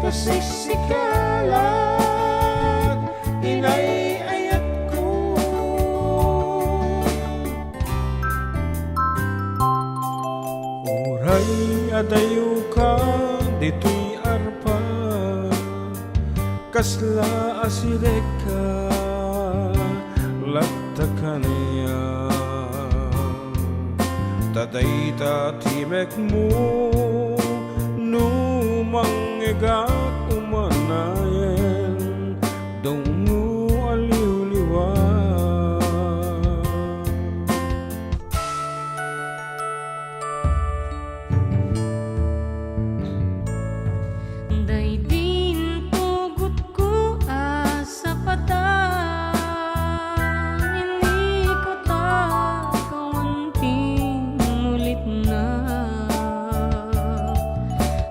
ta siksika laeng inay-ayatko. Uray adayoka ditoy arpa, kasla a sirekka latta kaniak. Ta dayta ti mekmo, no mangngegak umanayen, dungngo a liwliwa. Daydi intugotko a sapatan, inikutak awan ti mulitna.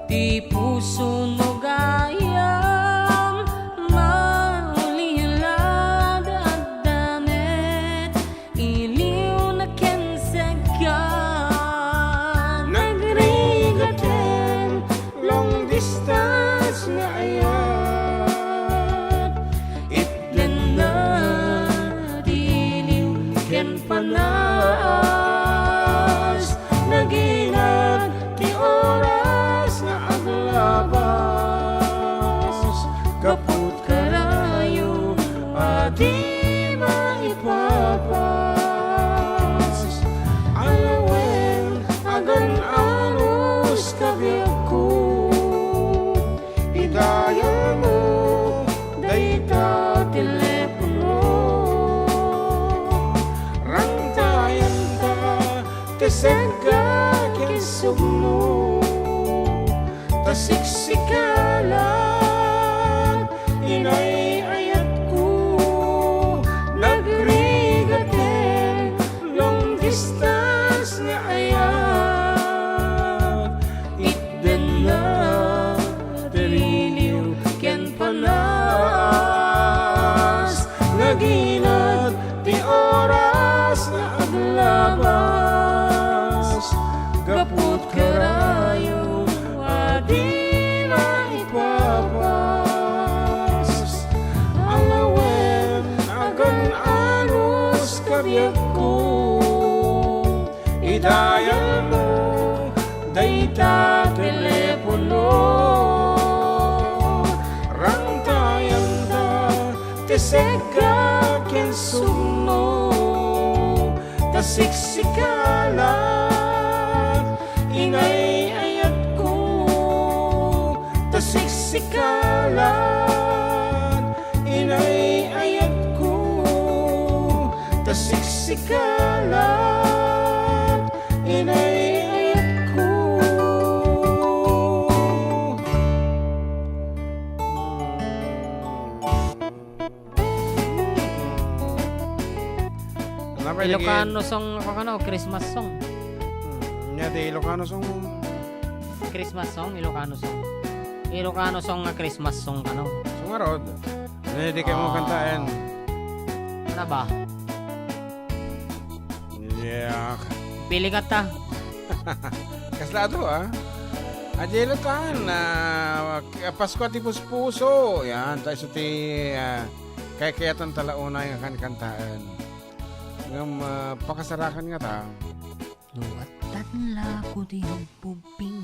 Ti puso no gayam, maulilad adda met iliwna ken segga. Nagrigat ken long distance nga ayat, itdenna ti iliw ken panas. Naginat ti oras nga aglabas, gapu't karayo a di maipapas. Alawen, agan-anos ka biagko, idayalmo dayta telepono. Rangtayenta ti segga ken sugno, ta siksika laeng inay-ayatko. Nagrigat ken long distance nga ayat, itdenna ti iliw ken panas. Naginat ti oras nga agla biagko, idayalmo dayta telepono. Rantayanda ti segga ken sumno, ta siksikala inay-ayatko, ta siksikala inay-ayatko, ta siksikala inay-ayatko. Ano ba, Ilocano song, kano, Christmas song. Hmm, nya di Ilocano song. Christmas song, Ilocano song. Ilocano song nga Christmas song, kano. So, ngarud. Ano, di kayo mo kantaen? Ano ba? Yeah. Pili ka ta. Kasla ato, ah. Ajelo tan, ah, Pasko ti puspuso. Yan, ta isu ti, ah, kayatan talaunay nga kankantaen. Ngem, ah, pakasarakan nga ta. No, addan la ko ti hubbubbing.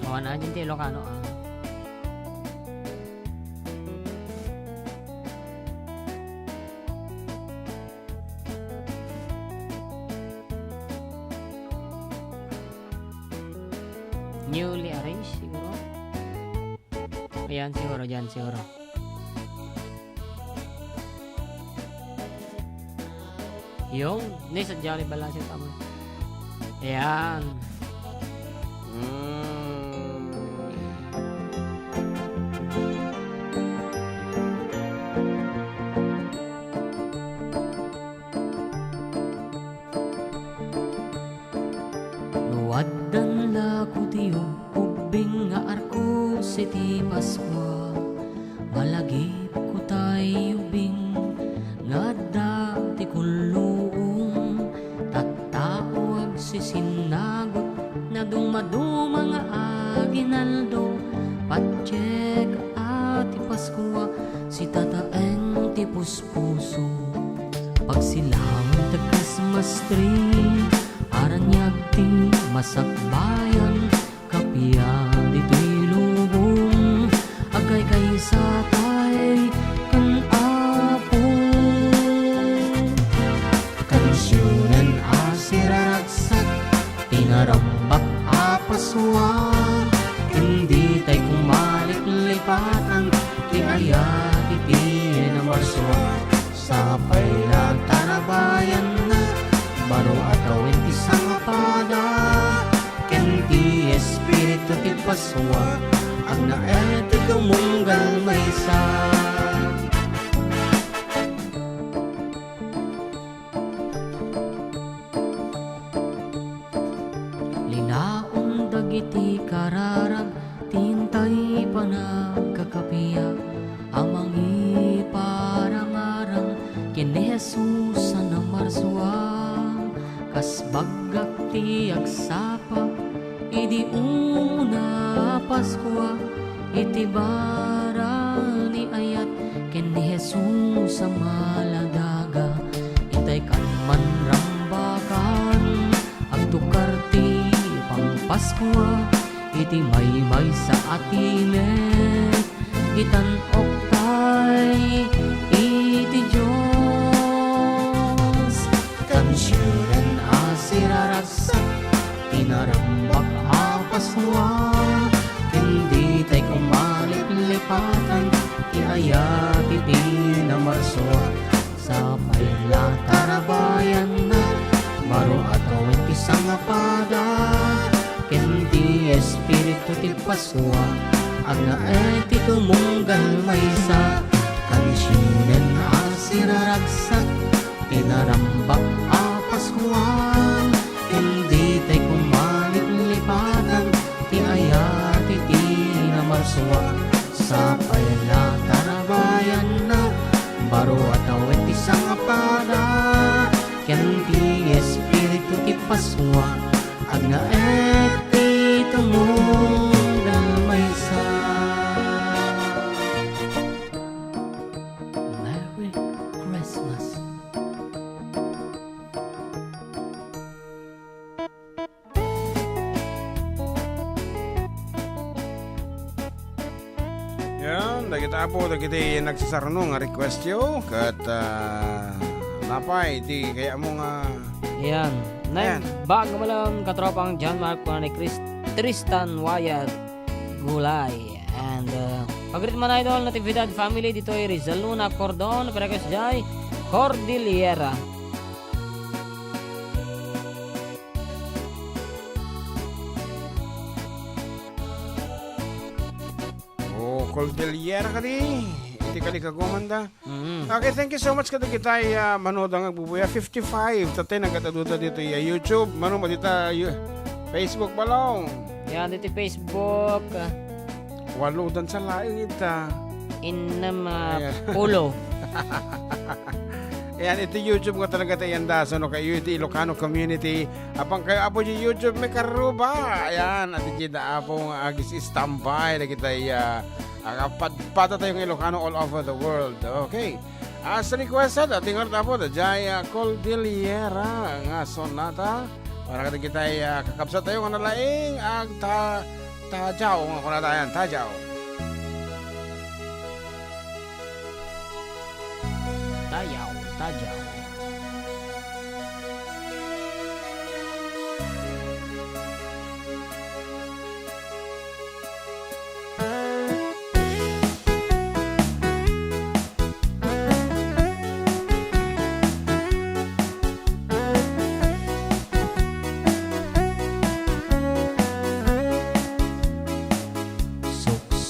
Awan a, din ti Ilocano, ah. Newly arranged, siguro. Ayan, siguro, dyan, siguro. Yung, ni sa Johnny Balasio tama. Ayan. Mm. No addan la ko ti ub-, ubbing nga arkos iti Paskua, malagipko tay ubbing nga adda ti kulluong, tattao agsisinagut, nadumaduma nga aginaldo, patiek a ti Paskua, sitataeng ti puspuso, pagsilawan ti Christmas tree, araniag ti masakbayan, kapia ditoy lubong, agkaykaysa tay ken Apo. Kansionen a siraragsak, ti narambak a Paskua, ken ditay kumaliklipatan, ti ayat iti namarsua. Sapay la tarabayanna, baro a tawen ti sangapada, ken ti Espiritu ti Paskua, agnaed ti tumunggal maysa. Linaon dagiti kararag ti intay panagkakapia a mangiparangarang ken ni Jesus a namarsua. Kas baggak ti agsapa idi umuna a Paskua, iti bara ni ayat ken ni Jesus a maladaga, itay kan manrambakan, agtukar ti pangpaskua iti maymaysa a timek, itan-ok tay iti Dios. Kansionen a siraragsak, ti narambak a Paskua, ken ditay kumaliklipatan, ti ayat iti namarsua. Sapay la tarabayanna, baro a tawen ti sangapada, ken ti Espiritu ti Paskua, agnaed ti tumunggal maysa. Kansionen a siraragsak, ti narambak a Paskua, ken ditay kumaliklipatan, ti ayat iti namarsua. Sapay la tarabayanna, baro a tawen ti sangapada, ken ti Espiritu ti Paskua, agnaed ti tumunggal maysa. Apo, dagiti nagsasarno nga request yo, ket, ah, napay ti kayatmo nga Ayan. Ayan. Naimbag nga malem, katropang John Mark, kuna ni Chris, Tristan Wyatt Gulay. And, uh, pagrit man, idol, Natividad family, ditoy Rizal Luna, Cordon, Pareques Jai, Cordillera. O, Cordillera kadi. Iti kalikagumanda. Mm. Okay, thank you so much kadagitay, ah, manoda nga agbubuya. Fifty-five, tatay nagkataduta dito ya YouTube. Mano mo dita, you-, Facebook balong. Yan, dito Facebook, ah. Walo dan sa laing ita. Innem, ah, Ayan. Pulo. Ayan, iti YouTube nga talaga tayo yan da. So, no, kayo iti Ilocano community. Apang kayo, apo, di YouTube, may karuba. Ayan, at di da, apo, nga agis istampay. Lagi tayo, ah, Agpadpada tayo nga Ilocano all over the world. Okay. As requested, ating nga tapo, da Jaya Cordillera nga sonata. Para kadagitay, ah, kakabsat tayo nga nalaing, ag ta-, tajaw, nga kunatayan, tajaw. Tajaw, tajaw.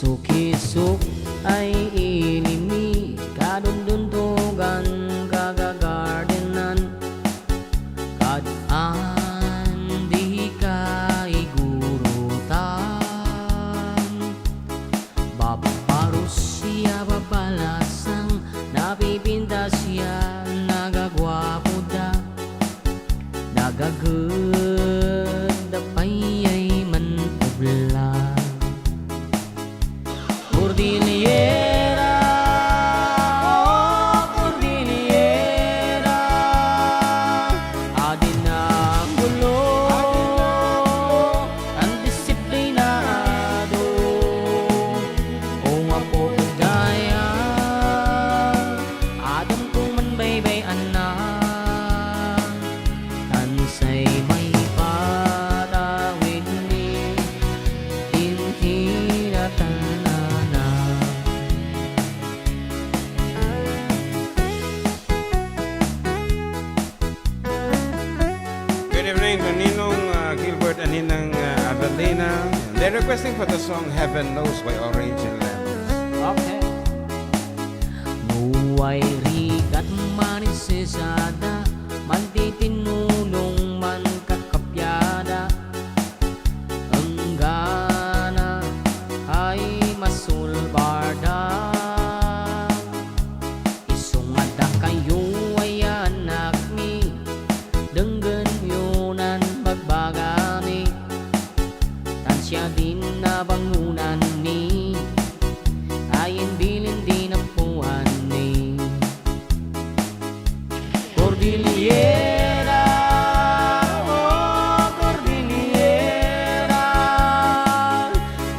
Suksukisuk ay ilimi, kadunduntugan, kagagardenan, kad-an di kaigurutan. Babarus ya babalasang, napipintas ya nagaguapo da. Nagaged da payay man publa. Cordillera, oh, Cordillera, adin a gulo, ang disiplinado, o Apo Dayang, adamko man baybay-anna. Tan say maipatawidmi iti natalnana. Good evening to Ninong, uh, Gilbert and Ninang, uh, Avelina. They're requesting for the song Heaven Knows by Orange and Lemons. Okay. No way rigat manisisada, mantitinulong man kakapiada, enggana ay masulbarda. Isu nga dakayo ay anakmi, denggenyo nan bagbagami. Tan siadin a bangonanmi, ayan bilin di napuanmi. Cordillera, oh, Cordillera,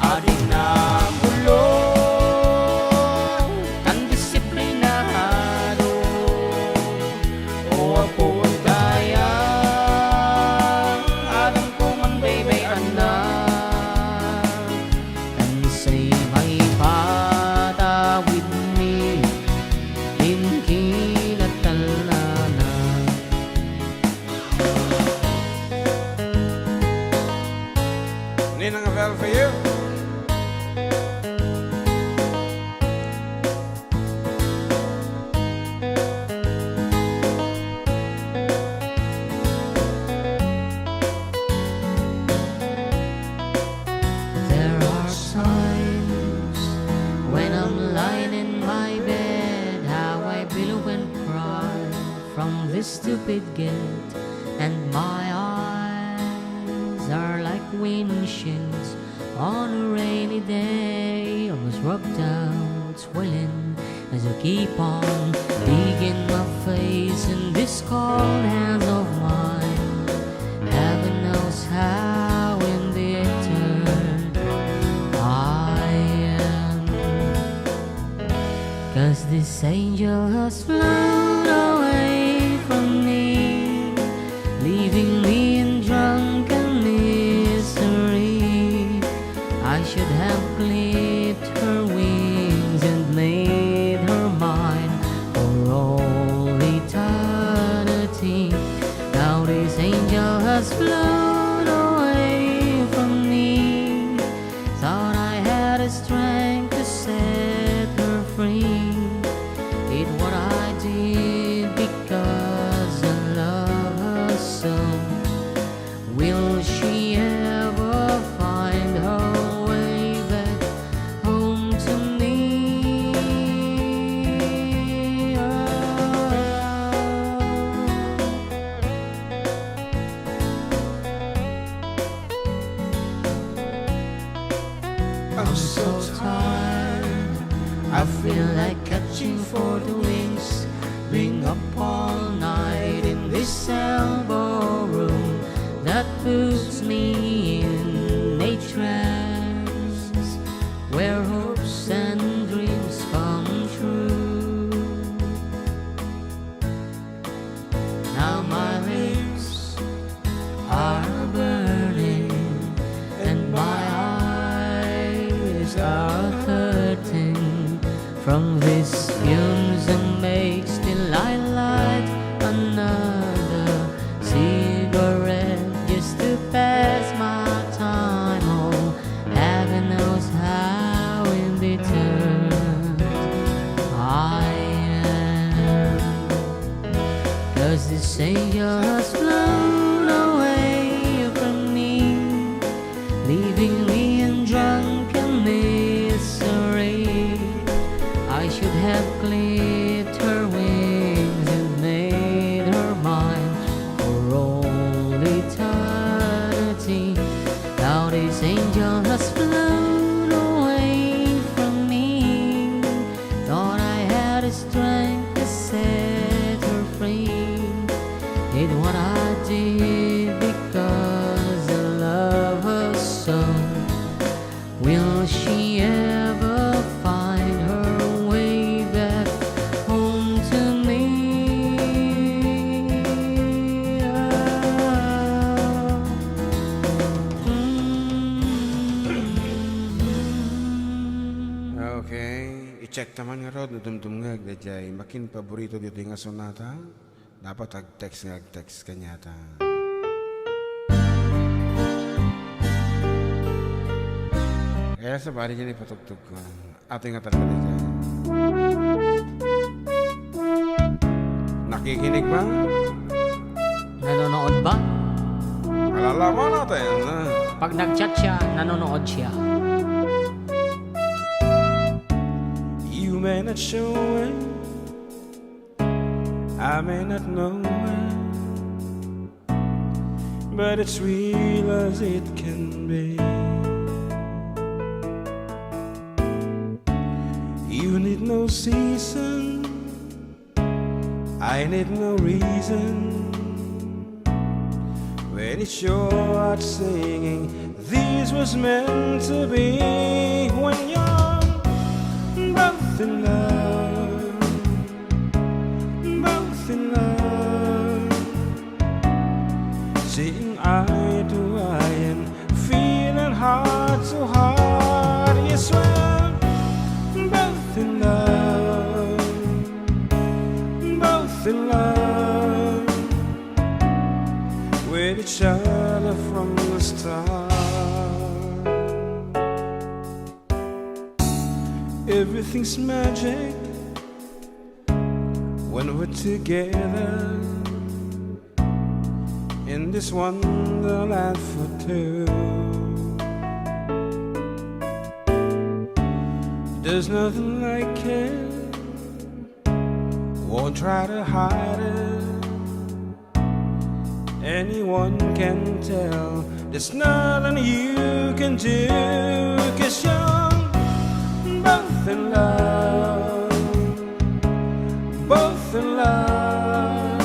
adin a gulo, tan disiplinado. O Apo Dayang, adamko man baybay-anna, tan say maipatawidmi iti natalnana. Ninang Avel for you. There are times when I'm lying in my bed, how I bellow and cry from this stupid gate, and my eyes are like windshields on a rainy day, almost rubbed out, swelling as I keep on digging my face in this cold hands of mine. Heaven knows how in the eternal I am. 'Cause this angel has flown away from me, leaving me in drunken misery. I should have clipped her wings and made her mine for all eternity. Now this angel has flown away from me. Thought I had the strength to set her free. Did what I did because I love her so. Will she ever find her way back home to me? I'm so tired, I feel like catching for the wings, being up all night in this elbow room that puts me in a trance where hopes and dreams come true. Now my lips are burning and my eyes are hurting from these fumes that makes till I light another cigarette just to pass my time. Oh, heaven knows how embittered I am. 'Cause this angel has flown away from me, leaving me in drunken misery. I should have clipped her wings and made her mine for all eternity. Now this angel has flown away from me. Thought I had the strength to set her free. Did what I did because I love her so. Will she ever find her way back home to me? Okay, i-check ta man ngarud no dumdumngeg daydiay makin paborito ditoy nga sonata. Dapat ag-text nga ag-text kaniata. Kaya sa bali dyan ipatugtog ko. Ato nga talaga daydiay. Nakikinig ba? Nanonood ba? Alalaman natin, ah. Pag nag-chat siya, nanonood siya. You may not show it, I may not know it, but it's real as it can be. You need no season, I need no reason. When it's your heart singing, this was meant to be. When you're both in love, both in love, seeing eye to eye and feeling heart to heart. Yes, we're both in love, both in love with each other from the start. Everything's magic when we're together in this wonderland for two. There's nothing like it, won't try to hide it. Anyone can tell, there's nothing you can do, 'cause you're both in love, both in love,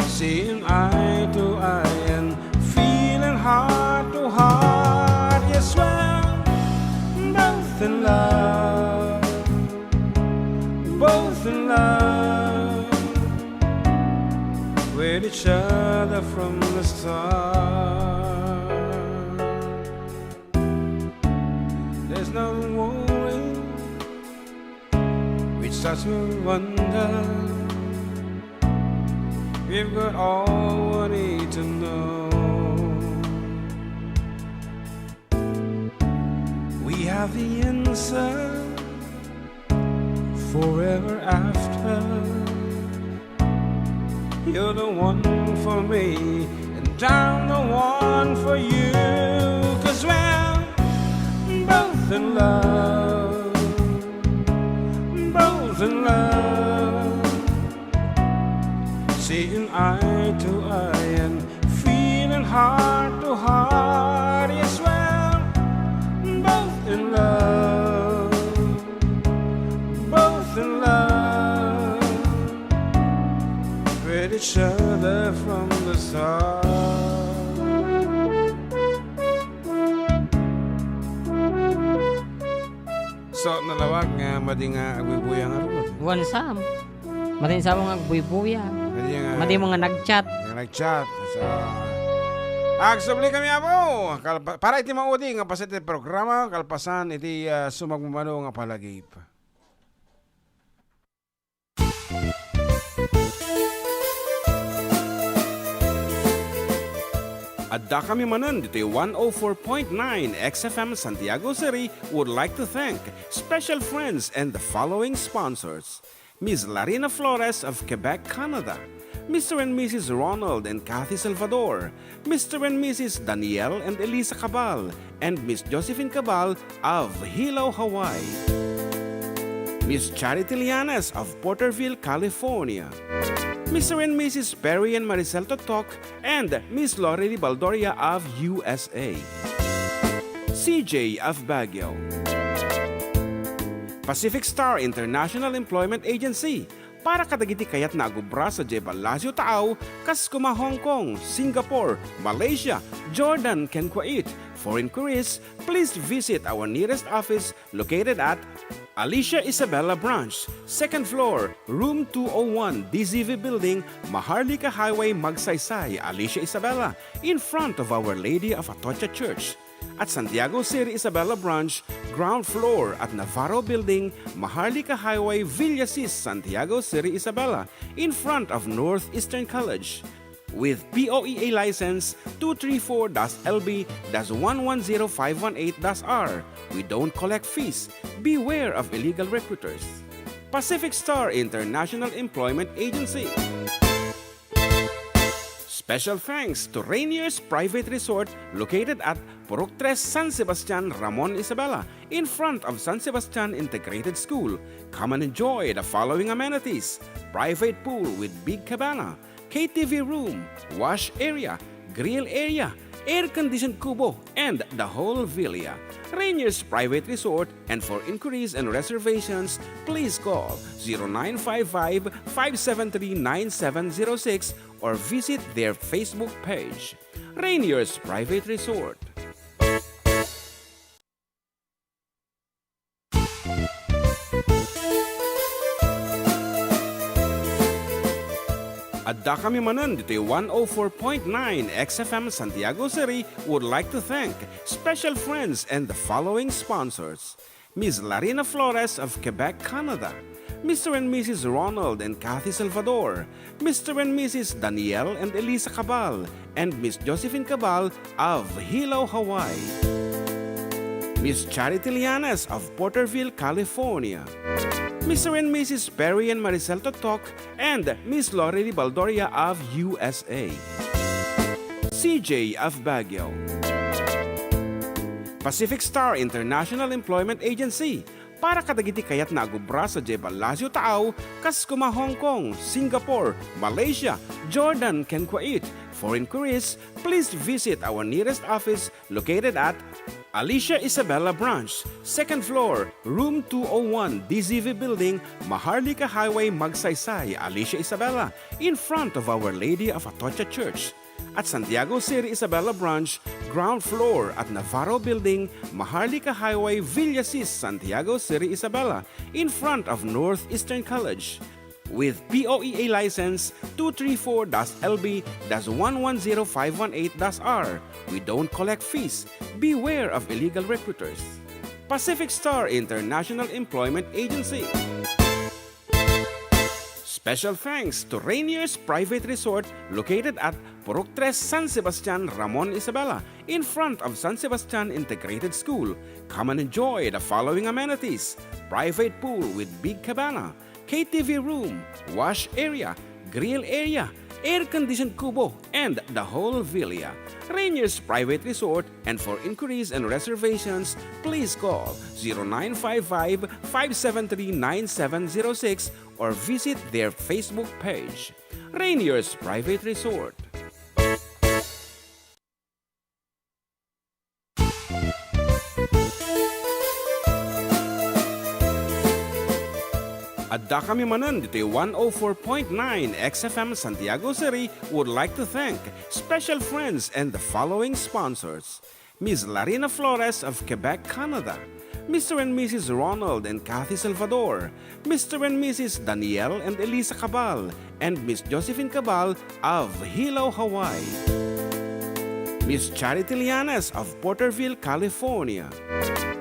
seeing eye to eye and feeling heart to heart. Yes, we're both in love, Both in love with each other from the start. There's no worry with such a wonder. We've got all we need to know. We have the answer forever after. You're the one for me, and I'm the one for you. 'Cause we're both in love, both in love, seeing eye to eye and feeling heart to heart. Yes, we're both in love, both in love with each other from the start. So, nalawag nga madi nga agbuybuya ngarud. Wen, Sam. Madi, Sam, nga agbuybuya. Madi nga, madi mo nga nag-chat. Nga nag-chat. So, agsubli kami, Apo. Kalpa-, para iti maudi nga paset ti programa, kalpasan iti, ah, sumagmamano nga palagip. Addakami manen ditoy one oh four point nine X F M Santiago City would like to thank special friends and the following sponsors: Miss Larina Flores of Quebec, Canada, Mister and Missus Ronald and Kathy Salvador, Mister and Missus Daniel and Elisa Cabal, and Miss Josephine Cabal of Hilo, Hawaii. Miss Charity Llanes of Porterville, California. Mister and Missus Perry and Maricel Totok and Miss Lorely Baldoria of U S A. C J of Baguio. Pacific Star International Employment Agency, para kadagiti kayatna a agubra sadiay Palacio Taaw, kas koma Hong Kong, Singapore, Malaysia, Jordan, ken Kuwait. For inquiries, please visit our nearest office located at Alicia Isabela Branch, second floor, room two oh one, D Z V Building, Maharlika Highway, Magsaysay, Alicia Isabela, in front of Our Lady of Atocha Church. At Santiago City Isabela Branch, ground floor at Navarro Building, Maharlika Highway, Villasis, Santiago City Isabela, in front of Northeastern College. With P O E A license two three four dash L B dash one one zero five one eight dash R, we don't collect fees. Beware of illegal recruiters. Pacific Star International Employment Agency. Special thanks to Rainier's Private Resort, located at Purok Tres, San Sebastian, Ramon, Isabela, in front of San Sebastian Integrated School. Come and enjoy the following amenities: private pool with big cabana, K T V room, wash area, grill area, air-conditioned kubo, and the whole villa. Rainier's Private Resort, and for inquiries and reservations, please call zero nine five five, five seven three, nine seven zero six or visit their Facebook page. Rainier's Private Resort. Addakami manen ditoy one oh four point nine X F M Santiago City would like to thank special friends and the following sponsors: Miss Larina Flores of Quebec, Canada, Mister and Missus Ronald and Kathy Salvador, Mister and Missus Daniel and Elisa Cabal, and Miss Josephine Cabal of Hilo, Hawaii. Miss Charity Llanes of Porterville, California. Mister and Missus Perry and Maricel Totok and Miss Lorely Baldoria of U S A. C J of Baguio. Pacific Star International Employment Agency, para kadagiti kayatna a gubra sadiay Palacio Taaw, kas koma Hong Kong, Singapore, Malaysia, Jordan, ken Kuwait. For inquiries, please visit our nearest office located at Alicia Isabela Branch, second floor, room two oh one, D Z V Building, Maharlika Highway, Magsaysay, Alicia Isabela, in front of Our Lady of Atocha Church. At Santiago City Isabela Branch, ground floor at Navarro Building, Maharlika Highway, Villasis, Santiago City, Isabela, in front of Northeastern College. With P O E A license two three four dash L B dash one one zero five one eight dash R, we don't collect fees. Beware of illegal recruiters. Pacific Star International Employment Agency. Special thanks to Rainier's Private Resort, located at Purok Tres, San Sebastian, Ramon, Isabela, in front of San Sebastian Integrated School. Come and enjoy the following amenities: private pool with big cabana, K T V room, wash area, grill area, air-conditioned kubo, and the whole villa. Rainier's Private Resort, and for inquiries and reservations, please call zero nine five five, five seven three, nine seven zero six or visit their Facebook page. Rainier's Private Resort. Addakami manen ditoy one oh four point nine X F M Santiago City would like to thank special friends and the following sponsors: Miss Larina Flores of Quebec, Canada, Mister and Missus Ronald and Kathy Salvador, Mister and Missus Daniel and Elisa Cabal, and Miss Josephine Cabal of Hilo, Hawaii, Miss Charity Lianes of Porterville, California,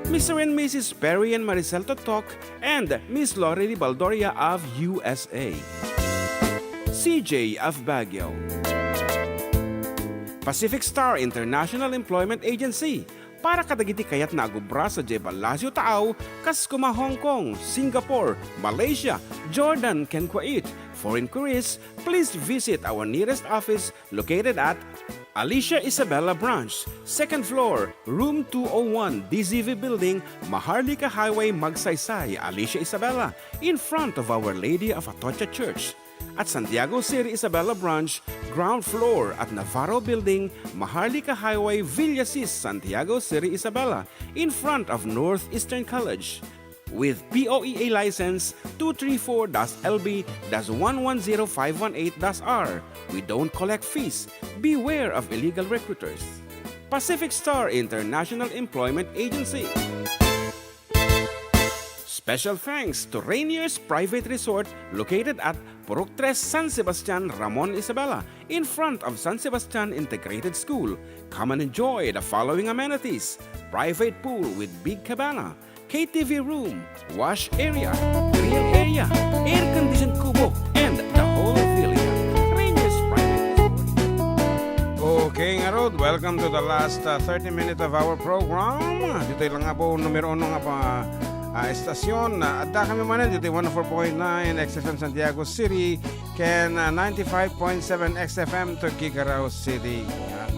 Mister and Missus Perry and Maricel Totok, and Miss Lorely Baldoria of U S A, C J of Baguio, Pacific Star International Employment Agency, para kadagiti kayatna a agubra sadiay ballasiw taaw, kas koma Hong Kong, Singapore, Malaysia, Jordan, ken Kuwait. For inquiries, please visit our nearest office located at Alicia Isabela Branch, second floor, room two oh one, D Z V Building, Maharlika Highway, Magsaysay, Alicia Isabela, in front of Our Lady of Atocha Church. At Santiago City Isabela Branch, ground floor at Navarro Building, Maharlika Highway, Villasis, Santiago City Isabela, in front of Northeastern College. With P O E A license two three four dash L B dash one one zero five one eight dash R, we don't collect fees. Beware of illegal recruiters. Pacific Star International Employment Agency. Special thanks to Rainier's Private Resort, located at Purok Tres, San Sebastian, Ramon, Isabela, in front of San Sebastian Integrated School. Come and enjoy the following amenities: private pool with big cabana, K T V room, wash area, grill area, air-conditioned kubo, and the whole villa. Rainier's Private Resort. Okay, ngarud, welcome to the last, uh, thirty minutes of our program. Ditoy lang nga po, numero uno nga pa, ah, estasyon. Ah, adda kami manen ditoy one oh four point nine X F M Santiago City, ken, ah, ninety-five point seven X F M Tuguegarao City. Yan.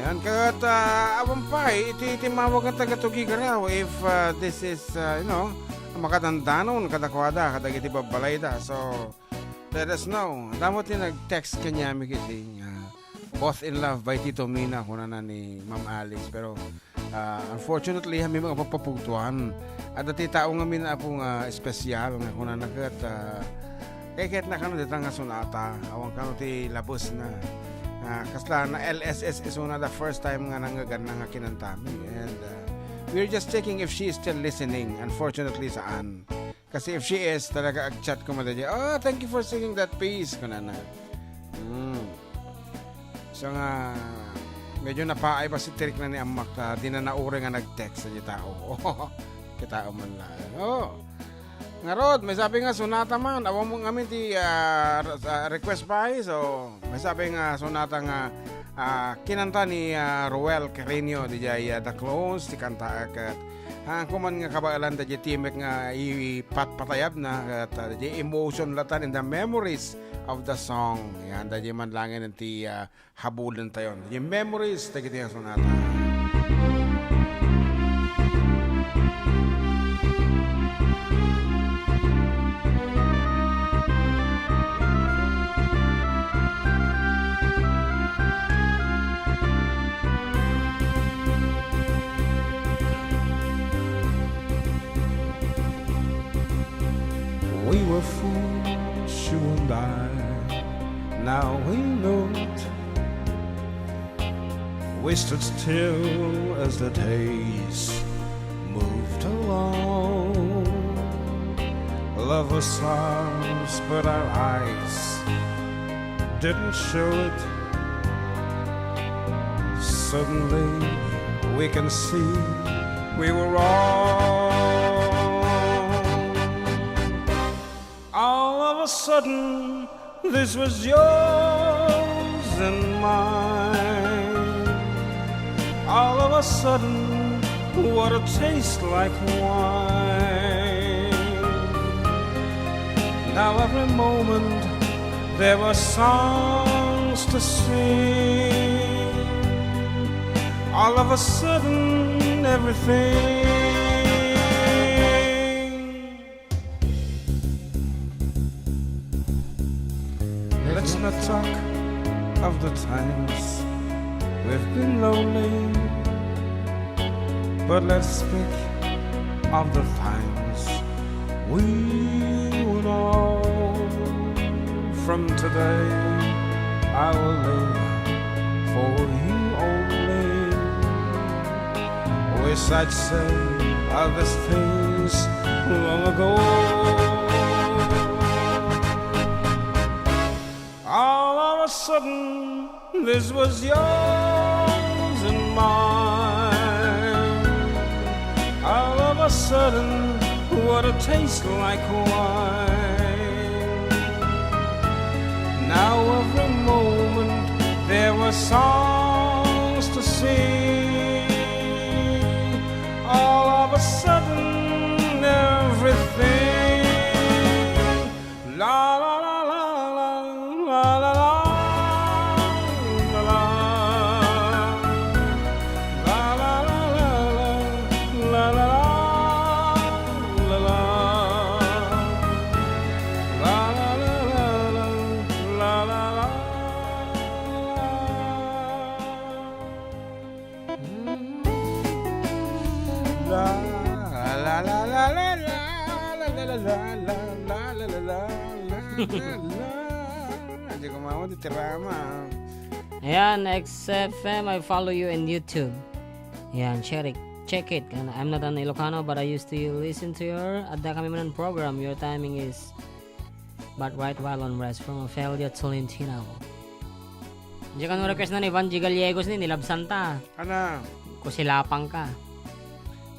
Ayan, ket, ah, awan pay, iti, iti mawag nga taga Tuguegarao, if, ah, this is, ah, you know, makadandanon kadakuada, kadagiti babbalayda. So, let us know. Damo ti nag-text kaniami iti, ah, Both in Love by Tito Mina, kunana ni Ma'am Alice. Pero, ah, unfortunately, amin nga papaputuan. Adda ti tao ngamin, Apo, nga espesyal nga kunana ket, ah, eh, ket nakano dita nga sonata, awan kano ti labesna. Ah, kasla na L S S isuna, the first time nga nangngeganna nga kinantami. And, ah, we're just checking if she is still listening. Unfortunately, saan. Kasi if she is, talaga ag-chat ko madadi, "Oh, thank you for singing that piece," kunana. Hmm. So nga, medyo napaay ba si Trick na ni Amak ta, di na nauri nga nag-text sa di tao. Kitao man lang. Oh. Ngarud, maysa pay nga sonata man, awan mo ngamin ti, ah, re-, ah, request pay. So, maysa pay nga sonata nga, ah, kinanta ni, ah, Roel Carreño, di jay, ah, The Clones, ti kanta ket, ah, kuman nga kabaelan, da jay timek nga ipatpatayabna, ket, ah, da jay emotion latan in the memories of the song. Yan, da jay manlangin ti, ah, habulen tayon. Yung memories, dagiti nga sonata. We were fools, you and I. Now we know it. We stood still as the days moved along. Lovers' arms, but our eyes didn't show it. Suddenly, we can see we were wrong. All of a sudden, this was yours and mine. All of a sudden, what a taste like wine. Now every moment there were songs to sing. All of a sudden, everything. Let's not talk of the times we've been lonely, but let's speak of the times we were all. From today, I will live for you only. Wish I'd say all these things long ago. All of a sudden, this was yours and mine. All of a sudden, what a taste like wine. Now every moment there were songs to sing. All of a sudden, everything. La, la, la, la, la, la, la, la, la, la. La, la, la, la, la, la, la, la, la. La, la, la, la, la, la, la, la, la. La, la, la, la, la, la. Hindi ko maawat, iti rama. Ayan, X F M, I follow you in YouTube. Ayan, check it. Check it. And I'm not an Ilocano, but I used to listen to your, adda kami manen program. Your timing is but right while on rest from Ofelia Tolentino. Diyan kan request na ni Vanji Gallegos ni, nilabsan ta. Ana. Kusilapang ka.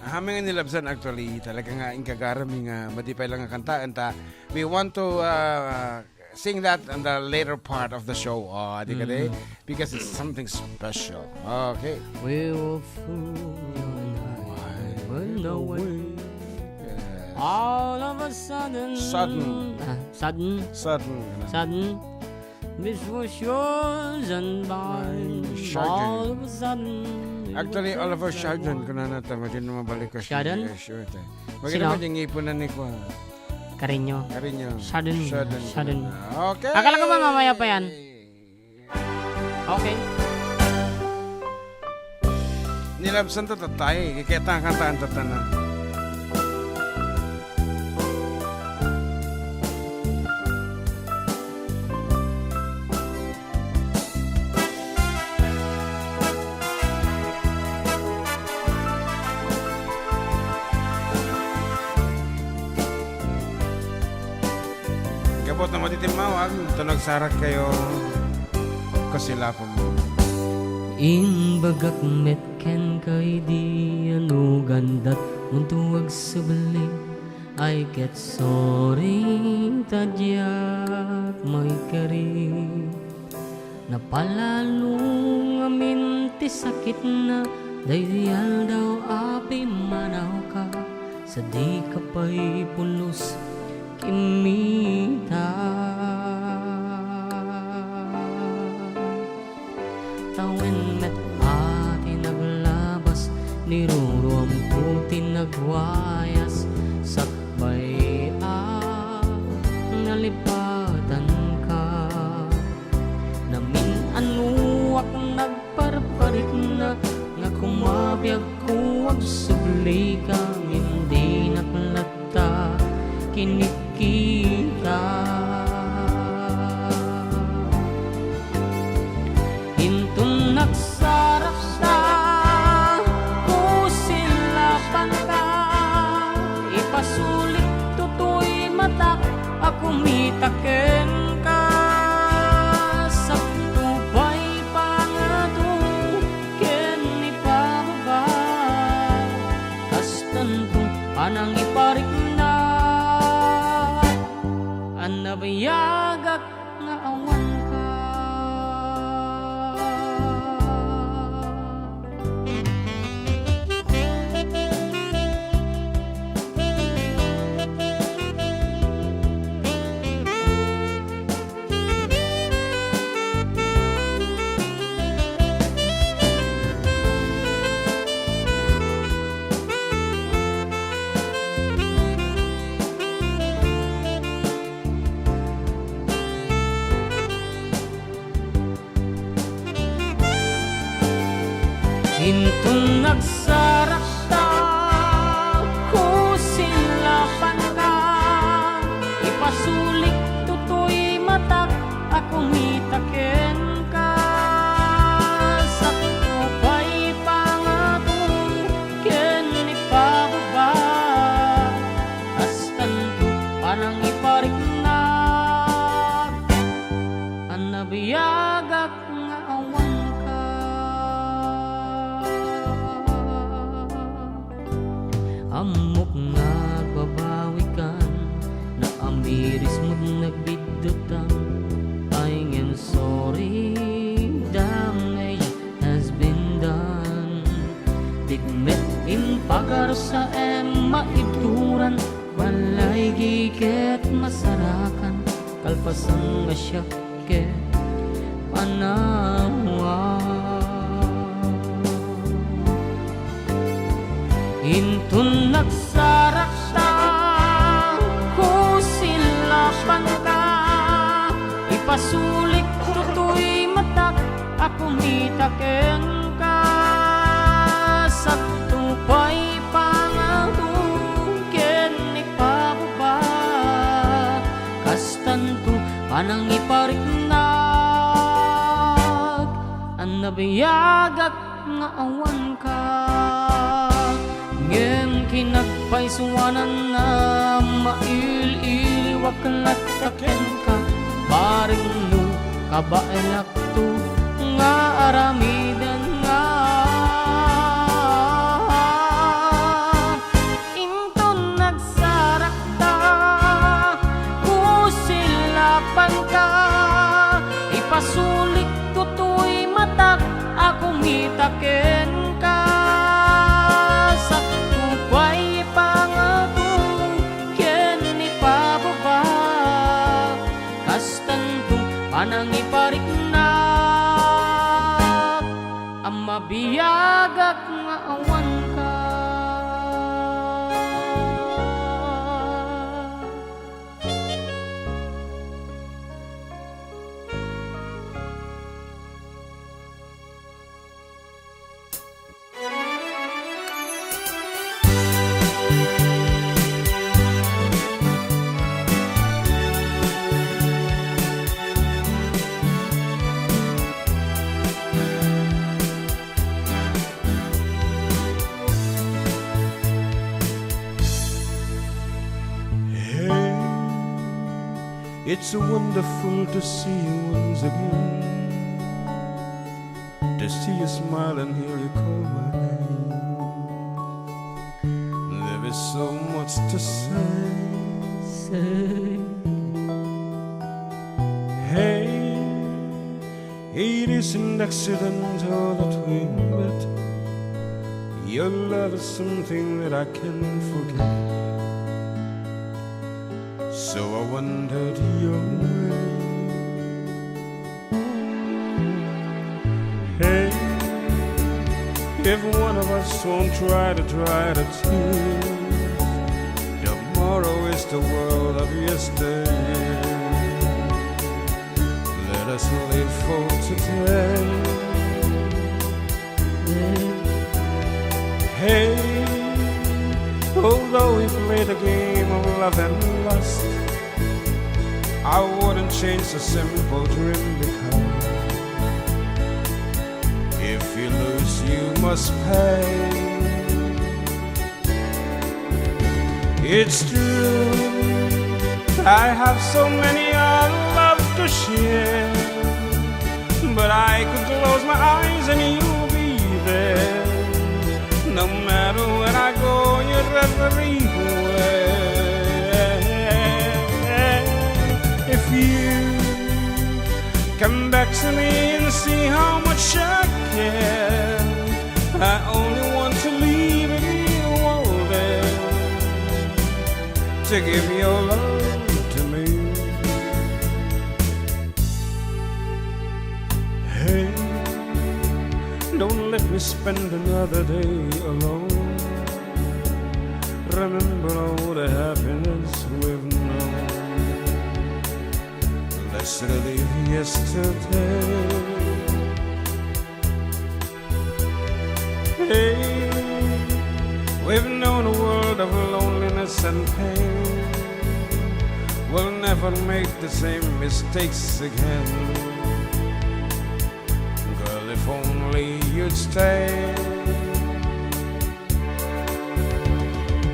Amin nga nilabsan, actually, talaga nga inkagara mi nga madi pay lang nga kantaen ta. We want to, uh, sing that on the later part of the show. Oh, di ka di? Mm. Because it's something special. Okay. We were fools and I were no way. Yes. All of a sudden. Sudden. Ah, sudden. Sudden. Sudden. This was yours and mine. Mine. Sudden. All of a sudden. Actually, all of a sudden, kunana ta, madi na mabalik ko sa Sudden? Yes, sure, te. Sino? Maganda mo yung ipunan ni Kwan. Carino. Carino. Sudden. Sudden. Sudden. Okay. Akala ko ba mamaya pa yan? Okay. Nilabsan ta tatay. Kikita ang kantaan ta tanan. Gabot na mo ti timmawag, to nagsarak kayo, kasilapon mo. Imbagak met kenka idi anugandat unto agsubli. Ay ket sorry ta diak maikari. Napalalo ngamin ti sakitna daydi aldaw a pimmanawka, sadika pay pulos kimmita. Tawen met a ti naglabas, niruruamko ti nagwayas, sakbay a nalipatanka. Namin-anoak nagparparikna, nga kumabiagko agsublika, ngem dinak latta kinikita. Inton nagsarap Kumita kenka, sakto pay pangato ken ipababa. Kastanto panangipariknak, a nabiagak nga awanka. Inton nagsarakta, kusilapanka, ipasulik toy matak a kumita kenka. Sakto pay pangato ken ipababa, kastanto panangipariknak, a nabiagak nga awanka. Ammok nga agbabawikan, naamiris met nagbiddutan. Ay ngem sorry, damage has been done. Dikmet impagarsa em maibturan, balay giket masarakan, kalpasan nga siak ket panawa. Inton nagsarakta, kusilapanka, ipasulik toy matak a kumita kenka. Sakto pay pangato ken ipababa, kastanto panangipariknak, a nabiagak nga awanka. Ngem kinagpaysuanan a mail-iliwak latta kenka, bareng no kabaelakto nga aramidenna. Inton nagsarakta, kusilapanka, ipasulik toy matak a kumita kenka. Sakto pay pangato ken ipababa, kastanto panangipariknak a mabiagak nga awanka. Hey, it's wonderful to see you once again, to see you smile and hear you call my name. There is so much to say. Say. Hey, it isn't accidental that we met. Your love is something that I can't forget. So I wandered your way. Hey, if one of us won't try to dry the tears, tomorrow is the world of yesterday. Let us live for today. Hey, although we play the game of love and lust, I wouldn't change a simple dream, because if you lose, you must pay. It's true, I have so many other loves to share, but I could close my eyes and you'll be there. No matter where I go, you're everywhere. If you come back to me and see how much I care, I only want to leave you all there to give your love to me. Hey, don't let me spend another day alone. Remember all the happiness we've known. Let's relive yesterday. Hey, we've known a world of loneliness and pain. We'll never make the same mistakes again. Girl, if only you'd stay.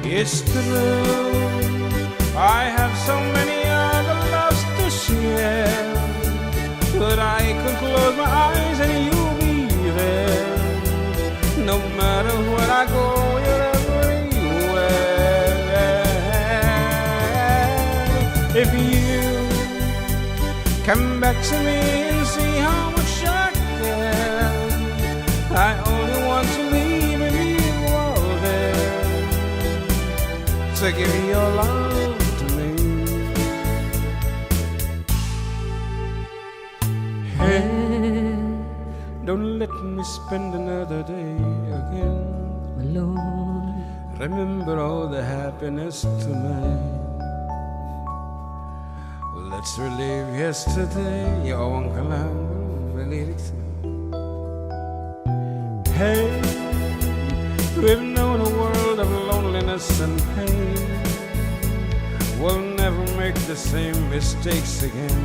It's true, I have so many other loves to share, but I could close my eyes and you'll be there. No matter where I go, you're everywhere. If you come back to me and see how much I care, I only want to leave you all there to give your love to me. Hey, don't let me spend another day again alone. Remember all the happiness tonight. Let's relive yesterday. Yawan ka lang, may lyrics. Hey, we've known a world of loneliness and pain. We'll never make the same mistakes again.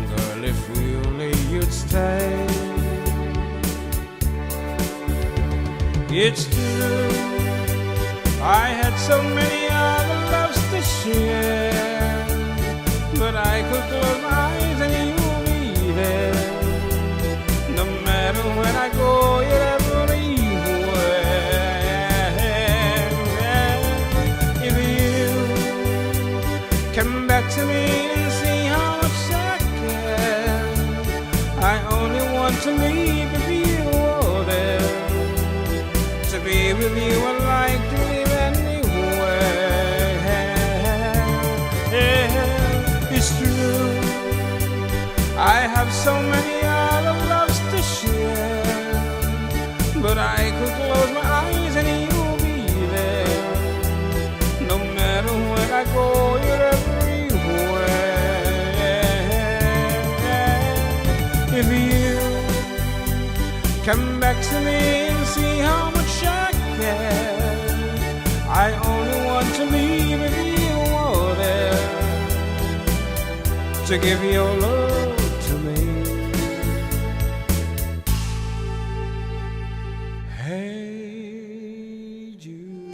Girl, if only you'd stay. It's true, I had so many other loves to share, but I could close my eyes and you'll be there. No matter where I go, you're everywhere. If you come back to me and see how much I care, I only want to leave if you are there. To be with you, I like to live anywhere. It's true, I have so many other loves to share, but I could close my eyes and you'll be there. No matter where I go, you're everywhere. If you come back to me and see how much I care, I only want to leave if you are there to give your love to me. Hey, Jude.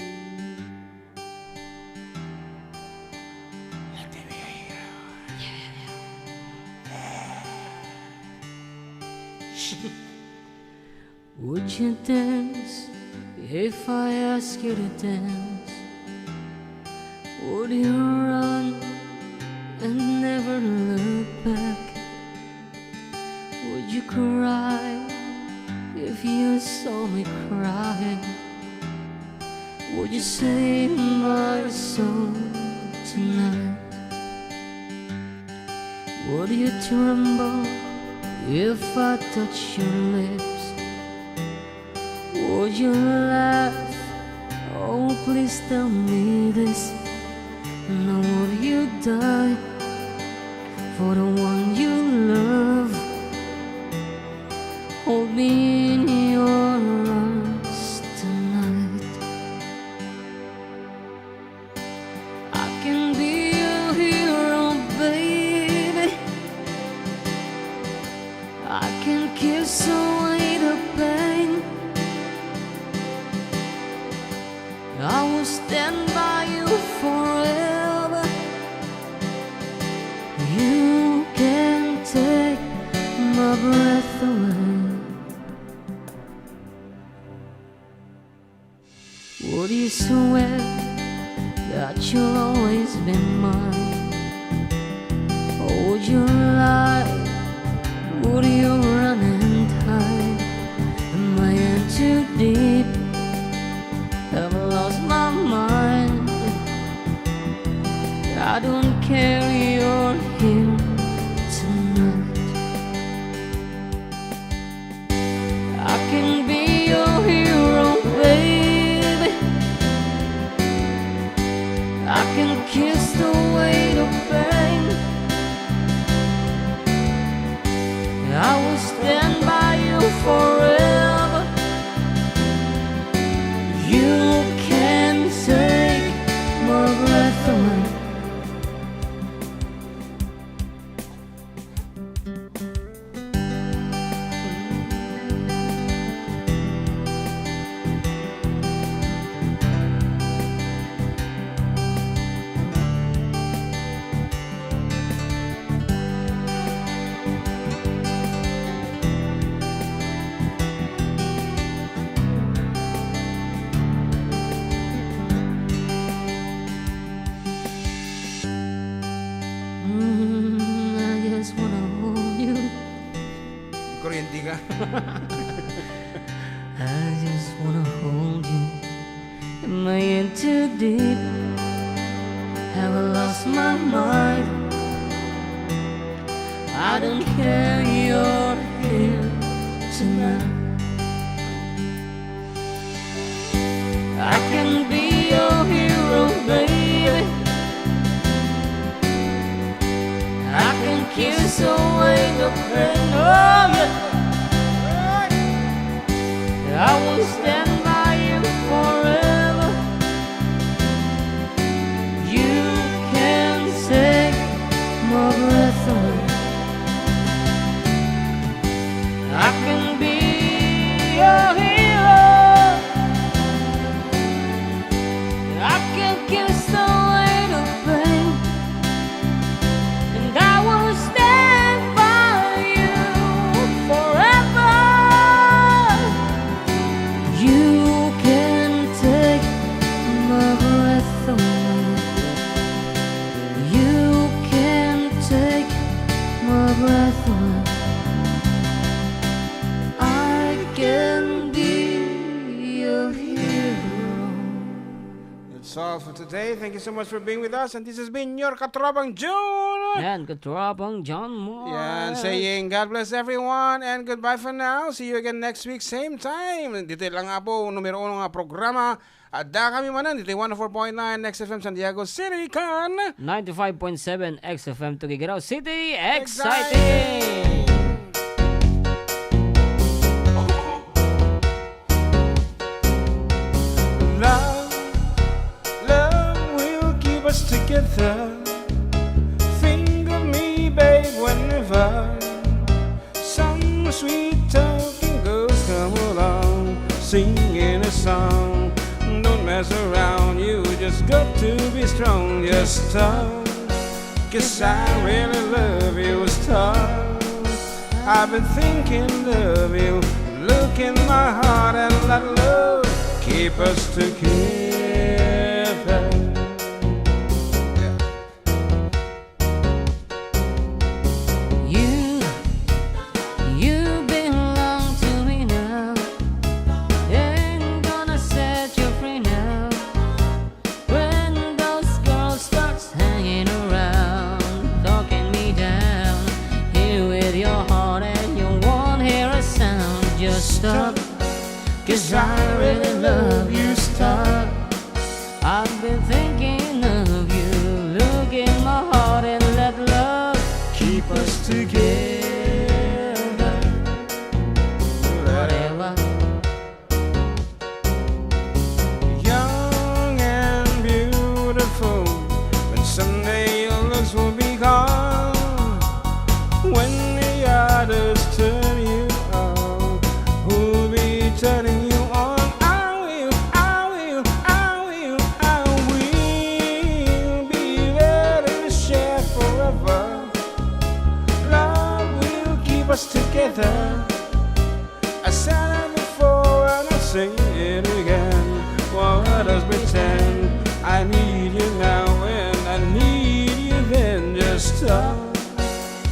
Would you dance if I ask you to dance? Would you run and never look back? Would you cry if you saw me crying? Would you save my soul tonight? Would you tremble if I touch your lips? Would you laugh? Oh, please tell me this. Now would you die for the one you love? Hold me in your arms tonight. I can be your hero, baby. I can kiss away the pain. I will stand by you forever. It's been mine. Would you lie? Would you run and hide? Am I in too deep? Have I lost my mind? I don't care, you're here tonight. I can be your hero, baby. I can kiss away the pain. I will stand by you forever. You can take my breath away. Mm, I just wanna hold you. Kuryente ka. I just wanna hold you. Am I in too deep? Have I lost my mind? I don't care, you're here tonight. I can be your hero, baby. I can kiss away the pain. Oh, yeah. I will stand by you forever. You can take my breath away. I can be your hero. I can kiss away the pain. And I will stand by you forever. You can take my breath away. You can take my breath away. I can be your hero. That's all for today. Thank you so much for being with us. And this has been your Katropang June. And Katropang John Moore. Yan, saying, "God bless everyone and goodbye for now." See you again next week, same time. Ditoy lang nga po, numero uno nga programa. Adda kami manen ditoy one oh four point nine X F M San Diego City kan ninety-five point seven X F M Tuguegarao City. Exciting! Exciting! Love, love will keep us together. Think of me, babe, whenever. Some sweet talking girls come along, singing a song. Don't mess around, you just got to be strong. Just talk, 'cause I really love you. Talk, I've been thinking of you. Look in my heart and let love keep us together. You, you belong to me now. Ain't gonna set you free now. When those girls starts hanging around, talking me down, here with your heart and you won't hear a sound. Just stop, 'cause I really love you. Stop. I've been thinking of you. Look in my heart and let love keep us together. Forever. Young and beautiful, but someday your looks will be gone. When the others turn you out, who'll be turning you on? I will, I will, I will, I will be there to share forever. Love will keep us together. I said it before and I'll say it again. What does pretend? I need you now and I Stop,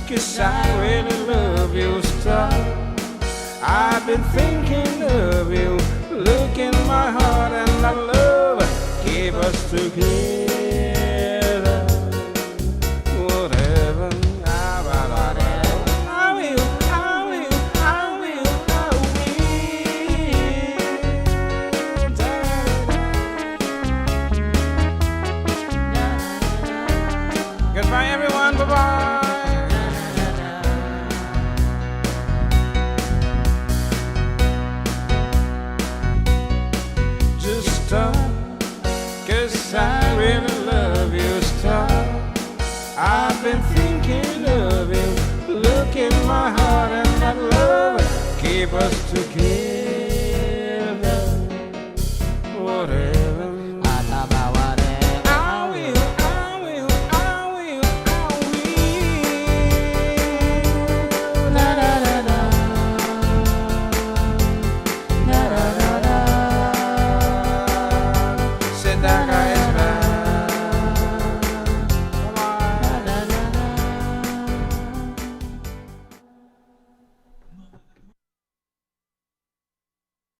'cause I really love you. Stop, I've been thinking of you. Look in my heart and my love, keep us together. Whatever. I will, I will, I will, I will. Goodbye, everyone. Bye-bye. Just stop, 'cause I really love you. Stop, I've been thinking of you. Look in my heart and my love, keep us together.